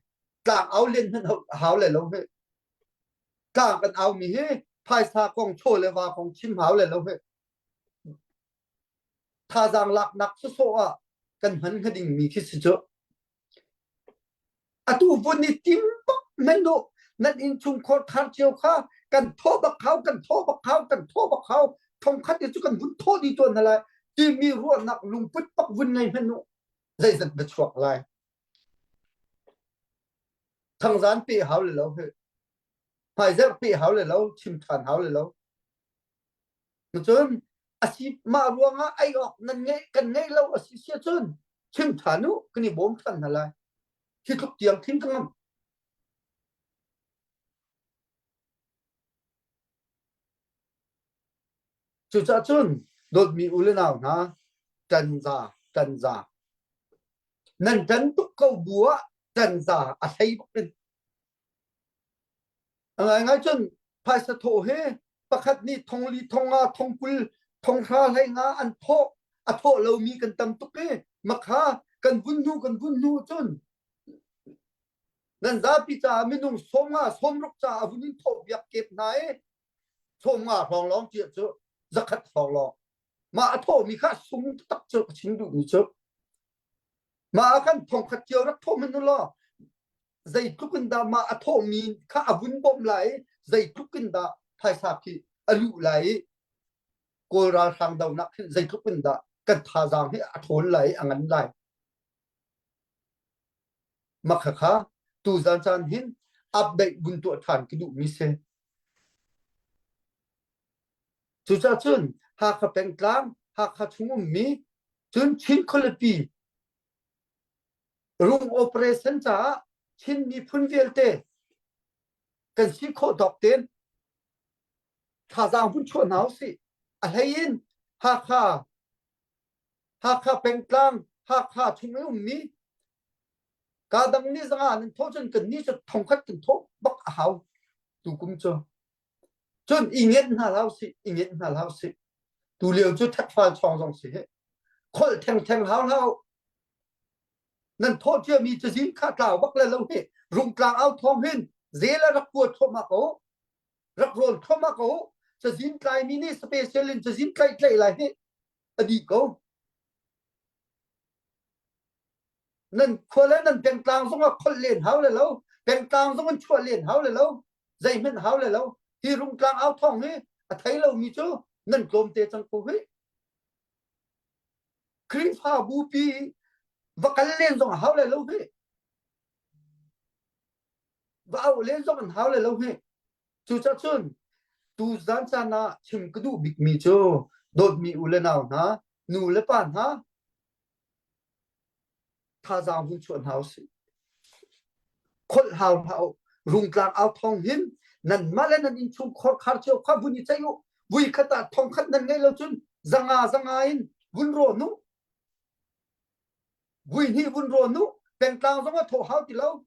Tlang au len hmanh hau le lo hih. Tlang kan aumi hi phaisa kong chaw le va kong chim hau le lo hih. Thazaang laknak sawsawh ah kan hman hnga dingmi khi si cu. Atu vun i tim bak men u nan innchungkhar thar cio kha kan thawh bak hau kan thawh bak hau kan thawh bak hau thongkhat i cu kan vun thawh dih tuan hna lai timi ruahnak lungput bak vun ngei hmanh u zeizat va chuak lai thangzan pe hau le lo he hmaizerh pe hau le lo chim than hau le lo cun. Asi mah ruangah ei awk nan ngeih kan ngeih lo a si sia cun chim ṭhan u kan i bawm ṭhan hna lai. Hi tluk tiang thin ka ngam. Cucaah cun dawtmi u le nau hna ṭanza ṭanza nan ṭan tuk ko bu ah ṭanza a hlei bak in A ngaingai cun phaisa thawh hi pakhat nih thong li thong nga thong 20 thong hra hlei nga an thawh a thawh lomi kan tam tuk i makha kan vun hnu kan vun hnu cun nan zapi caah minung 50 60 caah a vun in thawh piak kep hna i 50 hrawng lawng tiah cu 100 hrawng lawng mah a thawhmi kha sung taktak cu ka chim duhmi cu mah ah khan thongkhat cio rak thawh hmanh u law zeitluk in dah mah a thawhmi kha a vun bawmh lai i zeitluk in dah phaisa khi a luh lai i Kawl ralhrang donak hin zeitluk in dah kan thazaang hi a ṭhawn lai i a ngan lai. Mah khakha tuzan caan hin update vun tuah ṭhan ka duhmi si. Cucaah cun Hakha pengtlang, Hakha chung ummi, cun Chin khualipi Rung operation caah Chin miphun vialte kan si khawh tawk tein thazaang vun chuah hna usih. A hlei in Hakha, Hakha pengtlang, Hakha chung i ummi ka dang nih zanga nan thawh cun kan nih cu thongkhat kan thawh bak a hau tukum cu. Cun i ngenh hna hlah usih, i ngenh hna hlah usih. Tu lio cu thekfal chawng zong si hi. Kholh thengtheng hau hlah Nan thawh ciami cazin kha tlau bak le lo hi. Rungtlang au thawng hin zel a rak kuat thluahmah ko. Rak rawn thluahmah ko. Cazin tlaimi nih special in cazin tlaih tlaih lai hi a dih ko. Nan khua le nan pengtlang zong ah kholh len hau le lo. Pengtlang zong in chuah len hau le lo. Zeihmanh hau le lo. Hi rungtlang au thawng hi a thei lomi cu nan tlawmte cang ko hi. Khrihfabu pi va kal len zong a hau lai lo hi. Va auh len zong an hau lai lo hi. Cucaah cun tuzan caan ah chim ka duh bikmi cu dawtmi u le nau hna, nu le pa hna, thazaang vun chuah hna usih. Kholh hau hlah u. Rungtlang au thawng hin nanmah le nan innchung khorkhar cio kha vun i ceih u. Vui khat ah thong khat nan ngeih lo cun zanga zanga in vun rawn u. Vui hnih vun rawn u. Pengtlang zong a thawh hau ti lo.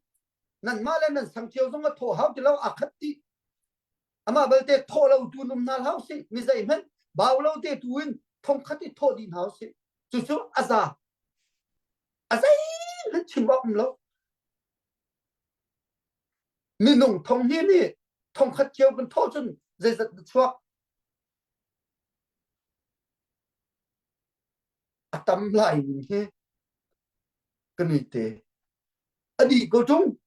Nanmah le nan sang cio zong a thawh hau ti lo. A khat dih. Amah belte thawh lo tu num hna hlah usih. Mi zeihmanh bau lo te tu in thong khat i thawh dih hna usih. Cucu a za. A zeihmanh chim awk um lo. Minung thong hnih nih thongkhat cio kan thawh cun zeizat na chuak? A tam lai ning hi ka nui te. A dih ko ṭung.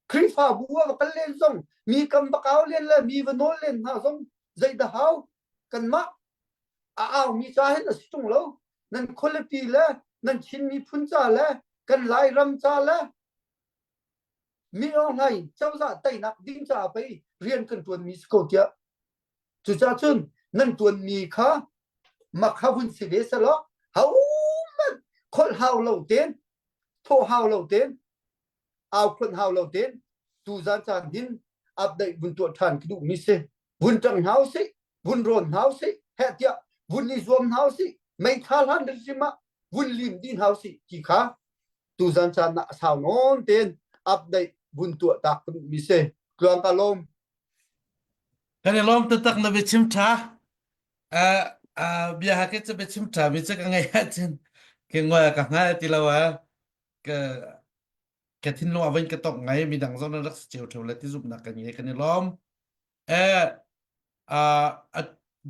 Khrihfabu ah va kal len zong mi kam va kau len le mi va nawl len hna zong zeidah hau kanmah a aumi ca hin a si ṭung lo. Nan khualipi le nan Chin miphun ca le kan Lairam ca le mi hlai cozah teinak ding caah pei rian kan ṭuanmi si ko tiah. Cucaah cun nan ṭuanmi kha mak ha hun si ve selaw hohmanh kholh hau lo tein thawh hau lo tein au khuan hau lo tein tuzan caan hin update vun tuah ṭhan ka duhmi si. Vun ṭang hna usih, vun rawn hna usih, heh tiah vun i zuam hna usih, meitha hlan hrim ah vun lim dih hna usih ti kha tuzan caan ah a sau nawn tein update vun tuah tak ka duhmi si. Tluang ka lawm. Kan i lawm taktak na biachim ṭha. Uh, uh, bia ha ke cu biachim ṭha mi cu ka ngeih ahcun ke ngoi ka hngal ti lo ah ka ka thinlung a vain ka tongh ngai mi dang zong nan rak si cio ṭheo le ti zumhnak kan ngei kan i lawm. Eh, uh,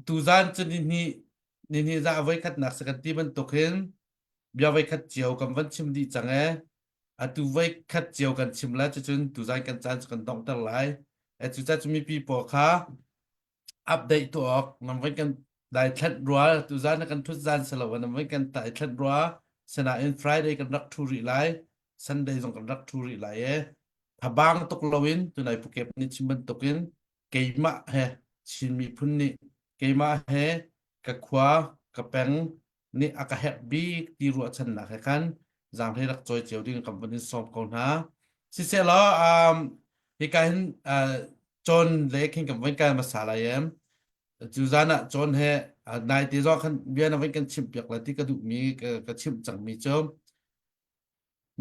tuzan cu ni hnih ni hnih za a voi khatnak se kan ti bantuk hin bia voi khat cio kan van chim dih cang e. Atu voi khat cio kan chim lai cucun tuzan kan caan cu kan donghter lai. E cucaah cu mipi pawl kha update tu awk nan voi kan daithlanh rua tuzan na kan thut zan si lo nan voi kan daithlanh rua sinain Friday kan rak thu rih lai Sunday zong kan rak thu rih lai e thabang tuk loin tunai pukep nih chim bantukin keimah he Chin miphun nih keimah he. Ka khua, ka peng nih a ka herh bik ti ruahchannak he khan zaanghlei rak cawi cio ding kan vun in sawm ko hna. Sisehlaw um, hika hin uh, cawn le khin kan vun kal hmasa lai em. Cu zan ah cawn he uh, nai te zong khan bia na vun kan chimh piak lai ti ka duhmi ka, ka chimh cangmi cu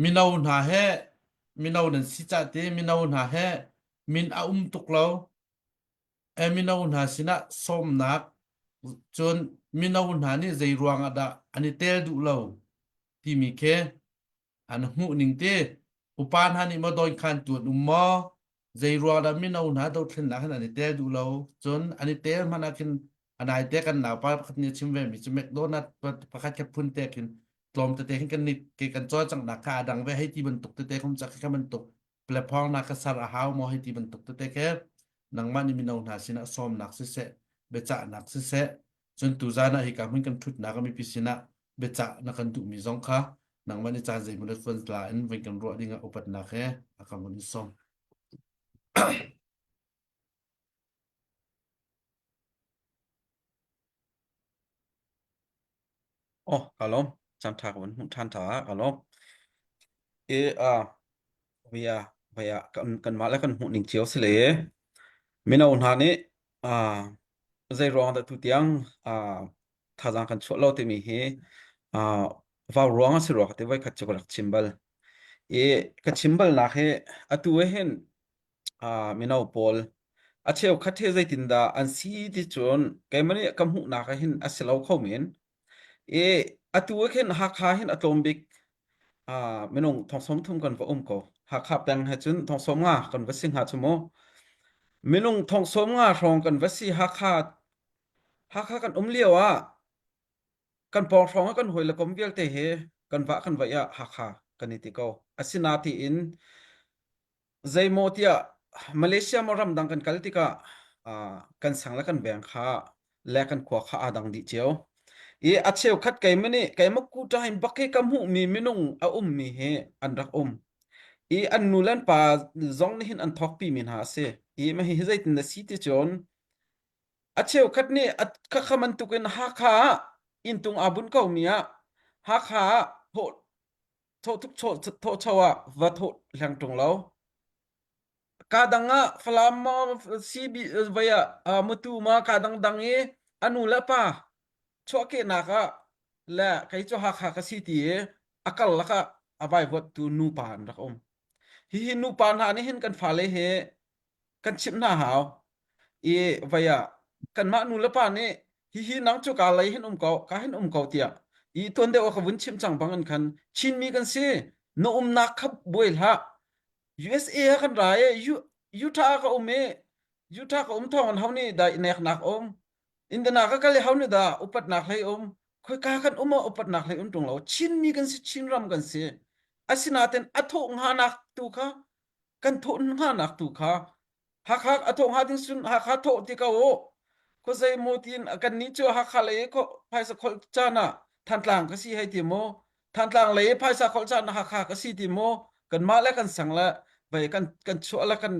mino hna he mino nan si cah te mino hna he min a um tuk lo mino hna sinah sawmnak cun mino hna nih zei ruang ah dah an i tel duh lo timi khi an hmuh ning ti upa hna nih maw dawnkhan tu an um maw zei ruang dah mino hna dothlennak hin an i tel duh lo cun an i tel hmanh ah khin anai te kan naupa pakhat nih a chim ve mi cu McDonald pakhat khat phun te khin tlawm tete khin kan ni ke kan cawlcanghnak kha a dang ve hei ti bantuk tete khum cak kha bantuk platform na ka ser a hau maw hei ti bantuk tete khi nangmah nih mino hna sinah sawmnak siseh biacahnak siseh cun tuzan ah hika hmun kan ṭhutnak a mipi sinah biacah na kan duhmi zong kha nangmah nih caan zeimaw le fun la in vun kan ruah dingah upatnak he a kan vun in sawm. Oh, ka lawm. Caan ṭha ka vun hmuh ṭhan ta. Ka lawm. E a via via kan kanmah le kan hmuh ning cio si le mino hna nih a zei ruang dah tu tiang a thazaang kan chuah lo timi hi a vau ruang a si rua ka ti voi khat cu ka rak chim bal. I ka chim balnak hi atu hin ah mino pawl a cheukhat hi zeitindah an si ti cun keimah nih ka hmuhnak ah hin a si lo kho men. I atu ah khin Hakha hin a tlawm bik ah minung thong 30 kan va um ko. Hakha peng he cun thong 50 kan va si hnga cu mu. Minung thong 50 hrawng kan va si Hakha Hakha kan um lio ah kan pawng hrawng ah kan hawi le kom vialte he kan vah kan vaih ah Hakha kan i ti ko. Asinatiin Zeimaw tiah Malaysia maw ramdang kan kal tikah uh, kan sang le kan veng kha le kan khua kha aa dang dih cio. I a cheukhat keimah nih keimah kuta in bak hi ka hmuhmi minung a ummi hi an rak um. I an nu le an pa zong nih hin an thawkpi mi hna a si. I mah hi zeitin na si ti cun a cheukhat nih a khakha bantukin Hakha ah inntung aa bunh ko mi ah Hakha ah thawh thawhtuk thawhcho ah va thawh hleng ṭung lo. Ka dang ah Falam maw CB vai ah Matu ma ka dang dang i a nu le pa chuahkehnak ah le kei cu Hakha ka si ti i a kal lakah a vaivuat tu nupa an rak um. Hihi nupa hna nih hin kan fale he kan chimh hna hau. I vai ah kanmah nu le pa nih hihi nang cu ka lei hin um ko ka hin um ko tiah i tuan deuh ah ka vun chimh cang bang in khan Chinmi kan si na umnak kha buai hlah USA ah kan ra i Utah ah ka um i Utah ka um thawng in ho nih dah i neknak um Indiana ka kal i ho nih dah upatnak hlei um khoika kan um ah upatnak hlei um ṭung lo Chinmi kan si Chinram kan si asinain a thawh hnganak tu kha kan thawh hnganak tu kha Hakha a thawh hnga ding sun Hakha thawh ti ko u. Khuazei maw tiin kan nih cu Hakha lei ko phaisa kholh caan ah Thantlang ka si hei ti mu. Thantlang lei phaisa kholh caan ah Hakha ka si ti mu. Kanmah le kan sang le vei kan kan chuah le kan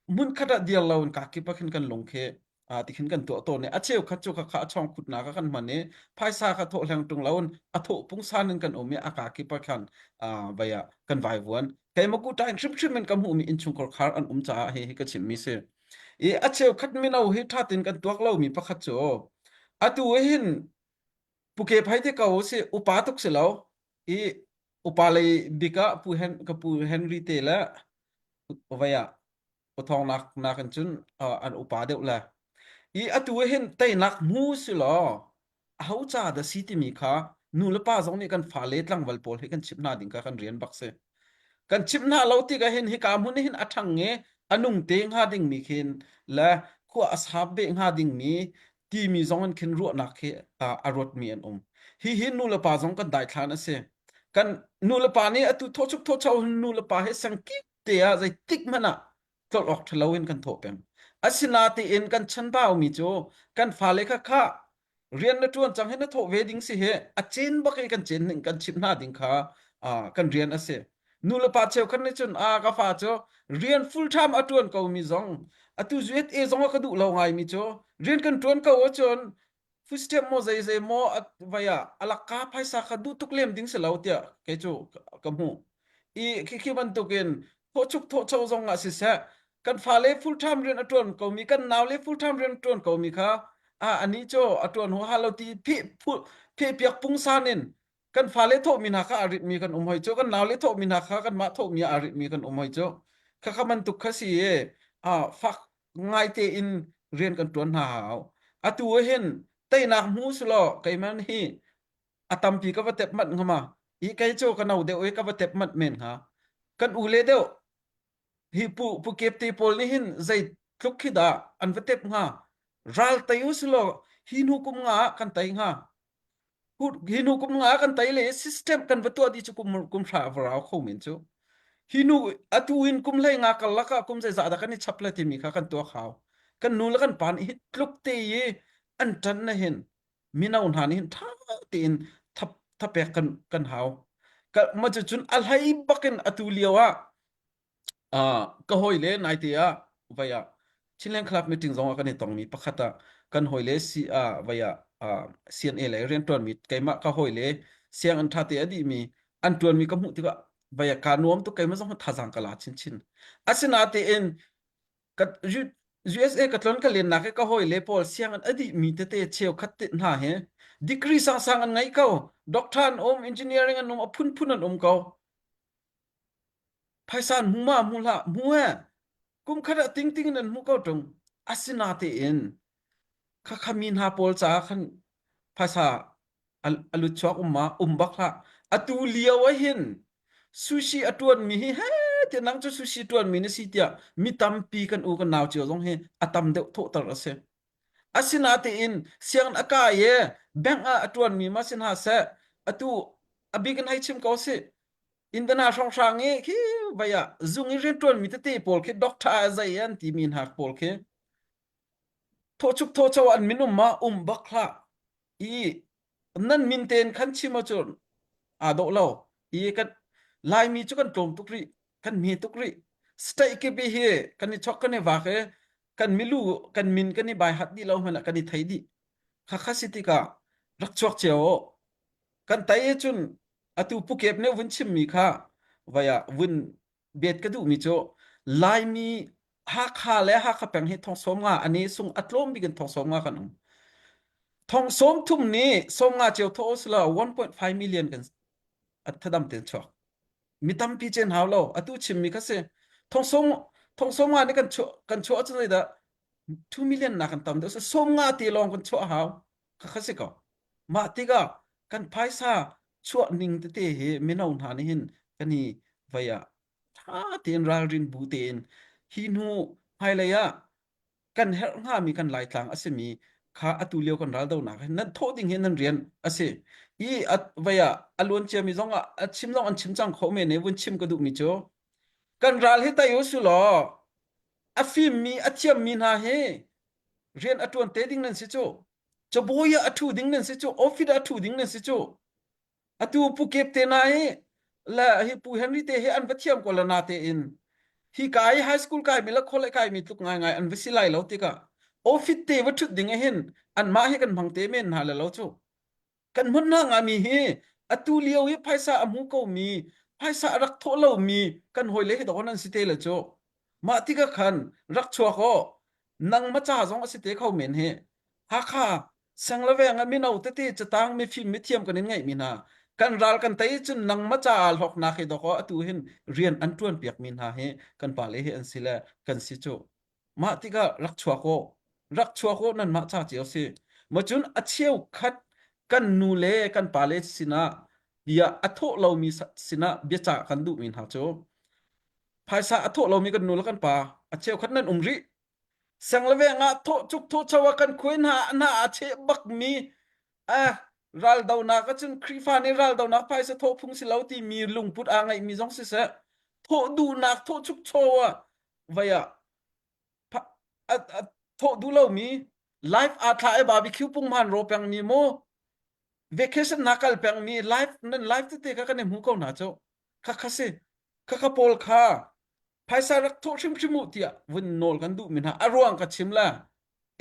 hmun khat ah dir lo in ka kip ah khin kan lung khi ah ti khin kan tuah tawn i a cheukhat cu khakha a chawng khutnak ah kan hman i phaisa kha thawh hleng ṭung loin a thawh pungsan in kan um i a ka kip ah khan vai ah kan vaivuan keimah kuta in hrimhrim in ka hmuhmi innchungkhar khar an um caah hi hi ka chimmi si i a cheukhat mino hi ṭha tein kan tuak lomi pakhat cu atu hin puke phai te ko si upa tuk si lo i upa lei bik ah pu Hen ka pu Henry te le vai ah pathawngnak nakin cun an upa deuh le i atu hin teinak hmu si law aho ca dah si timi kha nu le pa zong nih kan fale tlangval pawl hi kan chimh hna ding kha kan rian bak si kan chimh hna lo tikah hin hika hmun hin a ṭhang i a nung te hnga dingmi khin le khua a sap beh hnga dingmi timi zong in khin ruahnak khi a ruatmi an um hi hi nu le pa zong kan daithlan a si kan nu le pa nih atu thawchuk thawcho nu le pa hi sangkip te ah zeitik hmanh ah tlolh awk ṭhalo in kan thawh peng. Asinain kan chanbaumi cu kan fale kha kha rian na ṭuan cang hi na thawh ve ding si hi a cen bak i kan cen ning kan chimh hna ding kha kan rian a si. Nu le pa cheukhat nih cun a ka fa cu rian full time a ṭuan ko mi zong atu USA zong ah ka duh lo ngai mi cu rian kan ṭuan ko ahcun. Food stamp maw zei zei maw vai ah alakka phaisa kha duh tuk lem ding si lo tiah kei cu ka hmuh. I khi khi bantukin thawhchuk thawhcho zong ah siseh kan fale full time rian a ṭuan komi kan naule full time rian a ṭuan komi kha a ani cu a ṭuan huaha lo ti pheh pheh piak pungsan in kan fale thawhmi hna kha aa ritmi kan um hoi cu kan naule thawhmi hna kha kanmah thawhmi ah aa ritmi kan um hoi cu khakha bantuk kha si i a fak ngai tein rian kan ṭuan hna hau atu ah hin teinak hmu selaw keiman hi a tampi ka va tep manh hnga ma i kei cu ka no deuh i ka va tep manh men hnga kan u le deuh hi pu pu kep te pawl nih hin zei tluk khi dah an va tep hnga ral tei u selaw hi hnu kum nga ah kan tei hnga hi hnu kum nga kan tei le system kan va tuah dih cu kum kum hra a va rau kho men cu hi nu atu in kum hlei nga karlak ah kum zeizah dah kan i chap le timi kha kan tuak hau kan nu le kan pa nih hi tluk te i an ṭan na hin mino hna nih hin ṭha tein thap thapek kan kan hau ka ma cu cun a hlei bakin atu lio ah ka hawile naite ah vai ah Chinland Club meeting zong ah kan i tongmi pakhat ah kan hawile si ah vai ah CNA lei rianṭuanmi keimah ka hawile sianginn ṭha te a dihmi an ṭuanmi ka hmuh tikah vai ah kaa nuam tuk keimah zong thazaang ka la chinchin. Asinain ka USA ka tlon ka lennak i ka hawile pawl sianginn a dihmi tete cheukhat te hna hi degree sangsang an ngei ko doctor an um engineering an um a phunphun an um ko Phaisa an hmu ma hmu hlah hmu he kum khat ah tingting in an hmu ko ṭung asinatein khakha mi hna pawl caah khan phaisa a lut chuak um ma um bak hlah atu lio ah hin sushi a ṭuan mi hi he tiah nang cu sushi ṭuan mi na si tiah mi tampi kan u kan nau cio zong hi a tam deuh thawhter a si asinatein sianginn a kai i bank ah a ṭuan mi ma si hna seh atu a bik in hei chim ko sih Indana hrawnghrang i khi vai ah zung i rianṭuan mi tete pawl khi doctor a zei an timi hna pawl khi thawchuk thawcho an min um ma um bak hlah i nan min ten khan chim ahcun aa dawh lo i kan Laimi cu kan tlawm tuk rih kan hme tuk rih state kip hi kan i chok kan i vak i kan milu kan min kan i bai hat dih lo hmanh ah kan i thei dih khakha si tikah rak chuak cio kan tai cun atu pukep nih vun chimmi kha vai ah vun bet ka duhmi cu Laimi Hakha le Hakha peng hi thong sawm nga ani sung a tlawm bik in thong sawm nga kan um thong sawm thum nih sawm nga cio tho sila 1.5 million kan thadam ten chuak mi tampi chen hau lo atu chimmi kha si thong sawm thong sawm nga nih kan chuah kan chuah cu zei dah 2 million na kan tam deuh sawm nga te lawng kan chuah hau kha kha si ko Mah tikah kan phaisa chuah ning tete hi mino hna nih hin kan i vei ah ṭha tein ralrin bu tein hi hnu hmailei ah kan herh hngami kan Laitlang a simi kha atu lio kan raldonak hin nan thawh ding hi nan rian a si. I a vei ah a luan ciami zong ah a chim zong an chim cang khawh men i vun chim ka duhmi cu kan ral hi tei u su law a fimmi a thiammi hna hi rian a ṭuan te ding nan si cu. Cabuai ah a ṭhu ding nan si cu, office ah a ṭhu ding nan si cu. Atu Pu Kep te na hi le hi Pu Henry te hi an va thiam ko la na te in. Hi kai high school kai mi le college kai mi tluk ngai ngai an va si lai lo tikah office te va ṭhut ding hin anmah hi kan hmang te men hna le lo cu. Kan hmun hna ngami hi atu lio hi phaisa a hmu ko mi phaisa a rak thawh lo mi kan hawile hi dawh nan si te le cu. Mah tikah khan rak chuak aw nangmah ca zong a si te kho men hi. Hakha Senglaveng ah mino tete catang mifim mithiam kan in ngeihmi hna kan ral kan tei cun nangmah ca ah hlawknak hi dawkaw atu hin rian an ṭuan piakmi hna hi kan pale hi an si le kan si cu. Mah tikah rak chuak aw rak chuak aw nanmah ca cio si. Ma cun a cheukhat kan nu le kan pale sinah bia a thawh lomi sinah biacah kan duhmi hna cu phaisa a thawh lomi kan nu le kan pa a cheukhat nan um rih seng le veng ah thawh cuk thawh cho ah kan khuai hna hna a cheh bakmi ah raldonak ahcun Khrihfa nih raldonak phaisa thawh phung si lo timi lungput aa ngeihmi zong siseh thawh duhnak thawh chuk cho ah vai ah thawh duh lomi life aa thla i barbecue punghman ro pengmi mu vacation na kal pengmi life nan life tete kha kan i hmu ko hna cu kha kha si kha kha pawl kha phaisa rak thawh hrimhrim u tiah vun nawl kan duh mi hna a ruang ka chim la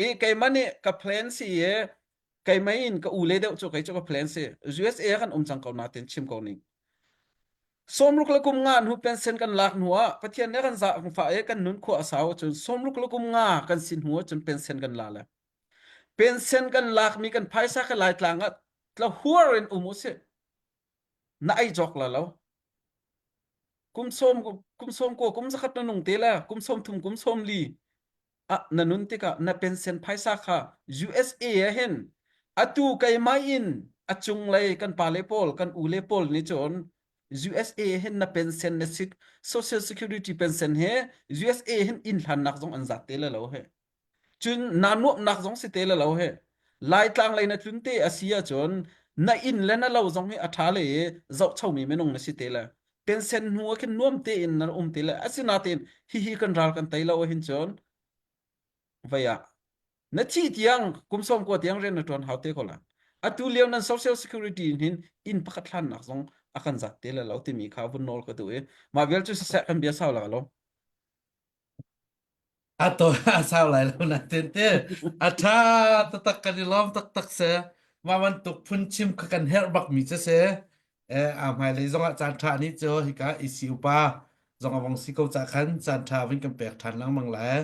i keimah nih ka plan si i. Keimah in ka u le deuh cu kei cu ka plan si. USA kan um cang ko natin chim ko ning. Sawmruk le kum nga hnu pension kan lak hnu ah Pathian nih kan zah fa i kan nun khua a sau ahcun sawmruk le kum nga kan si hnu ahcun pension kan la le. Pension kan lakmi kan phaisa ka Laitlang ah tla huar in um usih. Na ei cawk la lo. Kum sawm kum sawm ko kum zakhat na nung te la kum sawm thum kum sawm li ah na nun tikah na pension phaisa kha USA ah hin atu keimah in a cunglei kan pale pawl kan ule pawl nih cun USA hin na pension na social security pension he USA hin inn hlannak zong an zat te le lo he cun naa nuamhnak zong si te le lo he Laitlang lei na tlun te a si ahcun na inn le na lo zong hi a ṭha le i zohchomi minung na si te le pension hnu ah khin nuam tein na um te le asinain hihi kan ral kan tei lo ahhin cun vei ah na thih tiang kum sawm kua tiang rian na ṭuan hau te ko la atu lio nan social security in hin inn pakhat hlannak zong a kan zat te le lo timi kha vun nawl ka duh i mah vial cu siseh kan bia sau la lo A to a sau lai lo na ten te. A tha taktak kan i lawm taktak se. Mah bantuk phun chim kha kan herh bak mi cu si. Eh, a hmailei zong ah caan tha ni cu hika EC upa zong a vong si ko ca khan caan tha vun kan pek than lengmang lai.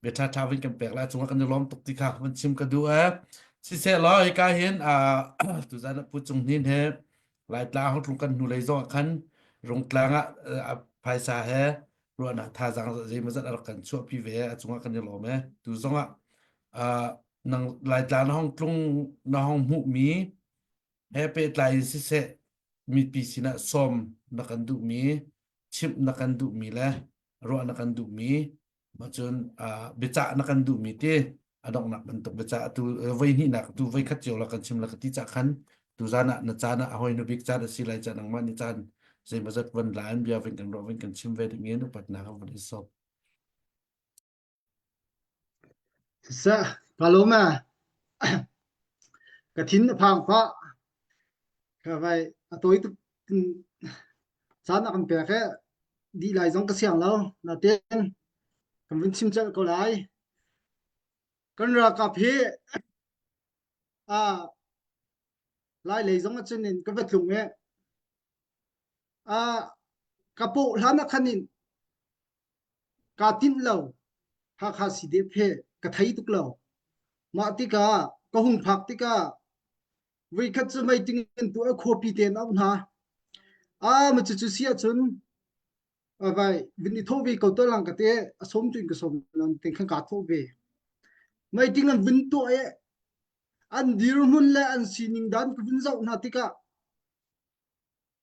Bia tha tha vun kan pek lai cungah kan i lawm tuk ti kha vun chim ka duh eh. Siseh law hika hin a tuzan ah Pu Cung Hnin he Laitlang hongtlung kan hnulei zong ah khan Rungtlang ah a phaisa he ruahnak thazaang zeimawzat a rak kan chuahpi ve a cungah kan i lawm e tu zongah uh, nang Laitlang na hong tlung na hong hmuhmi he pehtlai in siseh mipi sinah sawm na kan duhmi chimh na kan duhmi le ruah na kan duhmi Macun biacah na kan duhmi ti a donghnak bantuk biacah atu voi hnihnak tu voi khat cio la kan chim la ka ti cah khan tu zan ah na caan ah a hoi nu bik caan a si lai caan nangmah ni caan zeimawzat van la in bia vin kan ruah vin kan chim ve ding in upatnak a vun i sawm. Sa kaloma ka thin a phang fa ka vai a toi tuk caan a kan pek e dih lai zong ka siang lo. Natin kan vun chim colh ko lai. Kan ralkap hi a lai lei zong ahcun in ka va tlung i a ka pawh hlan ah khan in kaa tinh lo. Hakha CDF he ka thei tuk lo. Mah tikah ka hung phak tikah Voikhat cu meiting in tu a khuapi te an auh hna. Ah ma cucu si ahcun vai vin i thawh ve ko to lang ka te a sawm tu in ka sawm lan ten khan kaa thawh ve. Meiting an vun tuah i an dirhmun le an sining dan ka vun zoh hna tikah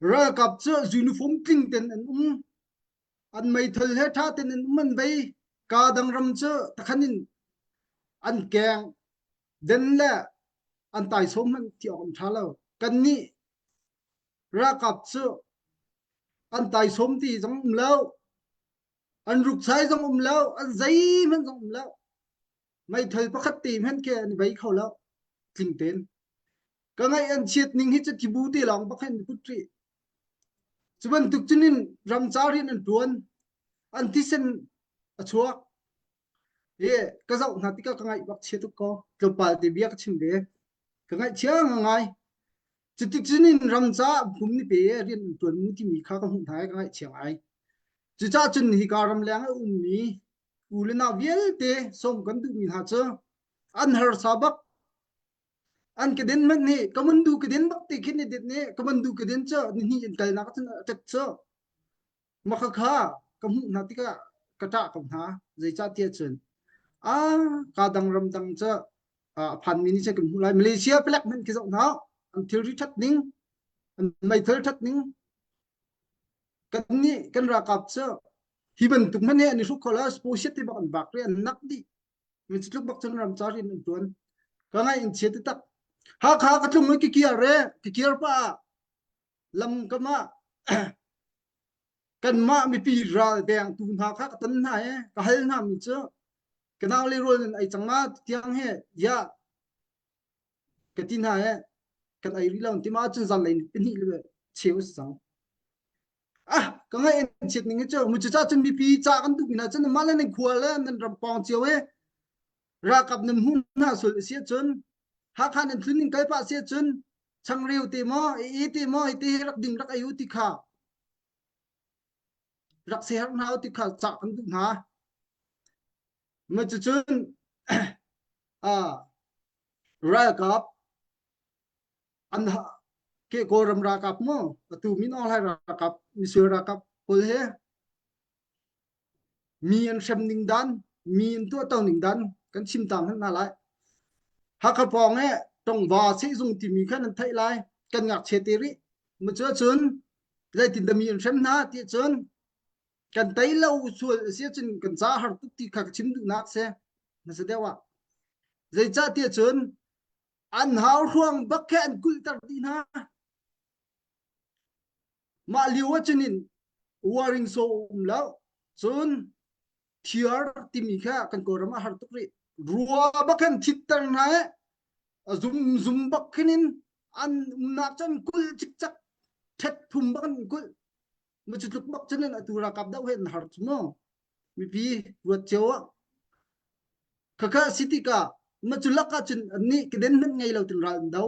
ralkap cu uniform tling ten an um. An meithal he ṭha ten an um an vei. Ka dang ram cu takhan in an keng den le an taisawm hmanh ti awk an ṭha lo. Kannih ralkap cu an taisawm ti zong um lo, an rukchai zong um lo, an zeihmanh zong um lo. Meithal pakhat te hmanh khi an i bei kho lo tling tein. Ka ngaih an chiat ning hi cu thibu te lawng bak hin put rih. Cu bantuk cun in ramcar rian an ṭuan, an thisen a chuak. I ka zoh hna tikah ka ngaih bak chia tuk ko. Tlawmpal te bia ka chim ve. Ka ngaihchia ngai. Cuticun in ram caah kum ni pe rian an ṭuan mu timi kha ka hmuh hna i ka ngaihchia ngai. Cucaah cun hika ramleng a ummi u le nau vialte sawm kan duhmi hna cu an harsa bak. An kedin hmanh nih ka mundu kedin bak ti khin ni dit nih ka mundu kedin cu nihnih in kalnak cun a ṭet cu. Makhakha ka hmuh hna tikah ka ṭah ko hna. Zeicahtiah cun ah ka dang ram dang cu a phanmi nih cun kan hmuh lai. Malaysia palek hmanh khi zoh hna an thilri ṭhat ning, an meithal ṭhat ning. Kannih kan ralkap cu hi bantuk hmanh hi an i hruk kho lo. Sposit ti bak an vak ri an nak dih. Min tluk bak cun ram ca rian an ṭuan. Ka ngaih in chia taktak. Hakha ka tlung i ka kir re, ka kir pah ah lam kam ah kanmah mipi ral dengtu hna kha ka ton hna i ka hal hna mi cu ka nau le rawl nan ei cang ma tiang he ya ka ti hna he kan ei rih lo ti ma cun zanlei ni pahnih le cheu si cang ah ka ngaih in chiat ning cu mu cu cha cun mipi ca kan duh mi hna cun mah le nan khua le nan ram pawng cio e ralkap nan hmu hna sul si cun. Hakha nan tlun in kal pah si cun changreu te maw e te maw hi te hi rak ding rak ei u ti kha rak se har hna u ti kha cah kan duh hna. Ma cucun ah ralkap an ke Kawlram ralkap maw atu Min Aung Hlaing ralkap misual ralkap pawl he mi an hrem ning dan mi an tuahto ning dan kan chim ta hmanh hna lai Hakha pawng e tongva sehzung timi kha nan theih lai kan ngakchia te rih mu cu cun zeitin dah mi an hrem hna ti cun kan tei lo sual a si cun kan ca har tuk ti kha ka chim duhnak si hmasa deuh ah zeicah tiah cun an hau hruang bak khe an kulhter dih hna mah lio ah cun in waring so um lo cun thiar timi kha kan kawlram ah har tuk rih rua bak khan thitter hna eh zum zum bak khin in an umnak cun kulh cikcak thet thum bak an kulh ma cu tluk bak cun atu ralkap doh he an har cu mu mipi ruat cio ah khakha si tikah ma cu lak ah cun annih keden hmanh ngei lo tin ral an do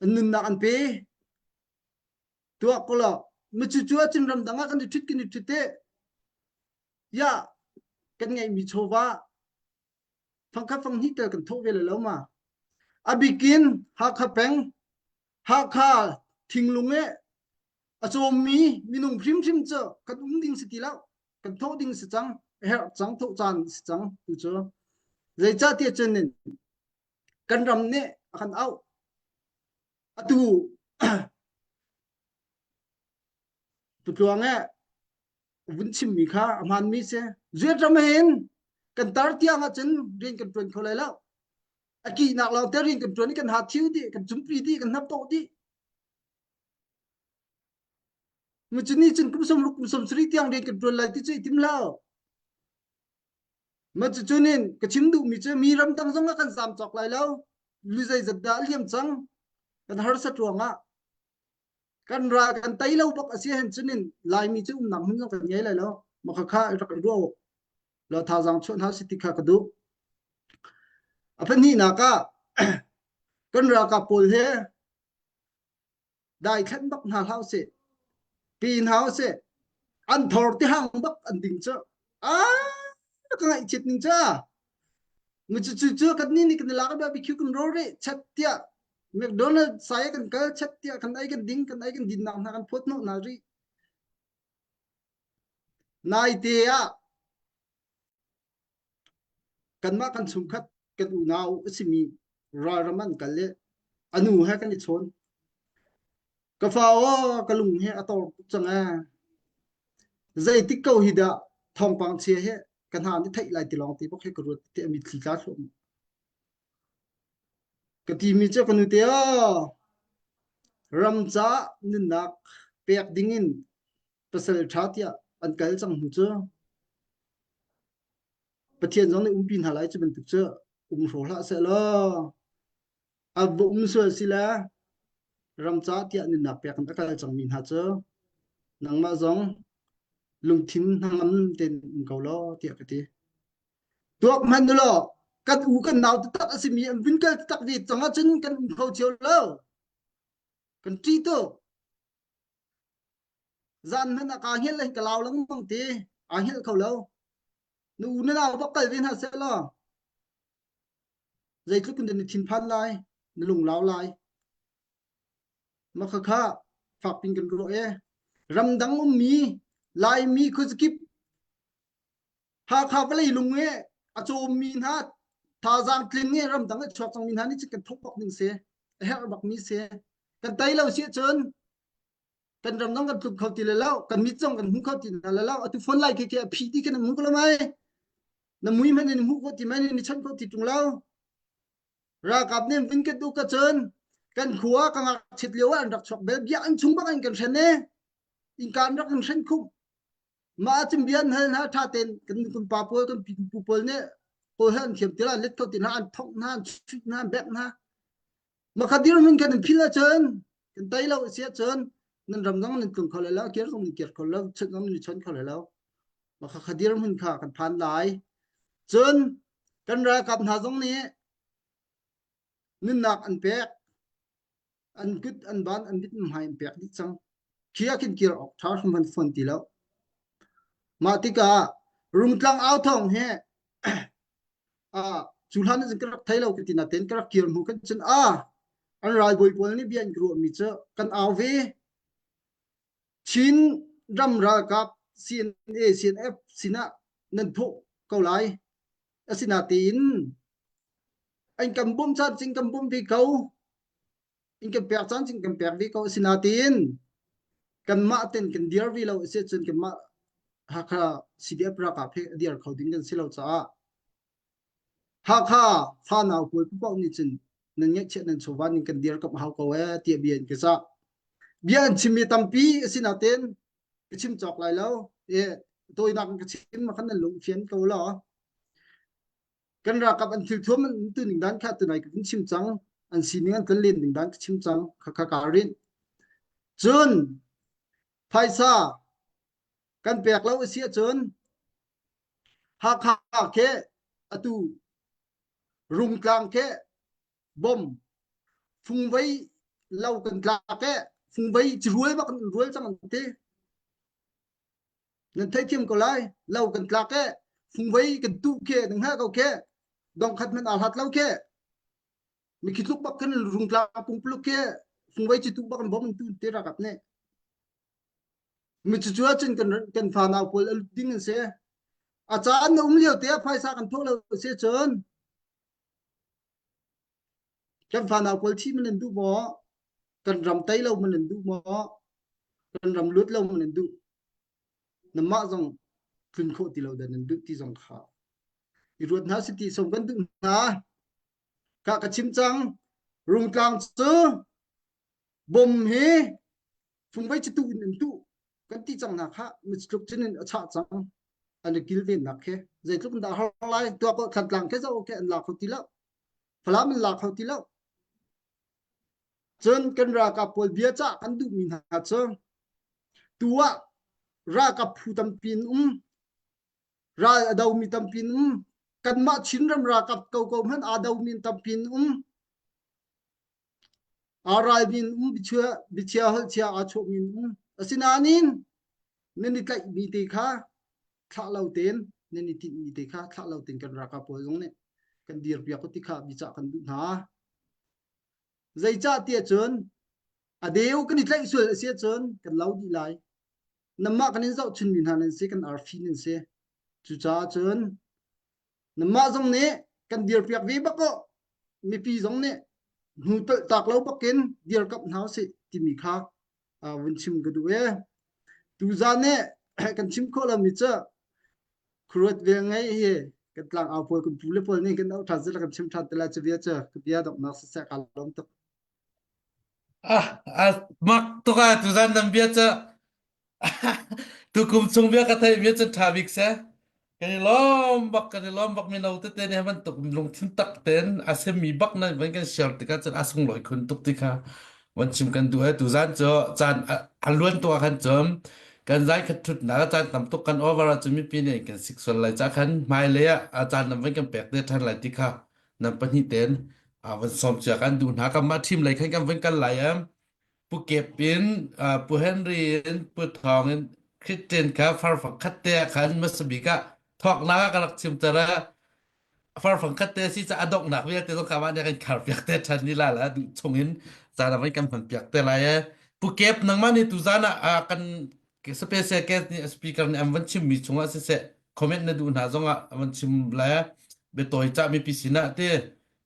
an nunnak an pe tuah ko lo ma cu cu ah cun ramdang ah kan i ṭhit kan i ṭhit te ya kan ngeihmi chawva fangkhat fanghnih tel kan thawh ve le lo ma a bikin Hakha peng Hakha thinglung e a cawmmi minung hrimhrim cu kan um ding si ti lo kan thawh ding si cang a herh cang thawh caan si cang tu cu zeicahtiah cun kan ram nih a kan auh atu Putluang e vun chimmi kha a hmaanmi si. Zuet ram hin kan tar tiang ahcun rian kan ṭuan kho lai lo. A kihnak lawng te rian kan ṭuan i kan ha thiu dih, kan cumpi dih, kan hnap tawh dih. Mucuni cun kum 60 kum 70 tiang rian kan ṭuan lai ti cu i tim lo. Ma cucun in ka chim duhmi cu mi ramdang zong ah kan zaam cawk lai lo. Lu zeizat dah a liam cang. Kan harsat ruangah kan ral kan tei lo bak a si hen cun in Laimi cu umnak hmun zong kan ngei lai lo. Ma kha kha rak i ruah lo thazaang chuah hna si ti kha ka duh. A pahnihnak ah kan ralkap pawl he daithlan bak hna hlah usih pi hna usih an thor ti hang bak an ding cu ah ka ngaihchiat ning cu mu cu cu cu kan ni nih kan lak barbecue kan ro re chat tiah McDonald sai kan kal chat tiah kan ei kan ding kan ei kan din nak hna kan phot hnawh hna ri nai te ah Kanmah kan chungkhat kan unau a simi ralram an kal i a nu he kan i chawn. Ka fa aw ka lung hi a tor tuk cang ee. Zeitik ko hi dah thawngpang chia hi ka hna nih theih lai ti lawng te bak hi ka ruat ti a mitthli tla thluahmah. Ka timi cu ka nute aw ram caah nunnak pek dingin pasal ṭha tiah an kal cang hnu cu Pathian zong nih umpi hna lai cu bantuk cu um hraw hlah seh law a va um sual si le ram ca tiah nunnak pek in a kal cangmi hna cu nangmah zong lungthin hnangam tein um ko law tiah ka ti. Tuak hmanh u law kan u kan nau taktak a simi an vun kal taktak ve cang ahcun kan um kho cio lo. Kan ṭih tuk. Zan hmanh ah kaa hngilh ka lau lengmang ti. Aa hngilh kho lo. Na u na nau bak kal ve hna seh law zeitluk in dah na thinphan lai, na lunglau lai. Mah khakha fakpin kan ruah e. Ramdang ummi Laimi khuazakip Hakha vawlei lung i a cawmmi hna thazaang tling i ramdang i chuak cangmi hna nih cun kan thok bak ding si. A herh bakmi si. Kan tei lo si ahcun kan ram zong kan tluk kho ti le lo kan mit zong kan hmu kho ti hna le lo atu phone lai khi khi a phi ti khin an hmu ko lo mai na mui hmanh in hmu kho ti mai ni chan kho ti tung lo ralkap nih vin ket u ka cun kan khua ka ngakchit lio ah an rak chuak bel bia an chung bak in kan hren e innka an rak in hren khum mah cun bia an hal hna tha ten kan kan pa pawl kan pi pu pawl nih kawl he an thiam tila let kho ti hna an thong hna an chuih hna an bek hna Makhat dirhmun khan nan phil ahcun kan tei lo a si ahcun nan ram zong nan tlung kho lai lo, kir zong nan kir kho lo, chun zong nan chon kho lai lo. Makha kha dirhmun kha kan phan lai. Cun. Kan ralkap hna zong nih nunnak an pek, an kut an ban an mit an hmai an pek dih cang. Khi ah khin kir awk ṭha hrim an fawn ti lo. Mah tikah Rungtlang au thawng hi ah cu hlan ah cun ka rak thei lo ka ti natein ka rak kir hnu khan cun a an ralbawi pawl nih bia an ka ruahmi cu kan au ve. Chin ram ralkap CNA CNF sinah nan thawh ko lai. Asinatein an kan bawmh caan cing kan bawmh ve ko. In kan pek caan cing kan pek ve ko. Asinatein kanmah ten kan dir ve lo a si ahcun kanmah Hakha CDF ralkap he a dir kho ding kan si lo caah Hakha fanau pawl paoh nih cun nan ngeihchiah nan chawva ning kan dirkamh hau ko ee tiah bia an ka cah. Bia an chimmi tampi a si nain ka chim cawk lai lo. E, tawinak in ka chim ma khan nan lung fian ko law. Kan ralkap an thilthuam an tu ning dan kha tunai ka vun chim cang. An sining an tlonlen ning dan ka chim cang. Kha kha kaa rinh. Cun phaisa kan pek lo a si ahcun Hakha khi atu Rungtlang khi bom fungvei lo kan tlak e fungvei cirual bak in rual cang an ti. Nan theithiam ko lai. Lo kan tlak e fungvei kan tuh khi nan hngalh ko khi dongkhat hmanh aa hlat lo khi mikhi tluk bak khin Rungtlang pungpuluk khi fungvei ci tuh bak in bom an tu ti ralkap nih. Mi cucu ahcun kan kan fanau pawl a lut ding an si. A caan na um lio te ah phaisa kan thawh lo si cun kan fanau pawl thi man an duh maw? Kan ram tei lo man an duh maw? Kan ram lut lo man an duh? Namah zong tlun khawh ti lo dan an duh ti zong kha i ruat hna si ti som kan duh hna. Ka ka chim cang. Rungtlang cu bom hi fungvei cu tuh in an tuh kan ti cang hna kha mitluk cun in a chah cang an i kilvennak khi zeitluk in dah har lai tuah ko Thantlang khi zo khi an la kho ti lo Falam an la kho ti lo cun kan ralkap pawl bia cah kan duhmi hna cu tu ah ralkap phu tampi in um ral a domi tampi in um kanmah Chinram ralkap ko ko hmanh aa domi tampi in um Aa ralmi in um, biachia, biachia holhchia aa chuahmi in um. Asinain nan i tlaihmi te kha thlah lo tein nan i tinhmi te kha thlah lo tein kan ralkap pawl zong nih kan dirpiak u ti kha biacah kan duh hna. Zeicah tiah cun a deu kan i tlaih sual a si ahcun kan lo dih lai. Nanmah kan in zohchunmi hna nan si, kan arfi nan si. Cucaah cun Nanmah zong nih kan dirpiak ve bak aw mipi zong nih hnu tolhtak lo bakin dirkamh hna usih timi kha vun chim ka duh ee. Tuzan nih kan chim khawh lomi cu khuaruat vel ngei hi kan tlangau pawl kan pu le pawl nih kan auh ṭhan sila kan chim ṭhan te lai cu bia cu ka bia donghnak siseh kaa lawm tuk. Ah, ah mak tuk ah tuzan nan bia cu Tukum chung bia ka theih mi cu ṭha bik seh. Kan i lawm bak, kan i lawm bak mino tete nih bantuk lungthin tak tein a semi bak nan van kan share tikah cun a sunglawi khun tuk ti kha van chim kan duh he tuzan cu caan a luan tuk ah khan cun kan zai khat thutnak ah caan tam tuk kan over ah cun mipi nih kan sik sual lai ca khan hmailei ah a caan nan van kan pek te ṭhan lai ti kha nan pahnih tein a van sawm cia kan duh hna kanmah team lei khan kan van kal lai em Pu Kep in, uh, Pu Henry in, Pu Thawng in Christian kha farfang khat te ah khan hmasa bik ah thawknak ah ka rak chimter ah farfang khat te si ca a donghnak vialte zong kha mah nih kan khar piak te ṭhan ni la la duh chung in caan ah van kan hman piak te lai e. Pu Kep nangmah nih tuzan ah ah kan special guest nih speaker nih an van chimmi chungah siseh comment na duh hna zongah an van chim le biatawi cah mipi sinah ti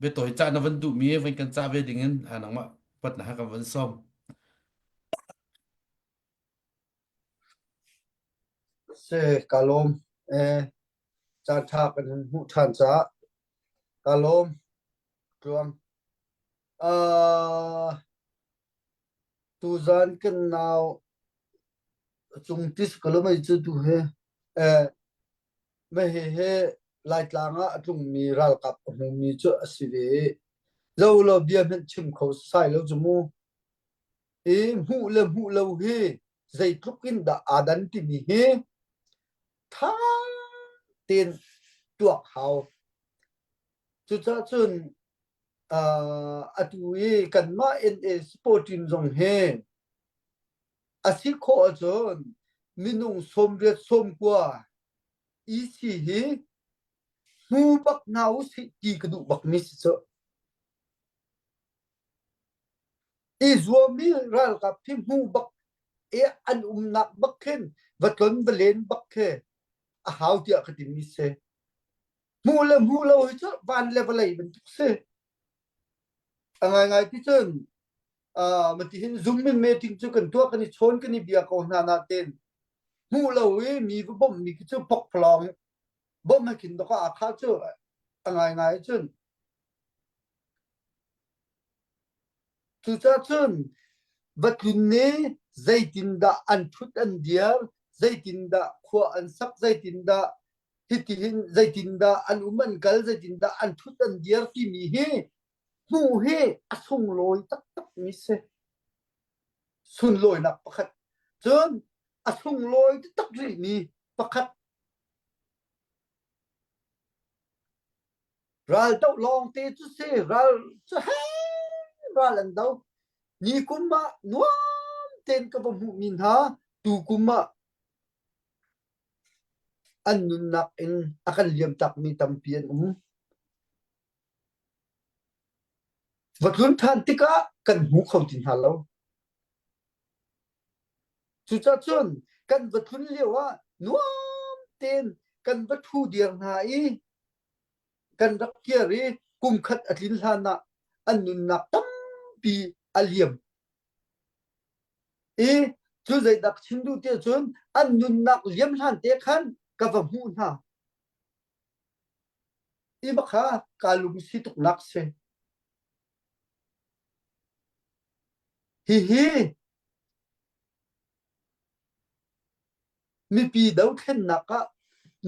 biatawi cah na van duhmi van kan cah ve dingin ah nangmah patna ha kan van sawm. Se ka lawm eh caan ṭha kan hun hmuh ṭhan caah ka lawm tluang. Uh, tuzan kan nau cung tis ka lawm ai cu tu he eh Mah hihi Laitlang ah a tlungmi ralkap a hmumi cu a si ve i zo law bia hmanh chim kho sai lo cu mu. I hmuh le hmuh lo hi zeitluk in dah aa dan timi hi ṭha tein tuak hau. Cucaah cun uh, atu i kanmah NA sport team zong hi a si khawh ahcun minung 90 90 EC hi hmu bak hna usih ti ka duh bakmi si cu. I zuammi ralkap hi hmu bak i an umnak bak khin va tlon va len bak khi a hau tiah ka timi si. Hmuh le hmuh lo hi cu van le vawlei bantuk si. A ngaingai ti cun uh, mati hin Zoom in meeting cu kan tuah kan i chawn kan i bia ko hna natin hmuh lo i mi va bawmh mi khi cu pokpalawng bawmh he khin dawk ah kha cu a ngaingai cun Cucaah cun va tlun nih zeitindah an ṭhut an dir, zeitindah khua an sak, zeitindah hitihin zeitindah an um an kal, zeitindah an ṭhut an dir timi hi hmuh hi a sunglawi taktakmi si. Sunlawinak pakhat. Cun a sunglawi taktak rihmi pakhat Ral doh lawngte cu si ral cu hei ral an do. Ni kum ah nuam tein ka va hmuhmi hna tukum ah an nunnak in a kan liamtakmi tampi an um. Va tlun ṭhan tikah kan hmu kho ti hna lo. Cucaah cun kan va tlun lio ah nuam tein kan va ṭhu dir hna i kan rak kir i kum khat a tlin hlan ah an nunnak tampi a liam. I cu zeidah ka chim duh tiah cun an nunnak liam hlan te khan ka va hmuh hna. I bakha kaa lungsi tuknak si. Hihi Mipi dothlennak ah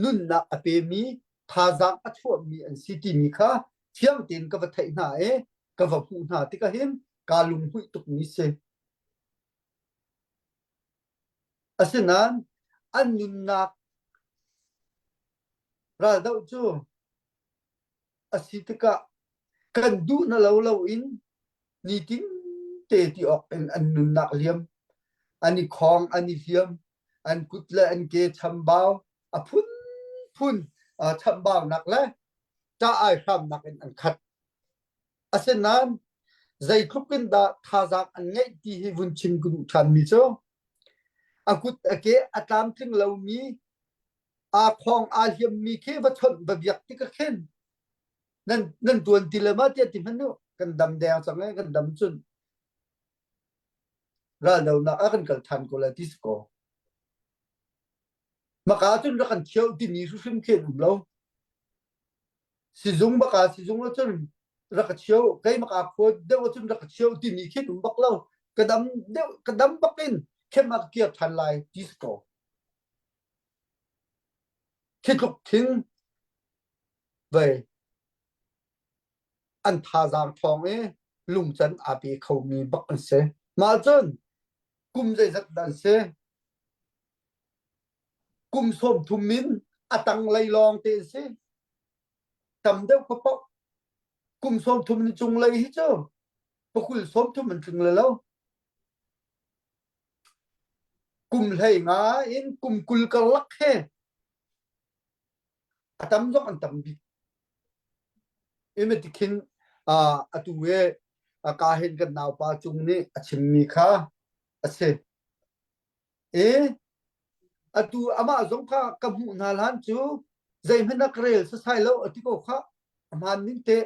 nunnak a pemi, thazaang a chuahmi an si timi kha fiang tein ka va theih hna i ka va hmuh hna tikah hin kaa lunghmuih tukmi si. Asinain an nunnak raldoh cu a si tikah kan duh na lo loin nitin te ti awk in an nunnak liam an i khawng an i hliam an kut le an ke chambau a phunphun chambaunak le ṭah ai hramnak in an khat asinain zeitluk in dah thazaang an ngeih ti hi vun chim ka duh ṭhanmi cu a kut a ke a tlamtling lomi aa khawng aa hliammi khi va chawnh va biak tik ah khin nan nan tuan ti le ma tiah ti hmanh u kan dam deng cang e kan dam cun raldonak ah kan kal than ko lai ti si ko maka cun rak kan thiau timi hrimhrim khi an um lo sizung baka sizung cun rak ka chio kei maka khua deuh cun rak ka chio timi khi um bak lo ka dam deuh ka dam bak in khem ah ka kir than lai ti si ko khi tluk thing vei an thazaang ṭhawng i lungcan aa pe khomi bak an si. Mah cun kum zeizat dah an si? Kum 30 in a tanglei lawng te an si. Tam deuh paoh kum 30 in cunglei hi cu pakul 30 an tling le lo. Kum hlei nga in kum 20 karlak he a tam zong an tam bik. Ime tikhin atu i ka hin kan naupa cung nih a chimmi kha a si. I atu amah zong kha ka hmuh hna hlan cu zeihmanh a ka rel sasai lo a ti ko kha a hmaan ning te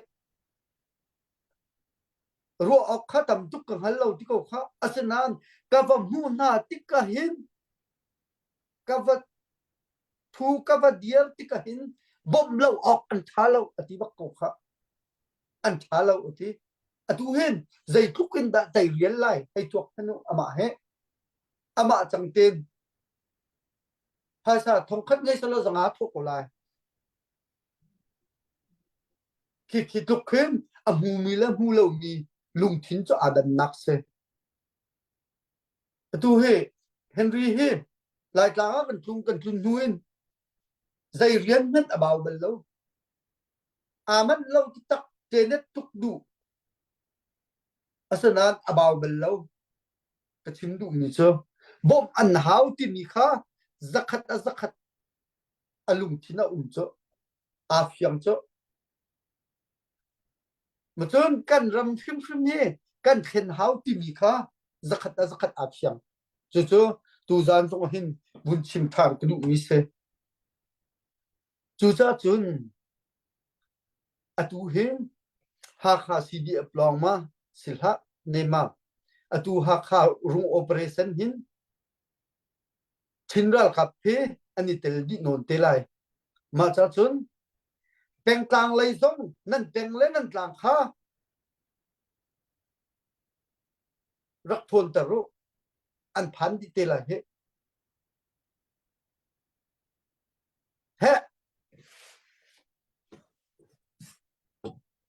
ruah awk kha tam tuk ka hngal lo ti ko kha asinain ka va hmuh hna tik ah hin ka va thu ka va dir tikah hin bawmh lo awk an ṭha lo a ti bak ko kha an ṭha lo a ti atu hin zeitluk in dah teirial lai hei tuak hmanh u amah he amah cang ten phaisa thongkhat ngei salo zanga thawh ko lai khi khi tluk khin a hmumi le hmu lomi lungthin cu aa dannak si Atu hi Henry hi Laitlang ah kan tlung kan tlun hnu in zei rian hmanh a bau bal lo. Aa manh lo taktak ṭenet tuk duh. Asinain a bau bal lo. Ka chim duhmi cu bawmh an hau timi kha zakhat a zakhat a lungthin a um cu aa fiang cu. Cun kan ram hrimhrim hi kan thlen hau timi kha zakhat a zakhat aa fiang. Cucu tuzaan zong hin vun chim ṭhan ka duhmi si. Cucaah cun atu hi Hakha CDF lawng ma si hlah ne ma atu Hakha rung operation hin Chin ralkap hi an i tel dih nawn te lai. Mah ca cun pengtlang lei zong nan peng le nan tlang kha rak thawnter u. An phan dih te lai hi. Heh!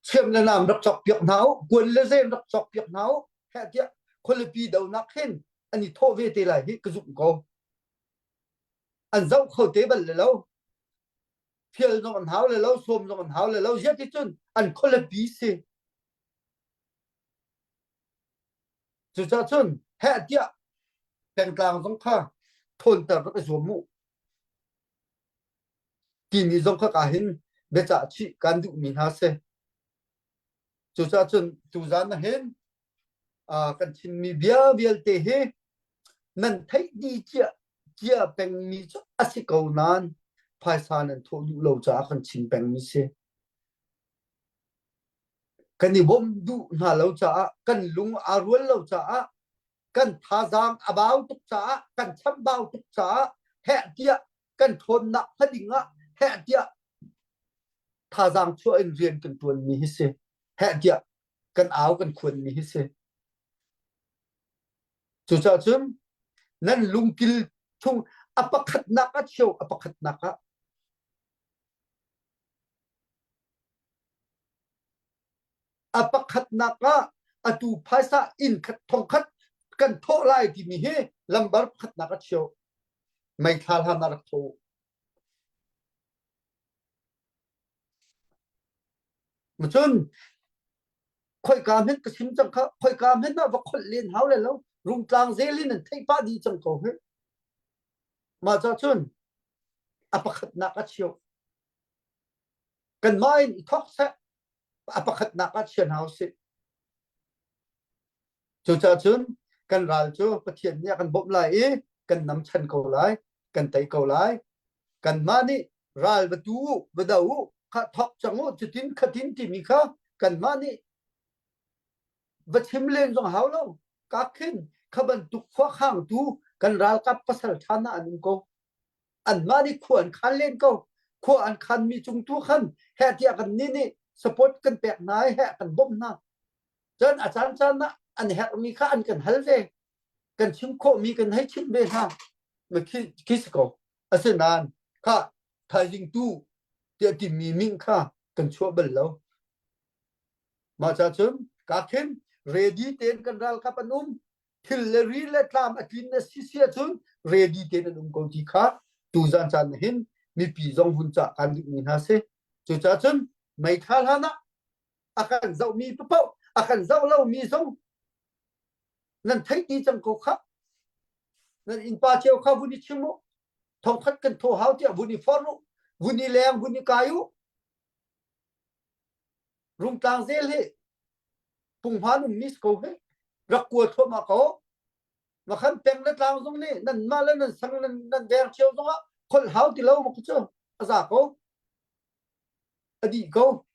Chiam le nam rak cawk piak hna u, kuan le zen rak cawk piak hna u. Heh tiah khualipi donak hin an i thawh ve te lai hi ka zumh ko. An zoh kho te bal le lo. Fial zong an hau le lo, sawm zong an hau le lo. Ziah ti cun an khualipi si. Cucaah cun heh tiah pengtlang zong kha thawnter rak i zuam mu. Timi zong kha ka hin biacah chih kan duhmi hna si. Cucaah cun tuzan ah hin kan chimmi bia vialte hi nan theih dih cia cia pengmi cu a si ko nain phaisa nan thawh duh lo caah kan chim pengmi si. Kan i bawmh duh hna lo caah kan lung aa rual lo caah kan thazaang a bau tuk caah kan chambau tuk caah heh tiah kan ṭhawnnak hnga ding ah heh tiah thazaang chuah in rian kan ṭuanmi hi si heh tiah kan au kan khuanmi hi si cucaah cun nan lungkil chung a pakhatnak ah cheu a pakhatnak ah A pakhatnak ah atu phaisa inn khat thongkhat kan thawh lai timi hi lambar pakhatnak a cheu. Meithla hlan ah rak tho. Cun khoika hmenh ka chim cang kha khoika hmenh ah va kholh len hau le lo rungtlang zel in an theih pah dih cang ko hi. Mah ca cun a pakhatnak a cheu. Kanmah in i thawk seh a pakhatnak ah chia hna usih. Cucaah cun kan ral cu Pathian nih a kan bawmh lai i kan nam chan ko lai, kan tei ko lai. Kanmah nih ral va tu u, va do u, kha thawk cang u, cutin khatin timi kha kanmah nih va chim len zong hau lo. Ka khin kha bantuk khuakhangtu kan ralkap pasal ṭha hna an um ko. Anmah nih khua an khan len ko. Khua an khanmi cung tu khan heh tiah kan nih nih support kan pek hna i heh kan bawmh hna. Cun a caan caan ah an herhmi kha an kan hal ve. Kan chim khawhmi kan hei chimh ve hna. Ma khi, khi si ko. Asinain kha thaizing tu tiah timi min kha kan chuah bal lo. Mah ca cun ka khin ready tein kan ralkap an um. Thil le ri le tlam a tlin a si si ahcun ready tein an um ko ti kha tuzan caan hin mipi zong vun cah kan duhmi hna si. Cucaah cun meithla hlan ah a kan zohmi paoh a kan zoh lomi zong nan theih ti cang ko khah. Nan innpa cio kha vun i chim u. Thongkhat kan thaw hau tiah vun i forh u. Vun i leng vun i kai u. Rungtlang zel hi punghman ummi si ko hi rak kua thluahmah ko. Makhan peng le tlang zong nih nan mah le nan sang nan nan veng cio zong ah kholh hau ti lo mak cu a za ko. A dih ko.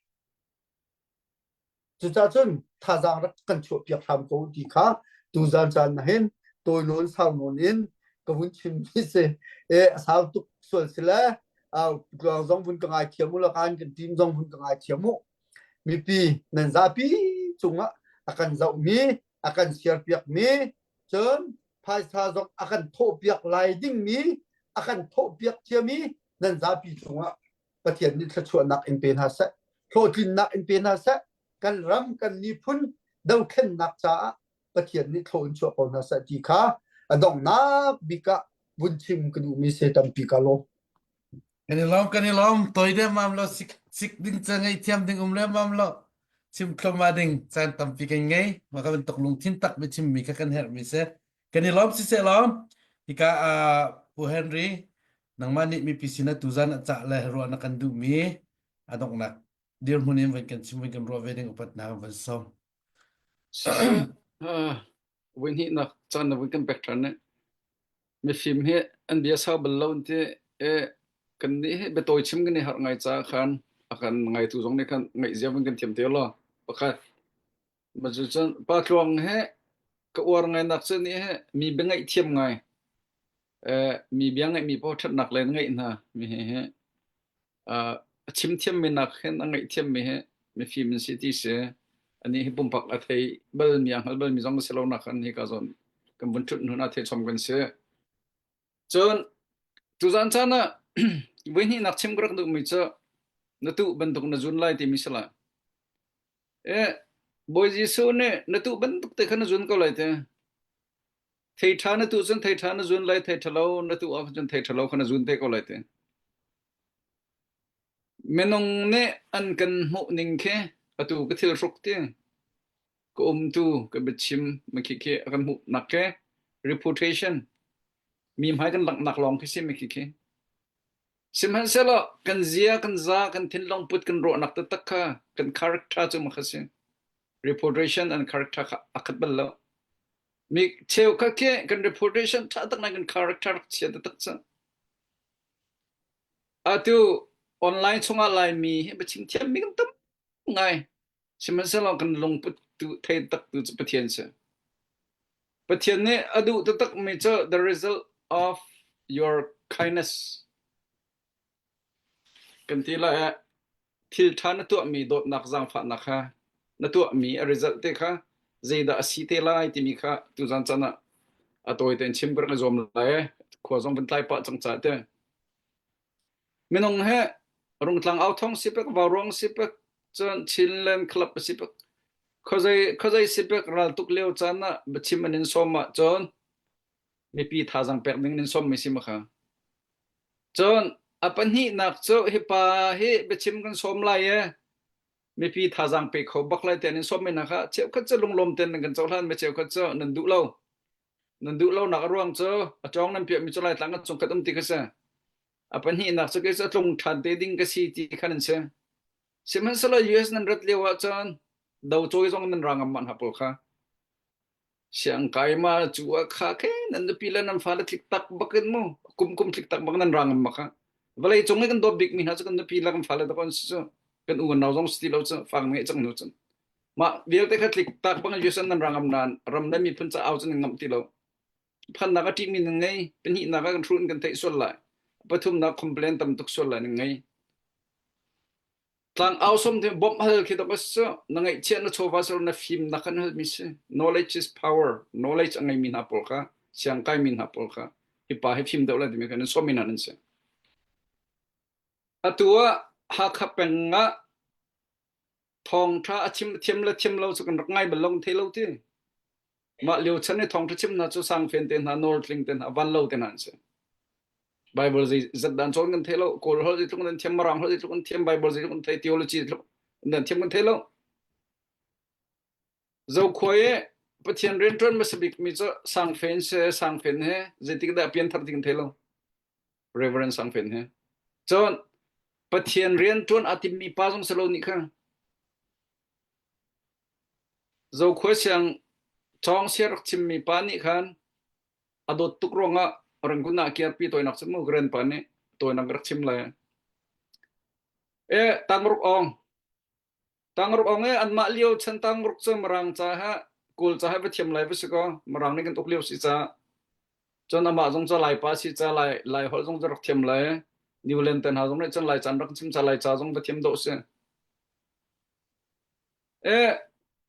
Cucaah cun thazaang rak kan chuahpiak hram ko ti kha tuzan caan ah hin tawi nawn sau nawn in ka vun chim mi si. E a sau tuk sual si le tluang zong vun ka ngai thiam u la kan kan team zong vun ka ngai thiam u. Mipi nan zapi cungah a kan zohmi a kan share piakmi cun phaisa zong a kan thawhpiak lai dingmi a kan thawhpiak ciami nan zapi cungah Pathian nih thluachuahnak in pe hna seh hlawhtlinnak in pe hna seh kan ram kan miphun dothlennak caah Pathian nih thlaw in chuah ko hna seh ti kha a donghnak bik ah vun chim ka duhmi se tampi ka lawm. Kan i lawm, kan i lawm. Toi demmam lo, sik, sik ding ca ngaihthiam ding um lemmam lo. Chim thluahmah ding caan tampi kan ngei. Mah ka bantuk lungthin tak biachimmi kha kan herhmi si. Kan i lawm siseh lawm. Hika ah Pu Henry, nangmah nih mipi sin ah tuzan a cah le ruah na kan duhmi a donghnak dirhmun in van kan chim van kan ruah ve ding upatnak van sawm. Siseh, uh, voi hnihnak caan na vui kan pek ṭhan ne. Mifim hi an bia sau bal lo an ti i kannih hi biatawi chim kan i harh ngai caah khan a kan ngaitu zong nih khan ngaihzia vun kan thiam te law. Pakhat. Cucun Pa Tluang hi ka uar ngainak cu nih hi mi bia ngaih thiam ngai. Eh, mi bia ngaihmi paoh ṭhatnak le ngaih hna mi hi hi uh, a chim thiammi nak hin a ngaih thiammi hi mifim an si ti si. Ani hi pumpak a thei balmi a hngal balmi zong si lo nak khan hi ka zawn kan vun ṭhut hnu ah thei chom kan si. Cun tuzan caan ah voi hnihnak chim ka rak duhmi cu na tuh bantuk na zun lai timi si lai. Eh, Bawi Jesuh nih na tuh bantuk te kha na zun ko lai te. Thei ṭha na tuh cun thei ṭha na zun lai, thei ṭhalo na tuh ahcun thei ṭhalo kha na zun te ko lai te. Minung nih an kan hmuh ning khi atu ka thil hruk ti ka umtu ka biachim ma khi khi a kan hmuh nak khi reputation mi hmai kan langhnak lawng khi si ma khi khi sihmanhsehlaw kan zia kan za kan thinlung put kan ruahnak taktak kha kan character cu ma kha si reputation and character kha a khat bal lo mi cheukhat khi kan reputation ṭha tak nai kan character rak chia taktak cu Atu online chungah Laimi hi biachim thiammi kan tam ngai. Sihmanhsehlaw kan lungput tu thei tak tu cu Pathian si. Pathian nih a duh taktakmi cu the result of your kindness kan ti lai ah thil ṭha na tuahmi dawtnak zaangfahnak kha na tuahmi a result te kha zeidah a si te lai timi kha tuzan caan ah a tawi tein chim ka rak i zuam lai. Khua zong van tlai pah cang ca te. Minung he Rungtlang authawng sipek, Vauruang sipek, cun Chinland Club sipek, khuazei khuazei sipek raltuk lio caan ah biachim an in sawm ahcun mipi thazaang pek ding in sawm mi si ma kha. Cun a pahnihnak cu hi pa hi biachim kan sawm lai e mipi thazaang pe kho bak lai te an in sawm mi hna kha cheukhat cu lunglawm ten nan kan cohlan mi cheukhat cu nan duh lo. Nan duh lo nak a ruang cu a cawng nan piah mi cu Laitlang kan chungkhat um ti kha si. A pahnihnak cu kei cu a tlung ṭhan te ding ka si ti khan an si. Sihmanhsehlaw US nan rat lio ah cun do cawi zong nan ra ngam mah hna pawl kha. Siangkai ma cu ah kha khe nan nupi le nan fale tlik tak bak in mu kum kum tlik tak bak nan ra ngam ma kha. Vawlei cung i kan dawt bik mi hna cu kan nupi le kan fale ta kon si cu kan u kan nau zong si ti lo cu fang ngeih cang nu cun. Mah vialte kha tlik tak bang US nan ra ngam nain ram le miphun ca au cu nan ngamh ti lo. Phannak a ṭihmi nan ngei, pahnihnak ah kan hruh in kan theih sual lai, pathumnak complain tam tuk sual lai nan ngei. Tlang au som te bawmh hal khi dok a si na ngaihchiah na chawva sal na fim na kan hal mi si. Knowledge is power. Knowledge a ngeimi hna pawl kha, siangkai mi hna pawl kha, hi pa hi fim deuh lai timi kha nan sawm mi hna nan si. Atu ah Hakha peng ah thawngṭha a chim thiam le thiam lo cu kan rak ngai bal lo thei lo ti. Mah lio chan i thawngṭha chim hna cu sangfen te hna, nawltling te hna, vanlo te hna an si. Bible zei zat dan cawn kan thei lo, Kawl holh zeitluk nan thiam, Mirang holh zeitluk an thiam, Bible zeitluk an thei, theology zeitluk nan thiam kan thei lo. Zokhua i Pathian rianṭuan hmasa bik mi cu sangfen se sangfen he zeitik dah pianthar ti kan thei lo. Reverend Sangfen he. Cun Pathian rianṭuan aa timmi pa zong si lo nih kha Zokhua siang cawng sia rak chimmi pa nih khan a dawt tuk ruangah Rangoon ah kiarpi tawinak cu mu grandpa nih tawinak rak chim lai. E tangruk ong tangruk ong e anmah lio chan tangruk cu Mirang ca ha Kawl ca ha va thiam lai va si ko Mirang nih kan uk lio si ca cun amah zong ca Lai pa si ca Lai Lai holh zong rak thiam lai Newland te hna zong nih cun Lai caan rak chim ca Lai ca zong va thiam dawh si. E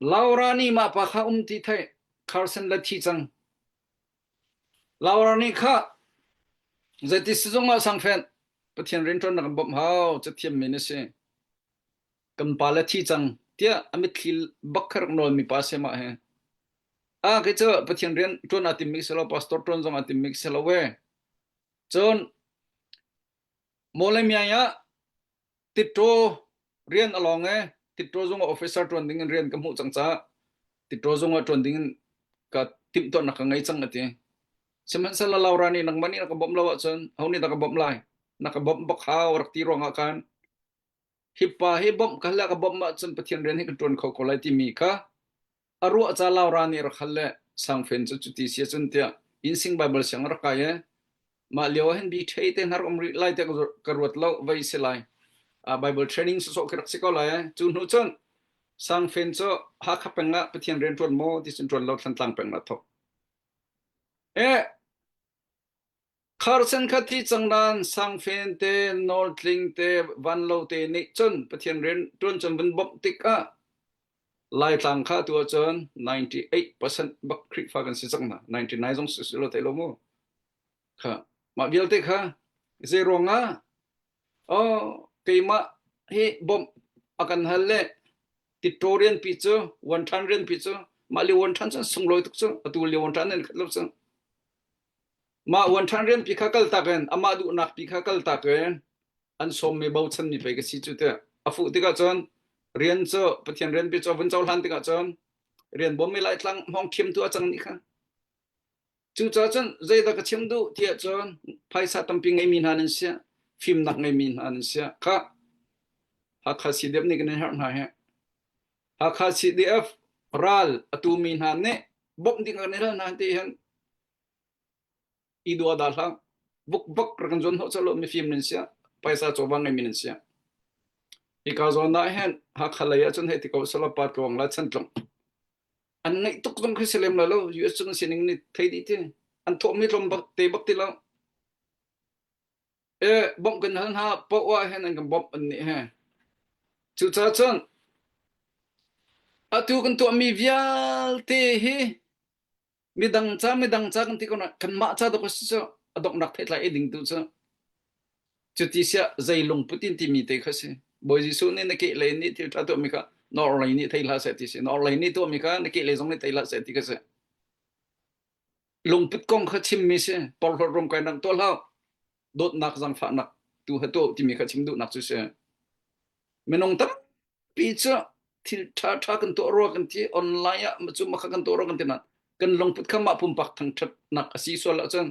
Laura nih mah pa kha um ti thei Carson le thi cang Laura nih kha zeiti sizung ah sangfen Pathian rianṭuan na kan bawmh hau cathiam mi na si kan pa le thi cang tiah a mitthli bak kha rak nawl mi pa si mah he a kei cu Pathian rian ṭuan aa tim mi si lo pastor ṭuan zong aa tim mi si lo we cun. Mawlamyine ah Titṭaw rian a lawng i Titṭaw zung ah officer ṭuan ding in rian ka hmuh cang caah Titṭaw zung ah ṭuan ding in ka timhtuahnak ka ngei cang a ti. Sihmanhsehlaw Laura nih nangmah nih na ka bawmh lo ahcun ho nih dah ka bawmh lai? Na ka bawmh bak hau rak ti ruangah khan hi pa hi bawmh ka hal le ka bawmh ahcun Pathian rian hi ka ṭuan kho ko lai timi kha A ruah ca Laura nih rak hal le Sangfen cu cuti si ahcun tiah Innsing Baibal siang a rak kai i mah lio ah hin bi ṭhei te hna rak um rih lai tiah ka ruat lo vei si lai. Uh, Bible training sawsawh khi rak si ko lai. Cu hnu cun Sangfen cu Hakha peng ah Pathian rian ṭuan maw ti cun ṭuan lo Thantlang peng ah thok. Eh, Kharsen kha thi cang nain Sangfen te, Nawltling te, Vanlo te nih cun Pathian rian ṭuan cun vun bawmh tikah Laitlang kha tu ahcun 98% bak Khrihfa kan si cang hna. 99 zong si lo thei lo mu. Kha mah vialte kha zei ruangah oh keimah hi bawmh a kan hal le titṭaw rianpi cu wanṭhan rianpi cu mah li wanṭhan cu sunglawi tuk cu atu li wanṭhan nan khat lo cu Mah uanṭhan rianpi kha kaltak in amah duhnak pi kha kaltak in an sawmmi bochanmi pei ka si cu tiah a fuh tikah cun rian cu Pathian rianpi cu a vun cohlan tikah cun rian bawmmi Laitlang hmawng ṭhiamtu a cang nih kha. Cucaah cun zeidah ka chim duh tiah cun phaisa tampi ngeimi hna nan si, fimnak ngeimi hna nan si kha Hakha CDF nih kan in herh hna hi. Hakha CDF ral a tumi hna nih bawmh ding kan i hal hna ti hin i dua dah hlah bukbak rak kan zuan hnawh calo mifim nan sia paisa chawva ngeimi nan sia hika zawn ah hin Hakha lei ah cun hei ti ko sala pa tluang la chantlung an ngaih tuk zong khi si lem lo US chung sining nih thei dih ti an thawhmi tlawm bak te bak ti lo e bawmh kan hal hna poah ah hin an kan bawmh an nih he cucaah cun atu kan tuahmi vialte hi midang ca midang ca kan ti ko na kanmah ca dok si cu a donghnak theitlai ei ding tu cu cuti siah zei lungput in timi te kha si Bawi Jesuh nih na kehlei nih thil ṭha tuahmi kha na orhlei nih thei hlah seh ti si na orhlei nih tuahmi kha na kehlei zong nih thei hlah seh ti kha si lungput kong kha chimmi si porhlawt ruamkainak tuah hlah dawtnak zangfahnak tu ha tuah timi kha chim duhnak cu si minung tampi cu thil ṭha ṭha kan tuah rua kan ti online ah cu makha kan tuah rua kan ti na kan lungput kha mah pumpak thangṭhatnak a si sual ahcun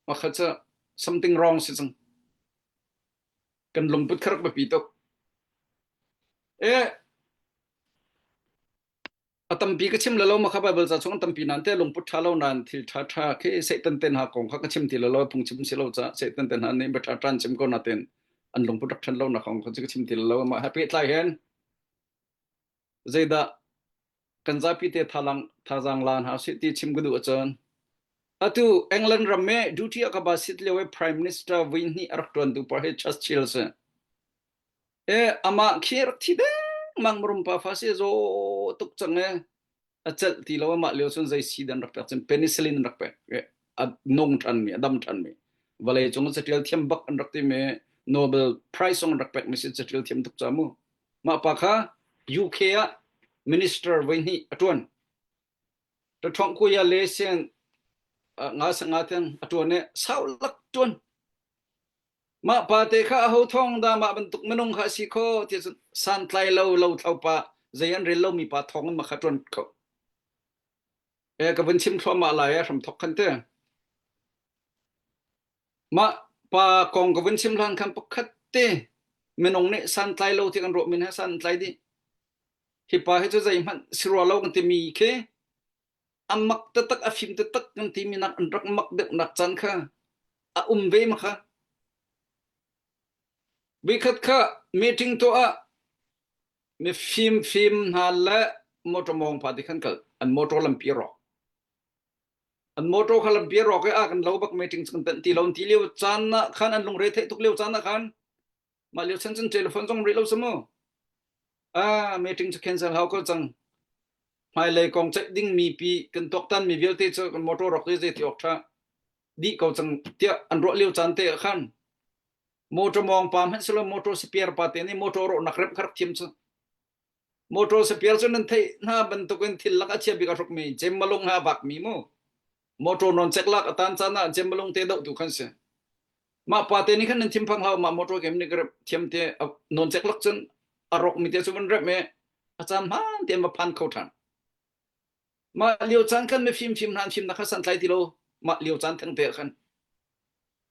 makha cu something wrong si cang kan lungput kha rak biapi tuk e A tampi ka chim lo ma kha Bible ca chung tampi nan te lungput ṭha lo nan thil ṭha ṭha khi Satan ten ha kong kha ka chim ti lo phung chim si lo ca Satan ten ha nih bia ṭha ṭhan chim ko na ten an lungput rak ṭhan lo na kong kha ka chim ti lo ma happy tlai hen zeidah kan zapi te thalang thazang lan ha si ti chim ka duh ahcun atu England ram me duty a ka ba sit lio prime minister vui hnih a rak ṭuan tu par hi Churchill si E amah khi rak thi dengmang marum pa fa si zaw tuk cang e a celh ti lo amah lio cun zei si dan rak pek cun penicillin rak pek a nung ṭhan mi a dam ṭhan mi vawlei cung catial thiam bak an rak ti mi Nobel Prize zong an rak pek mi si catial thiam tuk ca mu mah pa kha UK ah minister voi hnih a ṭuan ṭhuang kuya le sian nga sa nga tiang a ṭuan e sau lak ṭuan Mah pate kha aho thawng dah mah bantuk minung kha a si kho ti cun santlai lo lo thlo pa zei an rel lomi pa thawng in ma kha ṭuan kho. E ka vun chim thluahmah lai e hram thok khan te. Mah pa kong ka vun chim hlan khan pakhat te minung nih santlai lo ti kan ruah min he santlai dih. Hi pa hi cu zeihmanh si rua lo kan timi khi a mak taktak a fim taktak kan timi nak an rak mak deuh nak caan kha a um ve ma kha Vikhat kha meeting tuah ah mi fim fim hna le motor mawng pa ti khan kal an motor lampi rawk an motor kha lampi rawk i a kan lo bak meeting kan tan ti lo ti lio caan na khan an lungre theih tuk lio caan na khan mah lio chan cun telephone zong rih lo samu ah meeting cu cancel hau ko cang hmailei kong ceih ding mi pi kan tuaktan mi vialte cu kan motor rawk zei ti awk tha dih ko cang tiah an ruah lio caan te ah khan motor mawng pa hmanh silo motor spare pa te nih motor rawh nak rep kha rak thiam cu motor spare cu nan theih hna bantukin thil lak a chia bik a hruk mi cem malung ha bak mi mu motor non chek lak atan caan ah cem malung te doh tu khan si. Mah pa te nih khan nan thinphang hlah mah motor game nih ka rep thiam te non cek lak cun a rawk mi te cu van rep i a caan hmaan te va phan kho ṭhan. Mah lio caan khan mifim fim hna an fimnak kha santlai ti lo mah lio caan theng te ah khan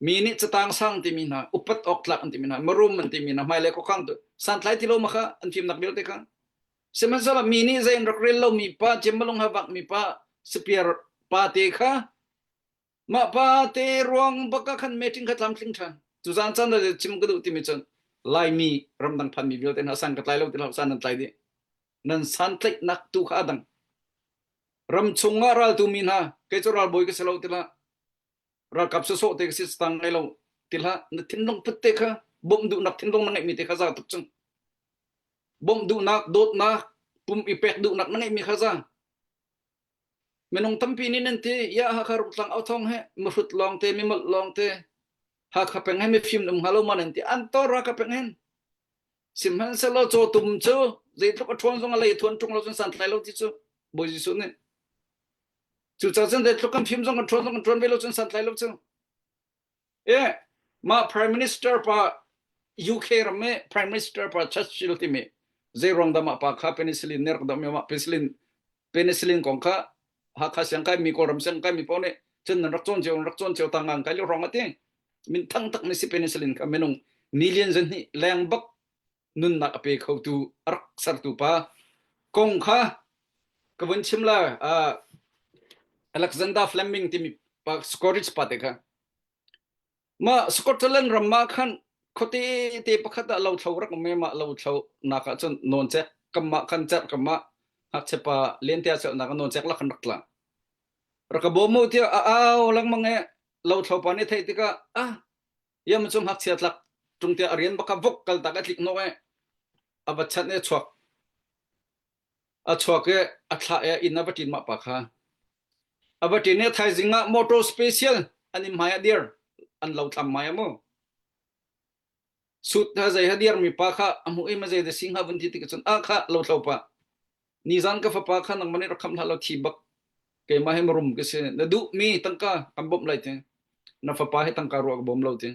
mi nih catang sang timi hna upat awk tlak an timi hna marum an timi hna hmailei khuakhang tu santlai ti lo ma kha an fimnak vialte kha sihmanhsehlaw mi nih zei an rak rel lomi pa cemmalung ha vak mi pa spear pa te kha Mah pa te ruang bak ah khan meeting kha tlamtling ṭhan. Tuzaan caan ah chim ka duh timi cun Laimi ramdang phanmi vialte hna san ka tlai lo ti hlah san nan tlai dih. Nan san tlaihnak tu kha a dang. Ram chung ah raltu mi hna kei cu ralbawi ka si lo ti hlah. Ralkap sawsawh te ka si stang ngei lo ti hlah. Na thinlung put te kha bawmh duhnak thinlung na ngeihmi te kha za tuk cang. Bawmh duhnak, dawtnak, pum i pek duhnak na ngeihmi kha za. Minung tampi nih nan ti, ya Hakha Rungtlang authawng he mihrut lawngte, mimolh lawngte, Hakha peng he mifim um hnga lo ma nan ti. An tor Hakha peng hin. Sihmanhsehlaw cawtum cu zeitluk a ṭhawn zong a lei a thuan ṭung lo cun santlai lo ti cu Bawi Jesuh nih. Cucaah cun zeitluk kan fim zong kan ṭhawn zong kan ṭuan ve lo cun santlai lo cu. E, mah Prime Minister pa UK ram i Prime Minister pa Churchill timi zeiruang dah mah pa kha penicillin ne rak dah mi mah penicillin penicillin kong kha Hakha siangkai mi Kawlram siangkai mi paoh nih cun nan rak cawn cio rak cawn cio ta ngang kai lio hrawng ati min thang tak mi si penicillin kha minung million zan hnih leng bak nunnak a pe khotu a rak sertu pa kong kha ka vun chim la uh, Alexander Fleming timi pa Scottish pa te kha Mah Scotland ram ah khan khuate te pakhat ah lothlo rak um i mah lothlo nak ah cun nawncek kam ah khan cerh kam ah ngakchia pa lente a celhnak ah nawncek lak khan rak tla. Rak ka bawm u tiah a au lengmang i lothlo pa nih theih tikah ah yam cu ngakchia tlak ṭung tiah a rian bak kha vok kal tak a tlik hnawh i a va chanh i a chuak. A chuak i a thlah i inn a va ṭin mah pa kha. A va ṭin i thaizing ah motor special an inn hmai ah dir an lo thlam hmai ah mu. Sut ha zei ha dir mi pa kha a hmuh i ma zei da si hnga vun ti tik cun ah kha lo thlo pa. Nizan ka fapa kha nangmah nih rak kham hlah lo thi bak. Keimah hi marum ka si. Na duh mi tangka kan bawmh lai ti. Na fapa hi tangka ruah ka bawm lo ti.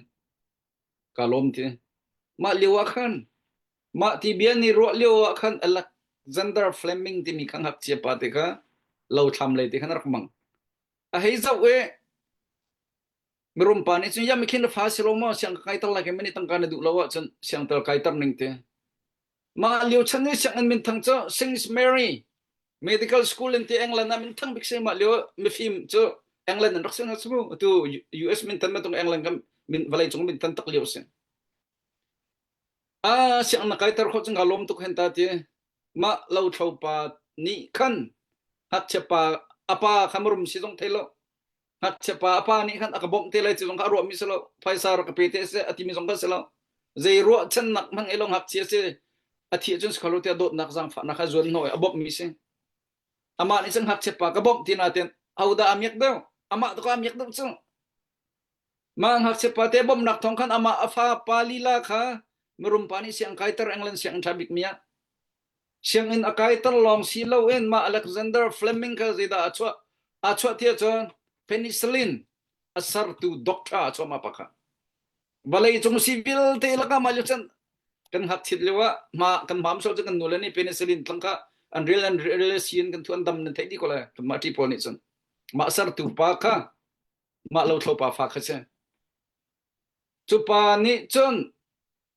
Ka lawm ti. Mah lio ah khan mah ti bia nih ruah lio ah khan Alexander Fleming timi kha ngakchia pa te kha lo thlam lei te khan a rak mang. A hei zoh i mirum pa nih cun ya mikhin na fa si lo maw siang ka kaiter lai ke mani tangka na duh lo ahcun siang tel kaiter ning te. Mah lio chan i sianginn minthang cu St. Mary Medical School in ti England ah minthang bik si mah lio mifim cu England an rak si hna cu atu US minthan bantuk England kan min vawlei cung minthan tak lio si. Ah sianginn na kaiter khawh cun ka lawm tuk hen ta ti mah lothlo pa nih khan ngakchia pa a pa kha marum si zong thei lo ngakchia pa a pa nih khan a ka bawmh te lai ti zong kha a ruahmi si lo phaisa rak ka pe te seh a timi zong kha si lo zei ruahchannak hmang i lo ngakchia si a thih cun si kho lo tiah dawtnak zaangfahnak kha zuan hnawh i a bawmhmi si amah nih cun ngakchia pa ka bawmh ti nain hodah a miak deuh amah tu ka miak deuh cu mah ngakchia pa te bawmhnak thawng khan amah a fa pa lila kha mirum pa nih siang kaiter England sianginn ṭha bik mi ah Sianginn a kaiter lawng si loin mah Alexander Fleming kha zeidah a chuah? Aa chuah ti ahcun penicillin a sertu doctor a chuah mah pa kha. Vawleicung si vialte lakah mah lio cun kan ngakchit lio ah hma kan hmam sual cu kan nule nih penicillin tlang kha an rel an rel si in kan thu an dam nan theih dih ko lai kanmah ṭi pawl nih cun mah sertu pa kha mah lothlo pa fa kha si. Cu pa nih cun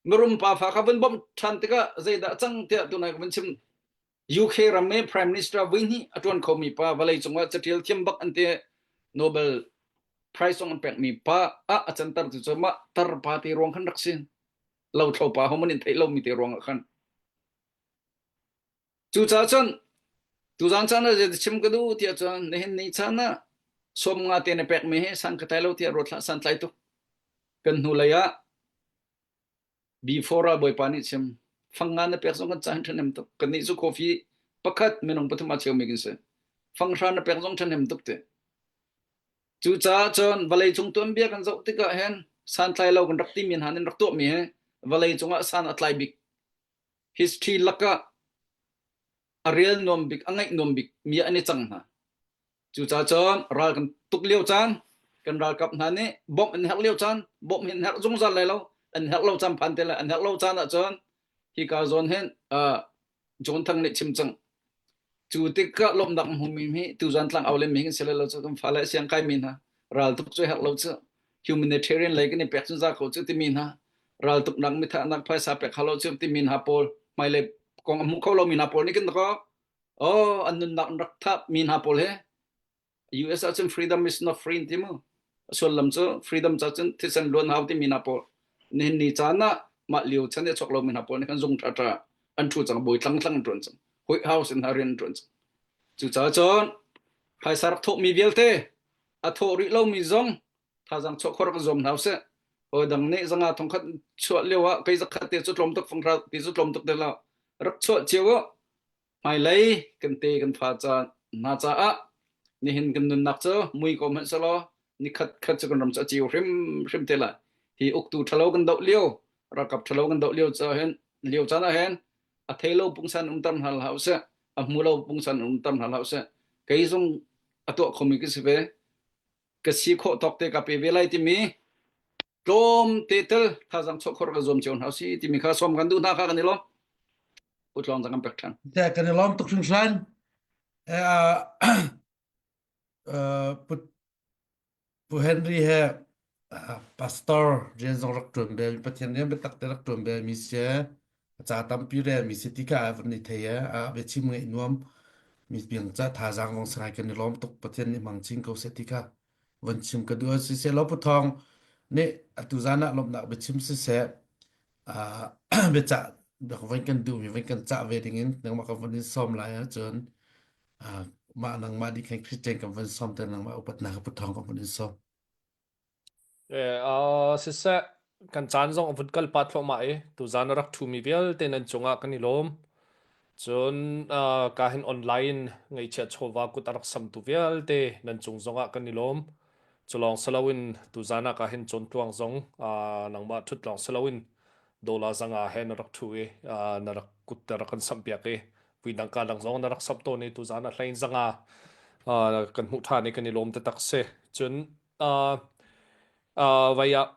mirum pa fa kha vun bawmh ṭhan tikah zeidah cang tiah tunai ka vun chim UK ram i Prime Minister voihnih a ṭuan khomi pa vawlei cungah caṭial thiam bak an ti Nobel Prize zong an pekmi pa ah a canter tu cu mah tar pa te ruang khan rak si lothlo pa homan in theih lomi te ruang ah khan Cucaah cun tuzaan caan ah zei chim ka duh tiah cun nihin ni caan ah 50 te na pekmi hi san ka tlai lo tiah ruat hlah santlai tuk. Kan hnulei ah before ah Bawipa nih chim fang nga na pek zong kan cahin ṭhahnem tuk. Kannih cu coffee pakhat minung pathum aa cheumi kan si. Fang hra na pek zong ṭhahnem tuk ti. Cucaah cun vawleicung tuanbia kan zoh tikah hin santlai lo kan rak timi hna nih rak tuahmi hi vawleicung ah san a tlai bik history lakah a rel nuam bik, a ngaih nuam bik mi an i cang hna. Cucaah cun ral kan tuk lio caan. Kan ralkap hna nih bawmh an herh lio caan, bawmh hi an herh zungzal lai lo. An herh lo caan phan te lai. An herh lo caan ahcun hika zawn hin uh, John Thang nih chim cang. Cu tikah lawmhnak hmumi hi tuzan tlang au len mi kan si lai lo cu kan fale siang kai mi hna raltuk cu herh lo cu humanitarian lei kan i pek cun za ko cu timi hna raltuknak mithahnak phaisa pek halo cu timi hna pawl hmailei kong a hmu kho lo mi hna pawl nih kan ko oh an nunnak an rak thap mi hna pawl he US ahcun freedom is not free ti mu. A sullam cu freedom ca cun thisen luan hau timi hna pawl nihin ni caan ah mah lio chan i a chuak lomi hna pawl nih khan zung ṭhaṭha an ṭhu cang bawi tlang tlang an ṭuan cang White House in hna rian an ṭuan cang cucaah cun phaisa rak thawhmi vialte a thawh rih lomi zong thazaang chuah khawh rak zuam hna usih hawi dang nih zanga thongkhat chuah lio ah kei zakhat te cu tlawm tuk fanghra ti cu tlawm tuk te lo rak chuah cio u Hmailei kan te kan fa ca hna caah nihin kan nunnak cu mui ko hmanh selaw nikhat khat cu kan ram cu a ceu hrimhrim te lai. Hi uktu ṭhalo kan doh lio, ralkap ṭhalo kan doh lio ca hin lio caan ah hin a thei lo pungsan umter hna hlah usih, a hmu lo pungsan umter hna hlah usih. Kei zong a tuah khomi ka si ve. Ka si khawh tawk te ka pe ve lai timi tlawm te tel thazaang chuah khawh rak i zuam cio hna usih timi kha sawm kan duh hna kha kan i lawm. Utlawng zang kan pek ṭhan. Te kan i lawm tuk hringhran. Eh, uh, Pu, Pu Henry he uh, pastor rian zong rak ṭuan bel Pathian rian biatak te rak ṭuan bel mi si ca tampi rel mi si ti kha van i thei e a biachim ngaih nuam mi biang ca thazaang zong sangai kan i lawm tuk Pathian nih hmang chin ko seh ti kha van chim ka duh siseh law Pu Thawng nih atu zan ah lawmhnak biachim siseh biacah van kan duhmi van kan cah ve dingin nangmah kan van in sawm lai ahcun mah nangmah nih khan Christian kan van sawm te nangmah upatnak Pu Thawng kan van in sawm. Eh, uh, siseh kan caan zong a vun kal pah thluahmah i tuzaan a rak ṭhumi vialte nan cungah kan i lawm. Cun uh, ka hin online ngaihchiah chawva kut a rak samtu vialte nan cung zongah kan i lawm. Cu lawng si loin tuzaan ah ka hin cawntluang zong uh, nangmah ṭhut lawng si loin dollar zanga he na rak ṭhu i uh, na rak kut na rak kan samhpiak i puidang ka dang zong na rak samh tawn i tuzaan ah hlein zanga uh, kan hmuh ṭhan i kan i lawm taktak si. Cun uh, uh, vai ah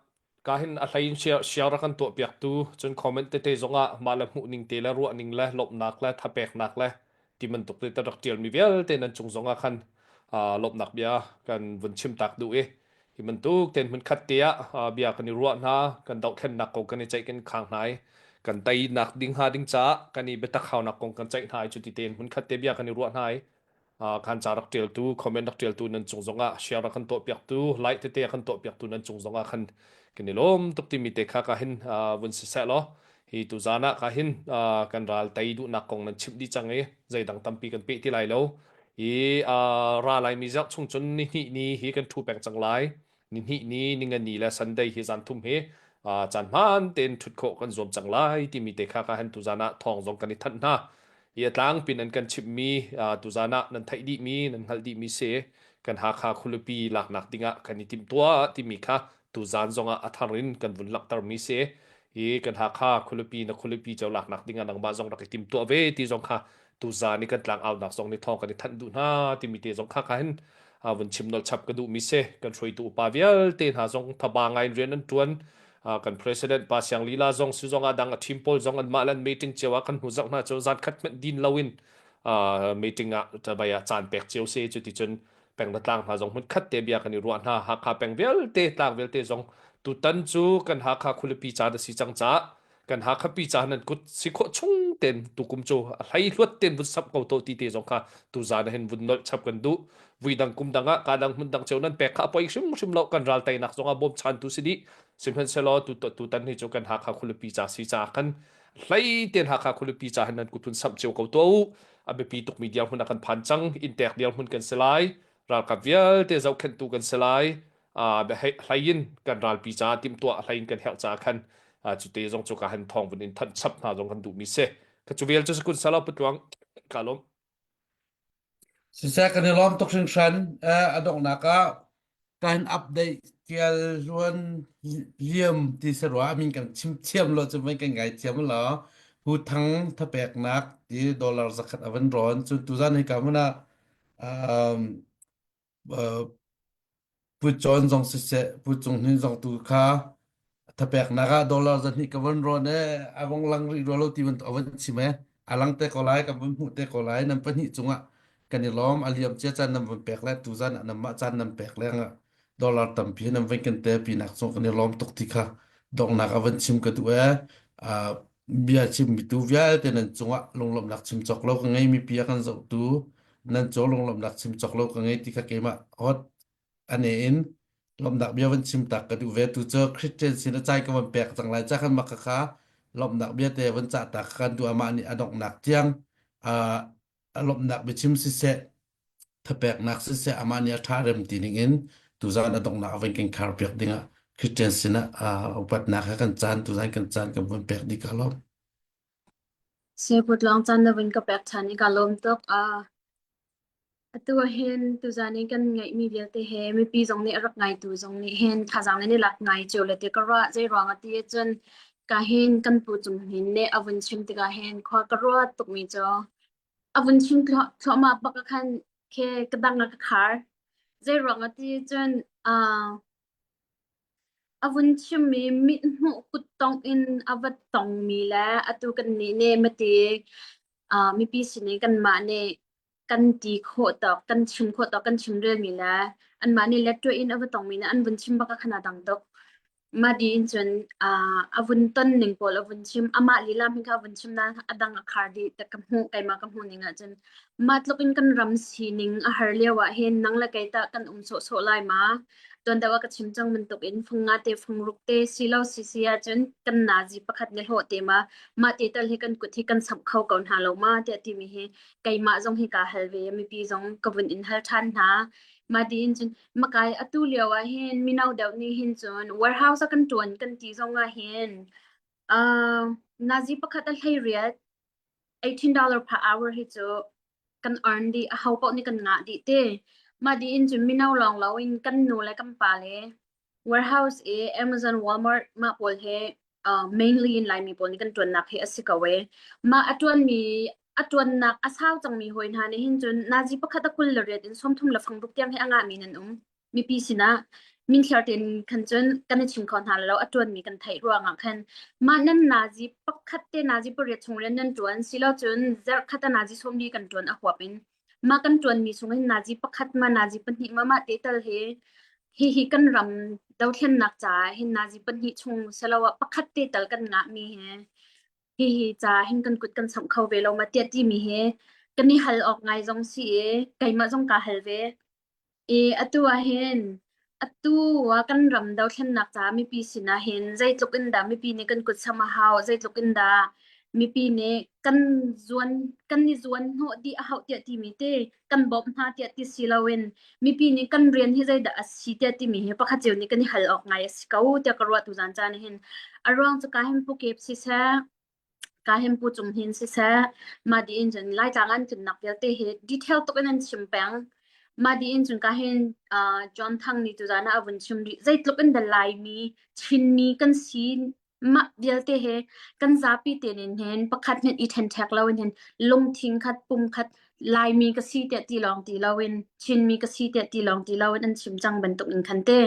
ka hin a hlei in share share a kan tuah piaktu cun comment tete zongah mah le hmuh ning te le ruah ning le lawmhnak le thapeknak le ti bantuk te rak tial mi vialte nan cung zongah khan uh, lawmhnak bia kan vun chim tak duh i hi bantuk ten hmun khat te ah bia kan i ruah hna kan dohthlennak kong kan i ceih kan khang hna i kan teinak ding hnga ding caah kan i biatak haunak kong kan ceih hna i cuti tein hmun khat te bia kan i ruah hna i khan ca rak ṭialtu comment rak ṭialtu nan cung zongah share rak kan tuahpiaktu like tete kan tuahpiaktu nan cung zongah khan kan i lawm tuk timi te kha ka hin vun si seh law hi tuzaan ah ka hin kan ral tei duhnak kong nan chimh dih cang i zeidang tampi kan peh ti lai lo hi ra lai mi zarh chung cun ni hnih ni hi kan ṭhu peng cang lai ni hnih ni ninga ni le Sunday hi zan thum hi caan hmaan tein ṭhut khawh kan zuam cang lai timi te kha ka han tuzaan ah thawng zong kan i thanh hna. Hi a tlangpin an kan chimhmi tuzaan ah nan theih dihmi nan hngalh dihmi si kan Hakha khualipi laknak dingah kan i timhtuah timi kha tuzaan zongah a thar in kan vun langhtermi si. Hi kan Hakha khualipi na khualipi cio laknak dingah nangmah zong rak i timtuah ve ti zong kha tuzaan i kan tlang aunak zong nih thawng kan i thanh duh hna timi te zong kha kha hin vun chim nolh chap ka duhmi si kan hruaitu upa vialte hna zong thaba ngai in rian an ṭuan kan president pa Siang Lila zong si zong ah dang a team pawl zong anmah le an meeting cio ah kan hnu zoh hna cu zan khat hmanh din loin meeting ah bai ah caan pek cio si cu ti cun peng le tlang hna zong hmun khat te bia kan i ruah hna Hakha peng vialte tlang vialte zong tutan cu kan Hakha khualipi caan a si cang caah kan Hakha pi ca nan kut si khawh chung ten tukum cu a hlei hluat ten vun sap ko to ti te zong kha tuzan hin vun nolh chap kan duh vui dang kum dang ah ka dang hmun dang cheu nan pek kha a poi hrim hrim lo kan ral teinak zong ah bawm chan tu si dih sihmanhsehlaw tu tu tan hi cu kan Hakha khualipi ca si ca kan hlei ten Hakha khualipi ca hin nan kut hun samh cio ko to a biapi tukmi dirhmun a kan phan cang inntek dirhmun kan si lai ralkap vialte zohkhenhtu kan si lai hlei in kan ralpi caah timhtuah hlei in kan herh caah khan cute zong cu ka han thawng vun in thanh chap hna zong kan duhmi si ka cu vel cu sakun salo putluang ka lawm Siseh kan i lawm tuk hringhran. A donghnak ah kan update tial luan liam ti si rua amin kan chim thiam lo cu mei kan ngai thiam lo hu thang thapeknak ti dollar zakhat avan ron cun tuzan hi ka mun ah um, uh, Pu Cawn zong siseh, Pu Cung Hnin zong tu kha thapeknak ah dollar zahnih ka von rawn e a vong lang rih rua lo ti bantuk a von chim e a lang te ko lai ka vun hmuh te ko lai nan pahnih cungah kan i lawm a liam cia caan nan vun pek le tu zan ah nanmah caan nan pek leng ah dollar tampi nan vun kan te pinak cung kan i lawm tuk ti kha donghnak a van chim ka duh e bia chimmi tu vialte nan cungah lunglawmhnak chim cawk lo ka ngei mi pi a kan zohtu nan caw lunglawmhnak chim cawk lo ka ngei ti kha keimah hot ane in lawmhnak bia van chim tak ka duh ve tu cu Christian sin a cai ka van pek cang lai cha khan maka kha lawmhnak bia te van cah ta kan duh amah nih a donghnak tiang a lawmhnak biachim siseh thapeknak siseh amah nih a ṭha rem ti ning in tuzan a donghnak a van kan khar piak dingah Christian sinah upatnak he kan caan tuzan kan caan kan van pek dih ka lawm. Seput lawng caan na vun ka pek ṭhan i ka lawm tuk. Atu ahhin tuzan i kan ngeihmi vialte he mipi zong nih a rak ngaitu zong nih hin thazaang nan i lak ngai cio le ti ka ruah. Zei ruang ah ti ahcun ka hin kan pu Cung Hnin nih a vun chim tikah hin khua ka ruat tukmi cu a vun chim thluahmah bak ah khan khe ka dang a ka khar. Zei ruang ah ti ahcun uh, A vun chimmi mithmuh kuttongh in a va tongmi le atu kannih nih mati uh, mipi sin i kanmah nih kan ti khawh tawk, kan chim khawh tawk, kan chimrelmi le anmah nih lettuah in a va tongmi nih an vun chim bak ah khan a dang tuk. Mah dih in cun uh, a vun ton ning pawl a vun chim, amah lila hmanh kha a vun chim nain a dang a khar dih tak ka hmuh, keimah ka hmuh ning ahcun. Mah tluk in kan ram sining a har lio ah hin nang le kei tah kan um sawhsawh lai ma? Tuan deuh ah ka chim cang bantuk in fung nga te fung ruk te si lo si si ahcun kan nazi pakhat nih hlawh te ma mah te tal hi kan kut hi kan samh kho ko hna lo ma tiah timi hi keimah zong hi kaa hal ve mipi zong ka vun in hal ṭhan hna. Mah tiin cun makai atu lio ah hin mino deuh nih hin cun warehouse ah kan ṭuan kan ti zong ah hin uh, nazi pakhat a hlei riat $18 per hour hi cu kan earn dih aho paoh nih kan ngah dih te. Mah dih in cun mino lawng loin kan nu le kan pa le warehouse i Amazon, Walmart mah pawl he uh, mainly in Laimi pawl nih kan ṭuannak hi a si ko e. Mah a ṭuanmi a ṭuannak a sau cangmi hawi hna nih hin cun nazi pakhat a 28 in 30 le fangruk tiang hi a ngahmi nan um. Mipi sinah minthliar tein khan cun kan i chim kho hna lo a ṭuanmi kan theih ruangah khan mah nan nazi pakhat te nazi pariat chung rian nan ṭuan silo cun zarhkhat a nazi 40 kan ṭuan a huap in mah kan ṭuanmi chung hin nazi pakhat ma nazi pahnih ma mah te tal hi hihi kan ram dothlennak caah hin nazi pahnih chung siloah pakhat te tal kan ngahmi hi hihi ca hin kan kut kan samh kho ve lo ma tiah timi hi kan i hal awk ngai zong si i keimah zong kaa hal ve. I atu ah hin atu ah kan ram dothlennak caah mipi sin ah hin zeitluk in dah mipi nih kan kut sam a hau, zeitluk in dah mipi nih kan zuan kan i zuan hnawh dih a hauh tiah timi te kan bawmh hna tiah ti si loin mipi nih kan rian hi zeidah a si tiah timi hi pakhat cio nih kan i hal awk ngai a si ko tiah ka ruah tuzaan caan ah hin. A ruang cu ka hin pukep siseh, ka hin pu cung hin siseh, mah dih in cun Laitlang an tlunnak vialte hi detail tuk in an chim peng. Mah dih in cun ka hin uh, John Thang nih tuzaan ah a vun chim rih. Zeitluk in dah Laimi, Chinmi kan si Mah vialte he kan zapi tein in hin pakhat hmanh i ṭhenṭhek loin hin lungthin khat pum khat Laimi ka si tiah ti lawng ti loin Chinmi ka si tiah ti lawng ti loin an chim cang bantuk in khan te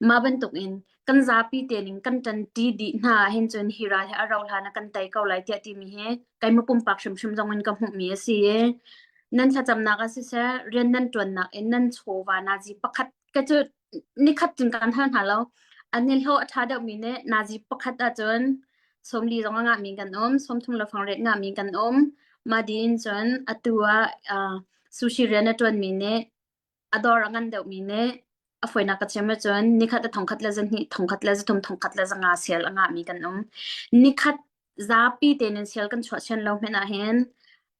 mah bantuk in kan zapi tein in kan ṭanṭi dih hna ahhin cun hi ral hi a rauh hlan ah kan tei ko lai tiah timi hi keimah pumpak hrimhrim zong in ka hmuhmi a si i nan thlacamnak ah siseh rian nan ṭuannak in nan chawva nazi pakhat ka cu nikhat cun kan hal hna lo. An i hlawh a ṭha deuhmi nih nazi pakhat ahcun 40 zong a ngahmi kan um, 30 le fangriat ngahmi kan um. Mah dih in cun atu ah uh, sushi rian a ṭuanmi nih a dawr a ngan deuhmi nih a fawinak ka chim ahcun nikhat a thongkhat le zahnih, thongkhat le zathum, thongkhat le zanga sel a ngahmi kan um. Nikhat zapi tein in sel kan chuah sian lo hmanh ah hin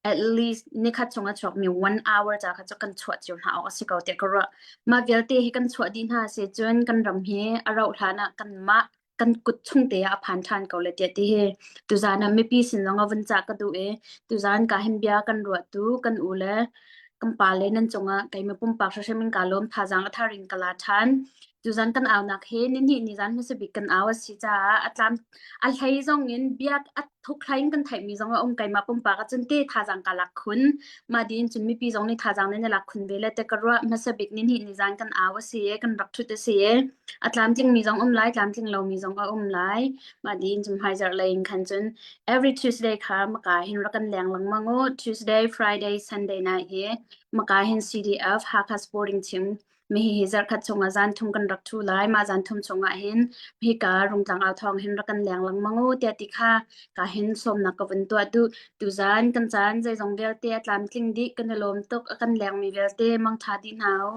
at least nikhat chung a chuakmi one hour ca kha cu kan chuah cio hna awk a si ko tiah ka ruah. Mah vialte hi kan chuah dih hna si cun kan ram hi a rauh hlan ah kanmah kan kut chung te ah a phan ṭhan ko le tiah ti hi tuzaan ah mipi sin zong ah vun cah ka duh i tuzaan ka hin bia kan ruah tu kan u le kan pa le nan cungah keimah pumpak hrimhrim in kaa lawm thazaang a thar in ka la ṭhan. Tuzan kan aunak hi nihnih ni zan hmasa bik kan au a si caah a tlam a hlei zong in biak a thuk hlei in kan theihmi zong a um keimah pumpak ahcun te thazaang ka lak khun. Mah dih in cun mipi zong nih thazaang nan i lak khun ve le te ka ruah hmasa bik nihnih ni zan kan au a si i kan rak ṭhut a si i a tlamtlingmi zong um lai tlamtling lomi zong a um lai. Mah dih in cun hmaizarh lei in khan cun every Tuesday kha maka hin rak kan leng lengmang u. Tuesday, Friday, Sunday night hi maka hin CDF Hakha Sporting Team Mi hihi zarhkhat chungah zan thum kan rak ṭhu lai. Mah zan thum chungah hin hika Rungtlang au thawng hin rak kan leng lengmang u tiah ti kha ka hin sawmnak ka vun tuah duh. Tuzan kan caan zeizong vialte a tlamtling dih kan i lawm tuk. A kan lengmi vialte mangṭha dih hna u.